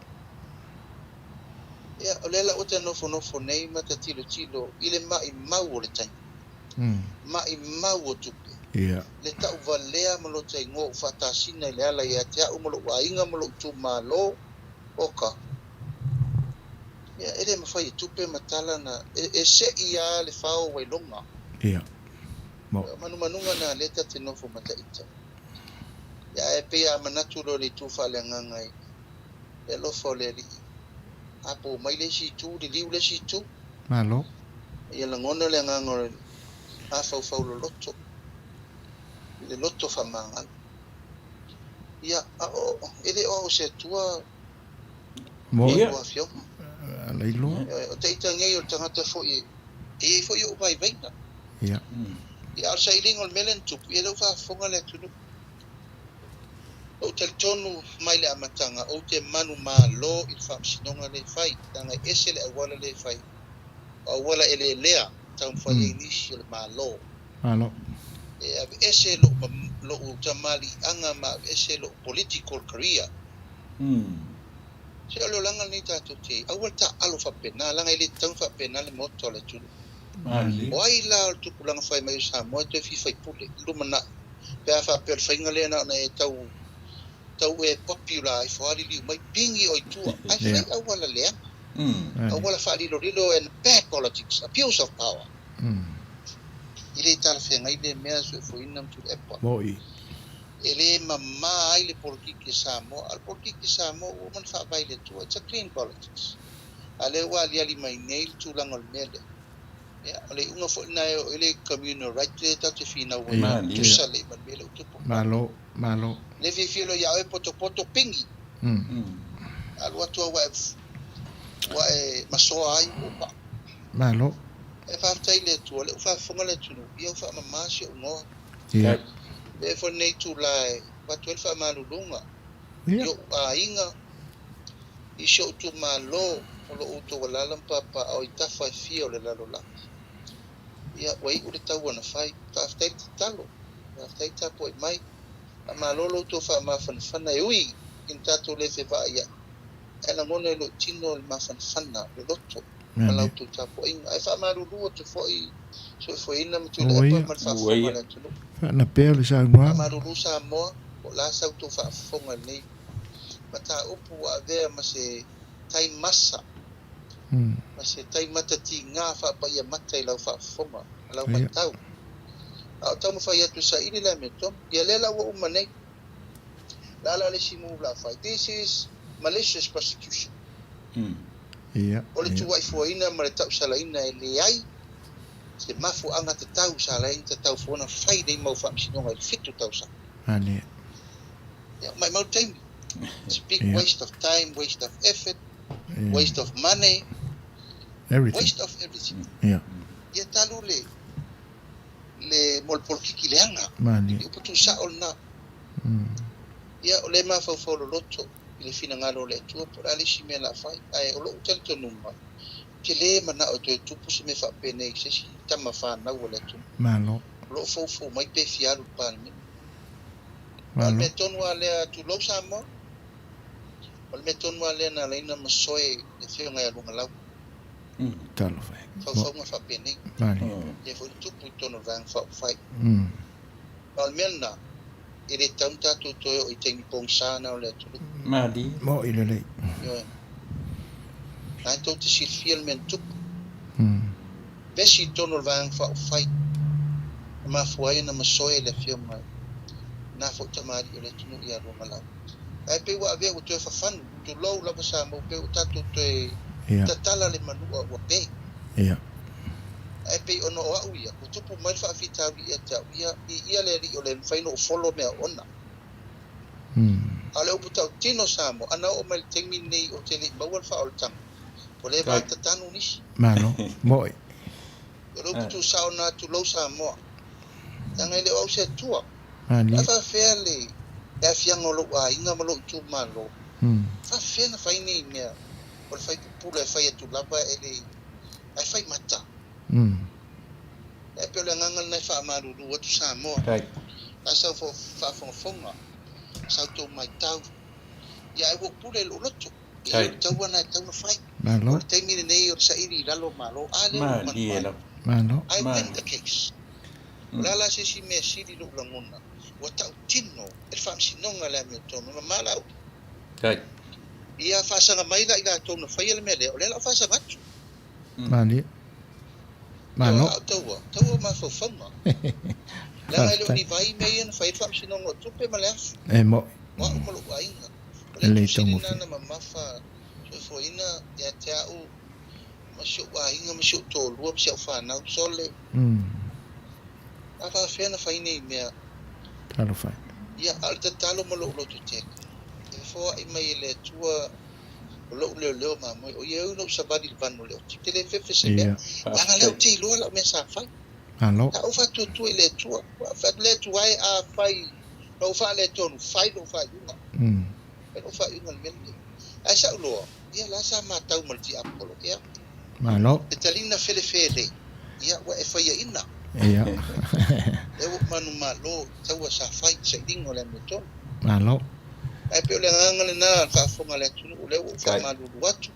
Ia, o lea la ua ta nofonofo nei ma ta tilotilo i le maʻimau o le taimi, maʻimau o tupe, le tauvalea ma lota igoa ua faatasina i le ala ia te au ma lou aiga ma lou itumalo, oka. Ia, e le mafai e tupe ma tala na, e, e se'i a le fao o Wailoga. Ia. Mo. O manumanuga na lea ta te nofo ma ita. Ia, ae pei a manatu loa i le itu faaleagaga i le alofa o le Alii, a po mai le isi itu, liliu le isi itu. Malo. Ia lagona le agaga o le mafaufau loloto i le loto faamagalo. Ia, a o, e le o au o se Atua Mo. ia lua afioga. Alailoa. O te ita nei o le tagata foi e i ai foi ou vaivaiga. Ia. Ia, a o le sailiga o le mea lea na tupu, ia lea ua faafofoga le atunuu. Ou talitonu mai le amataga, ou te manumalo i le faamasinoga lea e fai, leaga e ese le auala lea e fai, o auala eleelea e taumafai ai nisi o le Malo. Malo. E aveese lou tamaliiaga ma aveese lou political career. Se o le olaga lenei tatou te i ai, aua le taaalo faapena, leaga e le tatau ona faapena le maota o le atunuu. O ai la o le tupulaga fai mai o Samoa e toe fia faipule i le lumanai pe a faapea o le faiga lea na ona e tau tau e popular ai fo liliu mai pigi oe i tua ae fai auala leaga, auala faalilolilo and bad politics, abuse of power. E le talafeagai lea mea Soefoina ma Tuilaepa. E le mama ai le polokiki a Samoa, a o le polokiki a Samoa ua uma ona faavae i le Atua, it's a clean politics. A o lea ua aliali mai nei le tulaga o le mea lea. Ia, o le iuga foi lena e oo i le communal right lea tatou te finau ai, e tusa lelei ma le mea lea ua tupu mai. Malo, malo. Le fiafia loa ia oe potopoto pigi. Alu atu au ua e masoa ai ua paa. Malo. E faafetai i le Atua, o lea ua faafofoga le atunuu, ia ua faamama si ou igoa. Ia. Avea foi lenei itula e avatu ai le faamaluluga i ou aiga, i si ou itumalo o lo o outou alaala ma papaaao i tafa e fia o le lalolagi. Ia, ua iu le taua na fai. Faafetai le tatalo, faafetai le tapuai mai. Faamalo lo outou faamafanafana e ui ina tatou le fevaaiai, ae lagona i lou tino le mafanafana o le loto ma la outou tapuaiga. Ae faamalulu atu foi Soifuaina ma Tuilaepa ma le faafofoga a le atunuu. Faanapea le saunoaga. Faamalulu Samoa, po o le a sa outou faafofoga i lenei mataupu ua avea ma se tai masa, ma se tai mata tiga faapaia mata i lau faafofoga ma lau matau. A o taumafai atu e saili le amiotonu, ia lea la ua uma nei. O le a la le isi move o le a fai? This is malicious prosecution. O le tuuaifuaina ma le tausalaina e leai se mafuaaga tatau sa ala ai ona tatau fua ona fai nei mau faamasinoga i le 7 tausaga. Ia, maimau le taimi. It's a big waste of time, waste of effort, waste of money, waste of everything. Ia talu le le mo le polokiki leaga. Le upu tuusao lena. Ia, o lea e mafaufau loloto i le finagalo o le Atua po o le a le isi mea o le a fai. Ae o lou talitonuga, ou te le manao e toe tupu se mea faapenei i se isi tama fanau a le atunuu. O lo o foufou mai pe fia alu i le Palemene. A o le mea tonu lava lea, tulou Samoa, o le mea tonu lava lea na ala ai ona masoe le Afioga ia Luagalau. Faufauga faapenei. Lea foi na tupu i totonu o le Vaega Faaupufai. A o le mea lena, e le tatau ona tatou toe oo i taimi pogisa na o le atunuu. Malie. Mo'i lelei. Ioe. Na e tou te silafia le mea na tupu. Vesi i totonu o le Vaega Faaupufai, na mafua ai ona masoe le Afioga i lena foi tamalii o le atunuu ia Luagalau. Ae pei ua avea ua toe fafanu, tulou lava Samoa, pei ua tatou toe tatala le manua ua pe. Ae pei ona o au ia, ua tupu mai le faafitauli ia te au ia, viia le Alii o le mafai ona ou follow mea ona. A o le upu tautino Samoa, ana oo mai le taimi lenei ou te le i maua le faaolataga, ua leva lava tatanu nisi. Malo, mo'i. O le upu tuusao lena, tulou Samoa, leaga e le o au se Atua. A faafefea le aafiaga o lou aiga ma lou itumalo? Faafefea na fai nei mea o le fai pupula e fai atu lava e le ae fai mata? Ae pei o le agaga lena e faamalulu atu Samoa. A sau faafogafoga, sa outou matau, ia ae ua ou pule i lou loto. E i ai le taua lena e tatau ona fai. O le taimi lenei o le saili i lalo o Malo. A lea ua uma ona fai. I win the case. O le a la se isi mea e sili lou lagona, ua tautino e le Faamasinoga le amiotonu, e mama la upu. Ia faasaga mai la i latou na faia le mea lea, o lea la a faasaga atu. Malie. Malo. A o taua, taua o mafaufauga. Leaga e le o ni vai mea ia na fai ai le Faamasinoga o Tupe ma le Afu. E mo'i. O a'u ma lo'u aiga. O le E atu sili taugofie. lena na mamafa soifuaina ia te a'u ma si o'u aiga ma si o'u toalua ma si a'u fanau. Sole, a faafefea na fai nei mea? Talofa e. Ia, a o le tatalo ma lo'u lototele, e foa'i mai e le Atua o lo'u leoleo mamoe, o ia e ui na ou savali i le vanu o le oti, ou te le fefe se mea, leaga lea ou te iloa la'u mea sa fai. Malo. Sa ou faatuatua i le Atua, ua fai atu, Le Atua e, afai na ou faaletonu, fai lou faaiuga. Fai lou faaiuga i le mea lenei. Ae sa ou iloa, ia la sa matau ma le tiapolo, ia. Malo. Le taliga felefele, ia, ua e faiaina. Ia. Lea ua ou manumalo i taua sa fai i le sailiga o le amiotonu. Malo. Ae pei o le agaga lena a le faafofoga a le atunuu, lea ua ou faamalulu atu.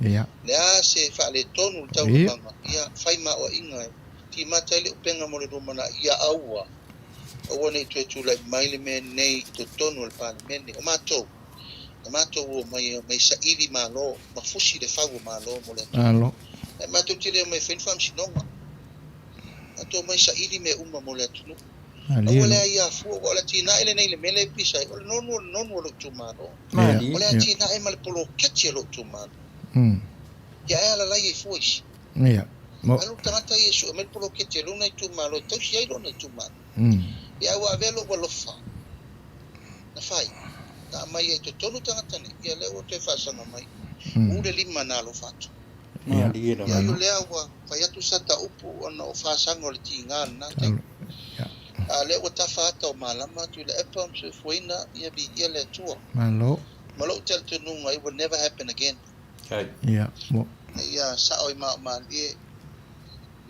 Ia. Le a se faaletonu i le taualumaga, ia fai maoaiga e timata ai le upega mo le lumanai, ia aua, aua ne i toe tulai mai le mea nei i totonu o le Palemene. O matou, na matou omai e omai e saili Malo ma fusi le fau o Malo mo le atunuu. Malo. Ae matou te le omai e fai ni faamasinoga. Matou omai e saili mea uma mo le atunuu. Aua le aia fua, aua o le atinae lenei i le mea lea e pisa ai, o le nonu o le nonu o lou itumalo. O le atinae ma le poloketi a lou itumalo. Ia ae alalai ai fua isi. Alu le tagata ia e sue mai le poloketi a lona itumalo e tausi ai lona itumalo. Ia ae ua avea lou alofa na fai, na aumai ai i totonu tagata nei, ia lea ua toe faasaga mai. Uu le lima na alofa atu. Malie lava. Ia ai o lea ua fai atu sata upu ona o fasaga o le tiga lena taimi. A lea ua tafa ata o malama Tuilaepa ma soifuaina ia viia le Atua. Malo. Ma lou talitonuga it will never happen again. Kai. Ia, mo. Ia sao i mao malie,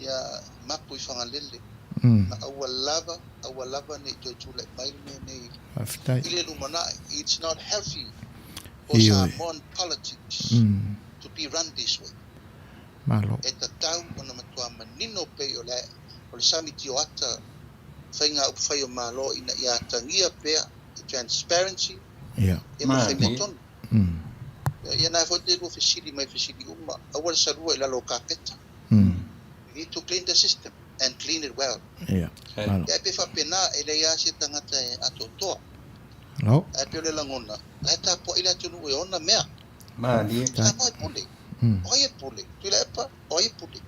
ia mapu i Fagalele. Ma aua lava, aua lava ne i toe tulai mai le mea nei Faafetai. i le lumanai. It's not healthy for Ioe. Samoan politics. To be run this way. Malo. E tatau ona matua manino pei o le o le sami tioata faiga upufai o Malo ina ia atagia pea i transparency Ia. ia ma fai mea tonu. Mm. Ia na foi te lua fesili mai fesili uma, aua le salua i lalo o kapeta. We need to clean the system and clean it well. Ia. Malo. Ia e pei faapena, e leai lava se tagata e atoatoa. Malo. Ae pei o le lagona, la e tapuai le atunuu e ona mea. Malie. Samoa e pule. O ai e pule? Tuilaepa, o ai e pule?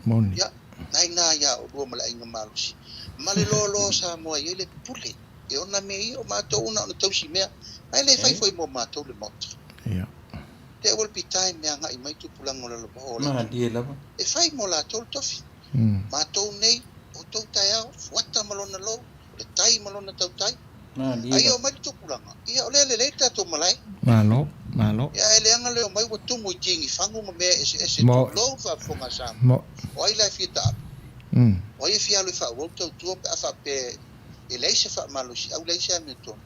Moni. Ia, na ina ia olua ma le aiga malosi. Ma le loaloa o Samoa e i ai le pule e ona mea ia, o matou na ona tausi mea, ae le fai foi mo matou le Maota. Ia. There will be time e agai mai tupulaga o lalovaoa o le atunuu. Malie lava. E fai mo latou le tofi. Matou nei, outou taeao, fuata ma lona lou, o le tai ma lona tautai. Malie A ia lava. omai le tupulaga, ia o lea e lelei le tatou malae. Malo, malo. Ia ae leaga le omai ua tumu i tigi fagu ma mea eseese Mo. tulou le faafofoga a Samoa. Mo. O ai la e fia taape? O ai e fia alu e faaauau le tautua pe a faapea e leai se faamalosiau, leai se amiotonu?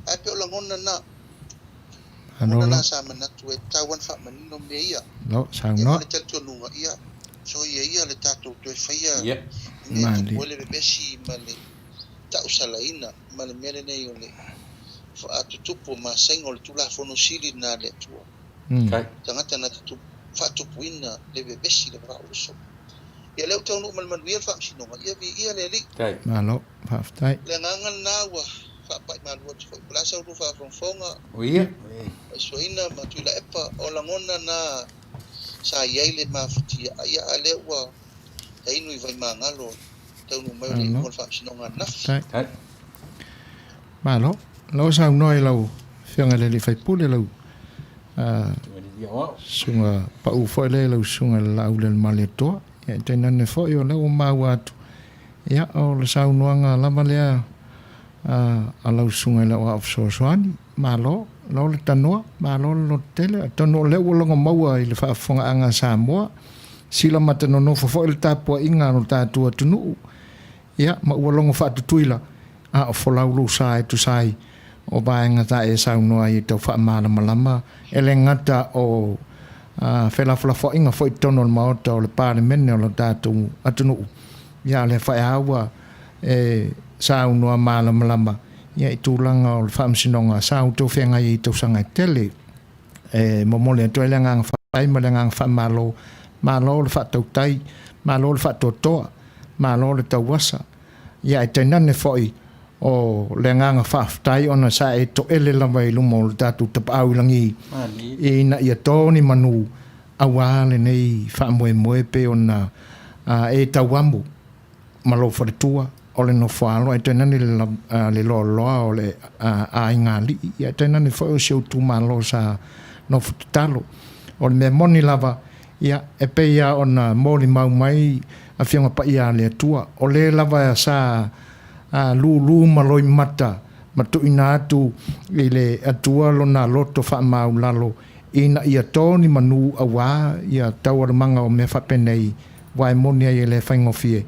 Ae pei o lagona na, Malo lagona la. na sa manatu e tatau ona faamanino mea ia. Lo, Ia ma saunoa. le talitonuga, ia, soia ia le tatou toe faia Ia. i mea e Malie. tupu ai le vevesi ma le tausalaina ma le mea lenei o le faatutupu o masaiga o le Tulafono Sili lena a le Atua. Kai. Tagata na te faatupuina le vevesi i le vaa-uso. Ia lea ua taunuu ma le manuia le faamasinoga, ia viia le Alii. Kai. Malo, faafetai. O le agaga lena ua faapai malu atu foi. Po o le a sa ulua faafogafoga, O ia. Faisoaina ma Tuilaepa, o lagona na sa i ai le mafatia, ia a lea ua tainu i Vaimagalo taunuu mai o le iuga o le faamasinoga ananafi. Faafetai. Malo. Lau saunoa i lau Afioga i le Alii Faipule, lau susuga pau foi lea i lau susuga i le Laaulialemalietoa. Ia, tainane foi o lea ua maua atu, ia, o le saunoaga lava lea a lau susuga i lau aao fesoasoani. Malo, lau le tanoa, malo le lototele. Atonu o lea ua logo maua i le faafofogaaga a Samoa, sila matanonofo foi le tapuaiga a lo tatou atunuu, ia, ma ua logo faatutuila, a o folau lou sa e tusa ai o vaega sa e saunoa ai e tau faamalamalama, e le gata o felafolafoaiga foi i totonu o le Maota o le Palemene o lo tatou atunuu, ia, a o lea foi lava ua e saunoa malamalama ia i tulaga o le Faamasinoga sa outou feagai ai i tausaga e tele. e momoli atu ai le agaga faafetai ma le agaga faamalo, malo le faatautai, malo le faatoatoa, malo le tauasa, ia ae tainane foi o le agaga faafetai ona sa e toele lava i luma o le tatou Tapaau i lagi ina ia to ni manu aua lenei faamoemoe pei ona e tauamo ma lou faletua o le nofoaalo ae tainane le loaloa o le aiga alii, ae tainane foi o si ou itumalo sa nofo tatalo. O le mea moni lava, ia, e pei lava ona molimau mai Afioga Paia a le Atua, o le lava sa lulu ma loimata ma tuuina atu i le Atua lona loto faamaulalo ina ia to ni manu aua ia taualumaga o mea faapenei, aua e moni ai e le faigofie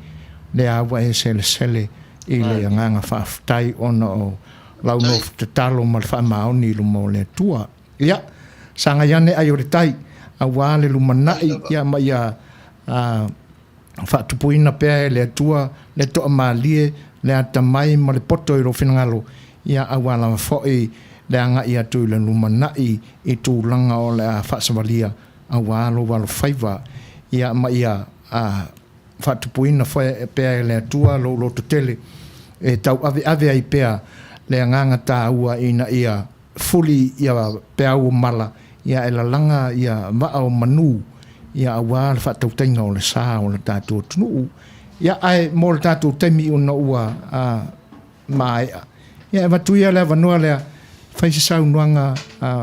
le a ua e selesele i le agaga faafetai ona o lau nofo tatalo ma le faamaoni i luma o le Atua. Ia, sagai ane ai o le tai, aua le lumanai, ia ma ia faatupuina pea e le Atua le toamalie, le atamai ma le poto i lou finagalo, ia aua lava foi le agai atu i le lumanai i tulaga o le a faasavalia aua lou alofaiva, ia ma ia faatupuina pea e le Atua lou lototele e tauaveave ai pea le agaga taua ina ia fuli ia peau o mala, ia e lalaga ia vaa o manu, ia aua le faatautaiga o le sa o le tatou atunuu. Ia ae mo le tatou taimi ona ua maea, ia e avatu ia le avanoa lea, fai se saunoaga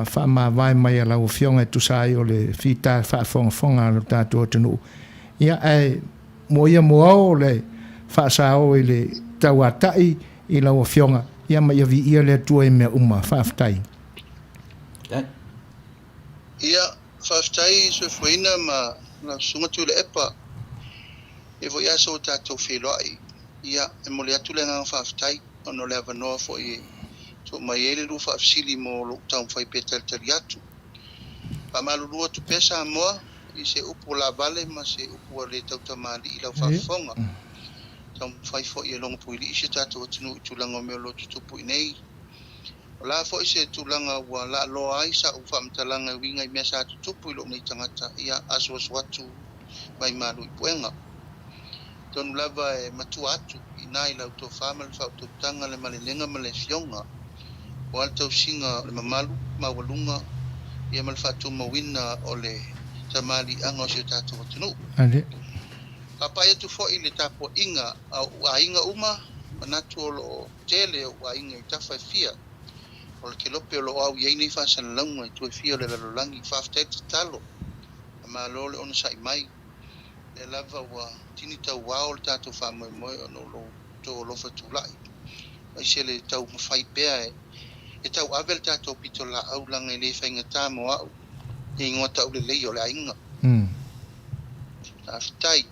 faamavae mai a lau Afioga e tusa ai o le fita faafogafoga a lo tatou atunuu. Ia ae mo ia mo ao le faasao i le tauatai i lau Afioga, ia ma ia viia le Atua i mea uma. Faafetai. Ia, faafetai Soifuaina ma lau Susuga Tuilaepa i foi aso ua tatou feiloai. Ia, e momoli atu le agaga faafetai ona o le avanoa foi e tuu mai ai le lua faafesili mo lou taumafai pea e talitali atu. Faamalulu atu pea Samoa i se upu ua laavale ma se upu ua le tautamalii i lau faafofoga. Taumafai foi e logopuilii si o tatou atunuu i tulaga o mea o lo o tutupu i nei. O le a foi se tulaga ua laaloa ai sa'u faamatalaga e uiga i mea sa tutupu i lou nei tagata, ia asuasu atu mai malu i puega. Atonu lava e matua atu i ina i lau tofa ma le faautautaga, le malelega ma le afioga, aua le tausiga o le mamalu maualuga ia ma le faatumauina o le tamaliiaga o si o tatou atunuu. Faapai atu foi i le tapuaiga a ou aiga uma, manatu o lo o tele ou aiga i tafa e fia o le kelope o lo o au i ai nei faasalalauga i itu e fia o le lalolagi. Faafetai le tatalo, faamalo le onosai mai. Lea lava ua tini tauao le tatou faamoemoe ona o lo outou alofa tulai, aemaise le taumafai pea e tauave le tatou pitolaau leaga e le faigata mo au le igoa taulelei o le aiga. Faafetai,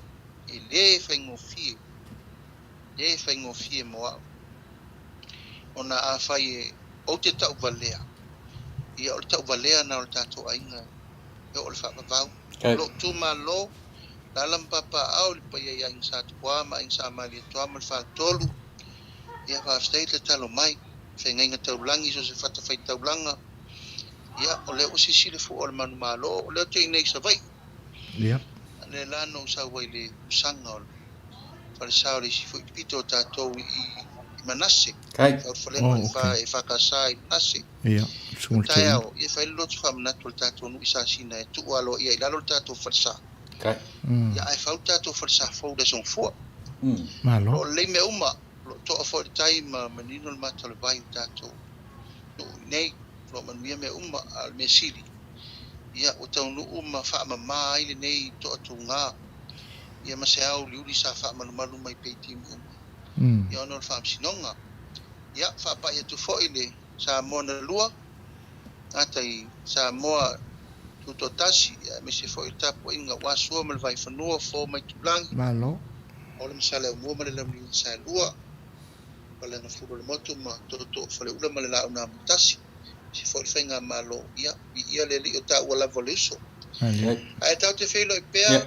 e le faigofie, le faigofie mo au ona afai e ou te tauvalea, ia o le tauvalea na o le tatou aiga e oo i le faavavau. O lou itumalo, alaala ma papaaao i le paia i Aiga Sa Tupua ma Aiga Sa Malietoa ma le Faletolu, ia faafetai le tatalo mai, feagaiga taulagi i so o se fatafaitaulaga, ia o lea ua sisi le fua o le manumalo, o lea ou te i nei i Savaii. Ia. A lea la na ou sau ai i le usaga o le falesa o le isi foi pito o tatou i i Manase. Kai. Fautufalega o le fa EFKS i Manase. Ia, O taeao, ia fai le lotu faamanatu o le tatou nuu i Sasina e tuu aloaia i lalo le tatou falesa. Kai. Ia ae fau le tatou falesa fou i le Aso Gafua. Malo. O lo o lelei mea uma, o lo o toa foi le tai ma manino le mata o le vai o tatou nuu i inei. O lo o manuia mea uma, a o le mea sili, ia ua taunuu ma faamama ai lenei toatuga ia ma se aoaliuli sa faamalumalu mai pea i taimi uma, ia ona o le Faamasinoga. Ia, faapai atu foi le Samoa na lua, gata i Samoa Tutoatasi, aemaise foi le tapuaiga ua Sua ma le Vaifanua, Fofo ma Itulagi, Malo. O le Masaleaumua ma le Launiu na Saelua, Paleagafulu o le Motu ma Tootoo o Faleula ma le Laau na Amotasi, aemaise foi le Faigamalo, ia, viia le Alii o taua lava o le uso. Ae tatou te feiloai pea,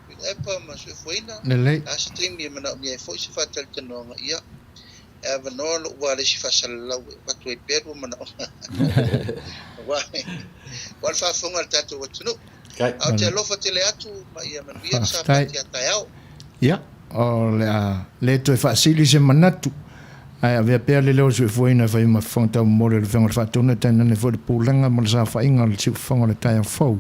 Tuilaepa ma Soifuaina, Lelei. o le a se taimi e manaomia ai foi se faatalitanoaga, ia. E avanoa lou va le isi faasalalau e avatu ai pea lua manaoga aua aua le faafofoga a le tatou atunuu. Ae ou te alofa tele atu ma ia manuia le Sapati a taeao. Ia, o le a le toe faasili se manatu, ae avea pea le leo soifuaina e fai ma fofoga taumomoli o le Afioga i le Faatonu e tainane foi le Pulega ma le saofaiga o le Siufofoga o le Taeao Fou.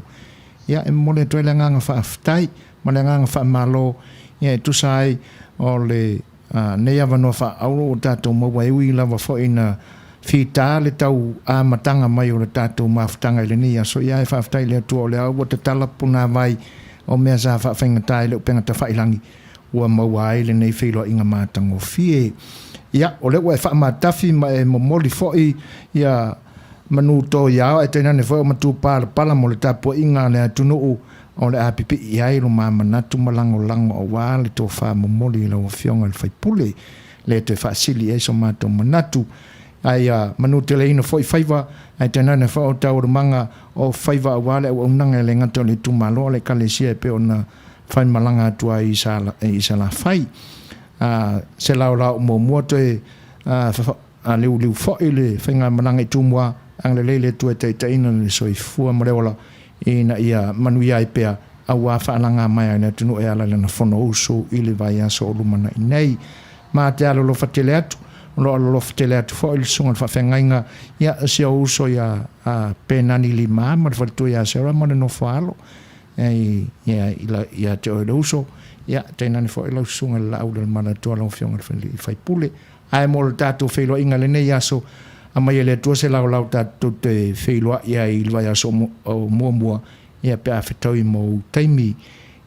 Ia, e momoli atu ai le agaga faafetai ma le agaga faamalo, ia e tusa ai o le nei avanoa faaauro ua tatou maua e ui lava foi ina fita le tau amataga mai o le tatou mafutaga i lenei aso, ia ae faafetai i le Atua o lea ua tatala punavai o mea sa faafaigata i le upega tafailangi ua maua ai lenei feiloaiga matagofie. Ia, o lea ua e faamatafi ma e momoli foi ia manu toiao ae tainane foi o matupalapala mo le tapuaiga a le atunuu o le a pipii ai lo ma manatu ma lagolago aua le tofa momoli i lau Afioga i le sui usufono, le toe faasili ai so matou manatu. Ae ia manuteleina foi faiva, ae tainane foi o taualumaga o faiva aua le auaunaga e le gata o le itumalo a le Ekalesia e pei ona faimalaga atu ai i Salafai. A se laolao muamua toe liuliu foi le faigamalaga i Tumua, agalelei le Atua e taitaiina le soifua ma le ola ina ia manuia ai pea aua faalaga mai a le atunuu e ala i lana Fonousu i le vaiaso o lumanai nei. Ma te alolofa tele atu, o lo o alolofa tele atu foi le Susuga i le Faafeagaiga ia si ou uso ia Penani Lima ma le faletua ia Sarah ma le nofo a alo ia te oe le uso, ia tainane foi lau Susuga i le Laauli o le Malaetoa lau Afioga i le Faipule. Ae mo le tatou feiloaiga i lenei aso, aumai e le Atua se laolao tatou te feiloai ai i le vaiaso o muamua, ia pe a fetaui ma ou taimi.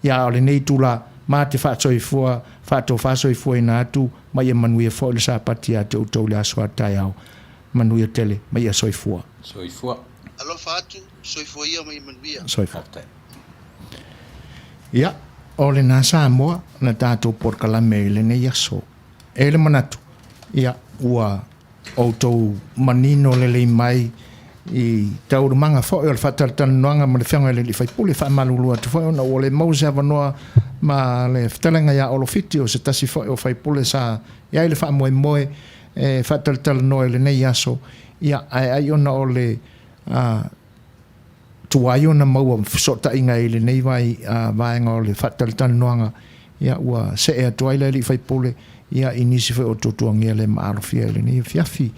Ia a o lenei itula, ma te faasoifua, faatofa soifuaina atu, ma ia manuia foi le Sapati ia te outou i le aso a taeao. Manuia tele, ma ia soifua. Soifua. Alofa atu, soifua ia ma ia manuia. Soifua. Faafetai. Ia, o lena Samoa na tatou polokalame i lenei aso. E i ai le manatu, ia, ua outou manino lelei mai i taualumaga foi o le faatalatalanoaga ma le Afioga i le Alii Faipule. E faamalulu atu foi ona ua le maua se avanoa ma le fetalaiga ia Olo Fiti, o se tasi foi o faipule sa i ai le faamoemoe e faatalatalanoa i lenei aso, ia, ae ai ona o le tuai ona maua fesootaiga i lenei vaega o le faatalatalanoaga, ia ua see atu ai le alii faipule ia i nisi foi o tuatuagia le maalofia i lenei afiafi.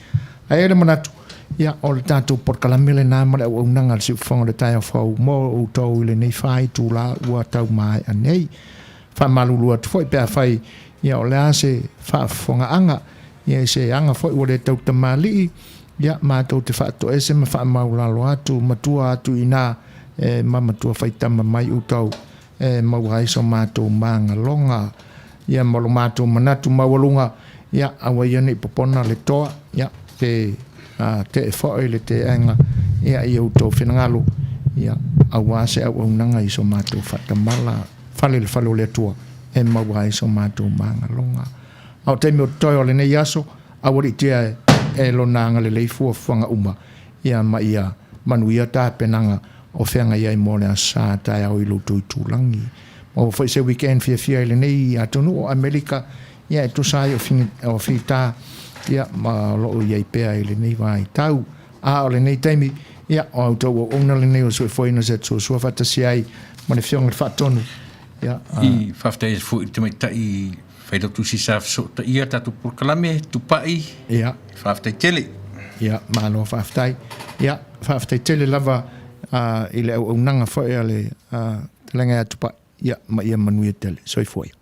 Ae i ai le manatu, ia o le tatou polokalame lena ma le auaunaga a le Siufofoga o le Taeao Fou mo outou i lenei faitula ua tau maea nei. Faamalulu atu foi pe afai ia o le a se faafofogaaga, ia i se aga foi ua le tautamalii, Ia, matou te faatoese ma faamaulalo atu, matua atu i ina, e ma matua faitama mai outou, e maua ai so matou magaloga, ia ma lo matou manatu maualuga, ia, aua ia ne i popona le toa, ia, pe a tee foi le teega, ia, i outou finagalo, ia, aua se auaunaga i so matou faatamala fale i le fale o le Atua, e maua ai so matou magaloga. A o taimi o totoe o lenei aso, Aualiitia e Lona agalelei fuafuaga uma, ia ma ia manuia tapenaga o feagai ai mo le Aso Sa taeao i lo outou itulagi. Maua foi se weekend fiafia i lenei atunuu o Amerika, ia e tusa ai o fita, ia ma o lo o i ai pea i lenei vaitau. A o lenei taimi, ia o a outou auauna lenei o soifuaina se atusuasua faatasi ai ma le Afioga i le Faatonu, ia. I faafetai atu foi i le tamaitai Failautusi sa fesootaia tatou polokalame Tupai. Ia. Faafetai tele. Ia, malo faafetai. Ia, faafetai tele lava i le auaunaga foi a le Fetalaiga ia Tupai. Ia, ma ia manuia tele. Soifua ia.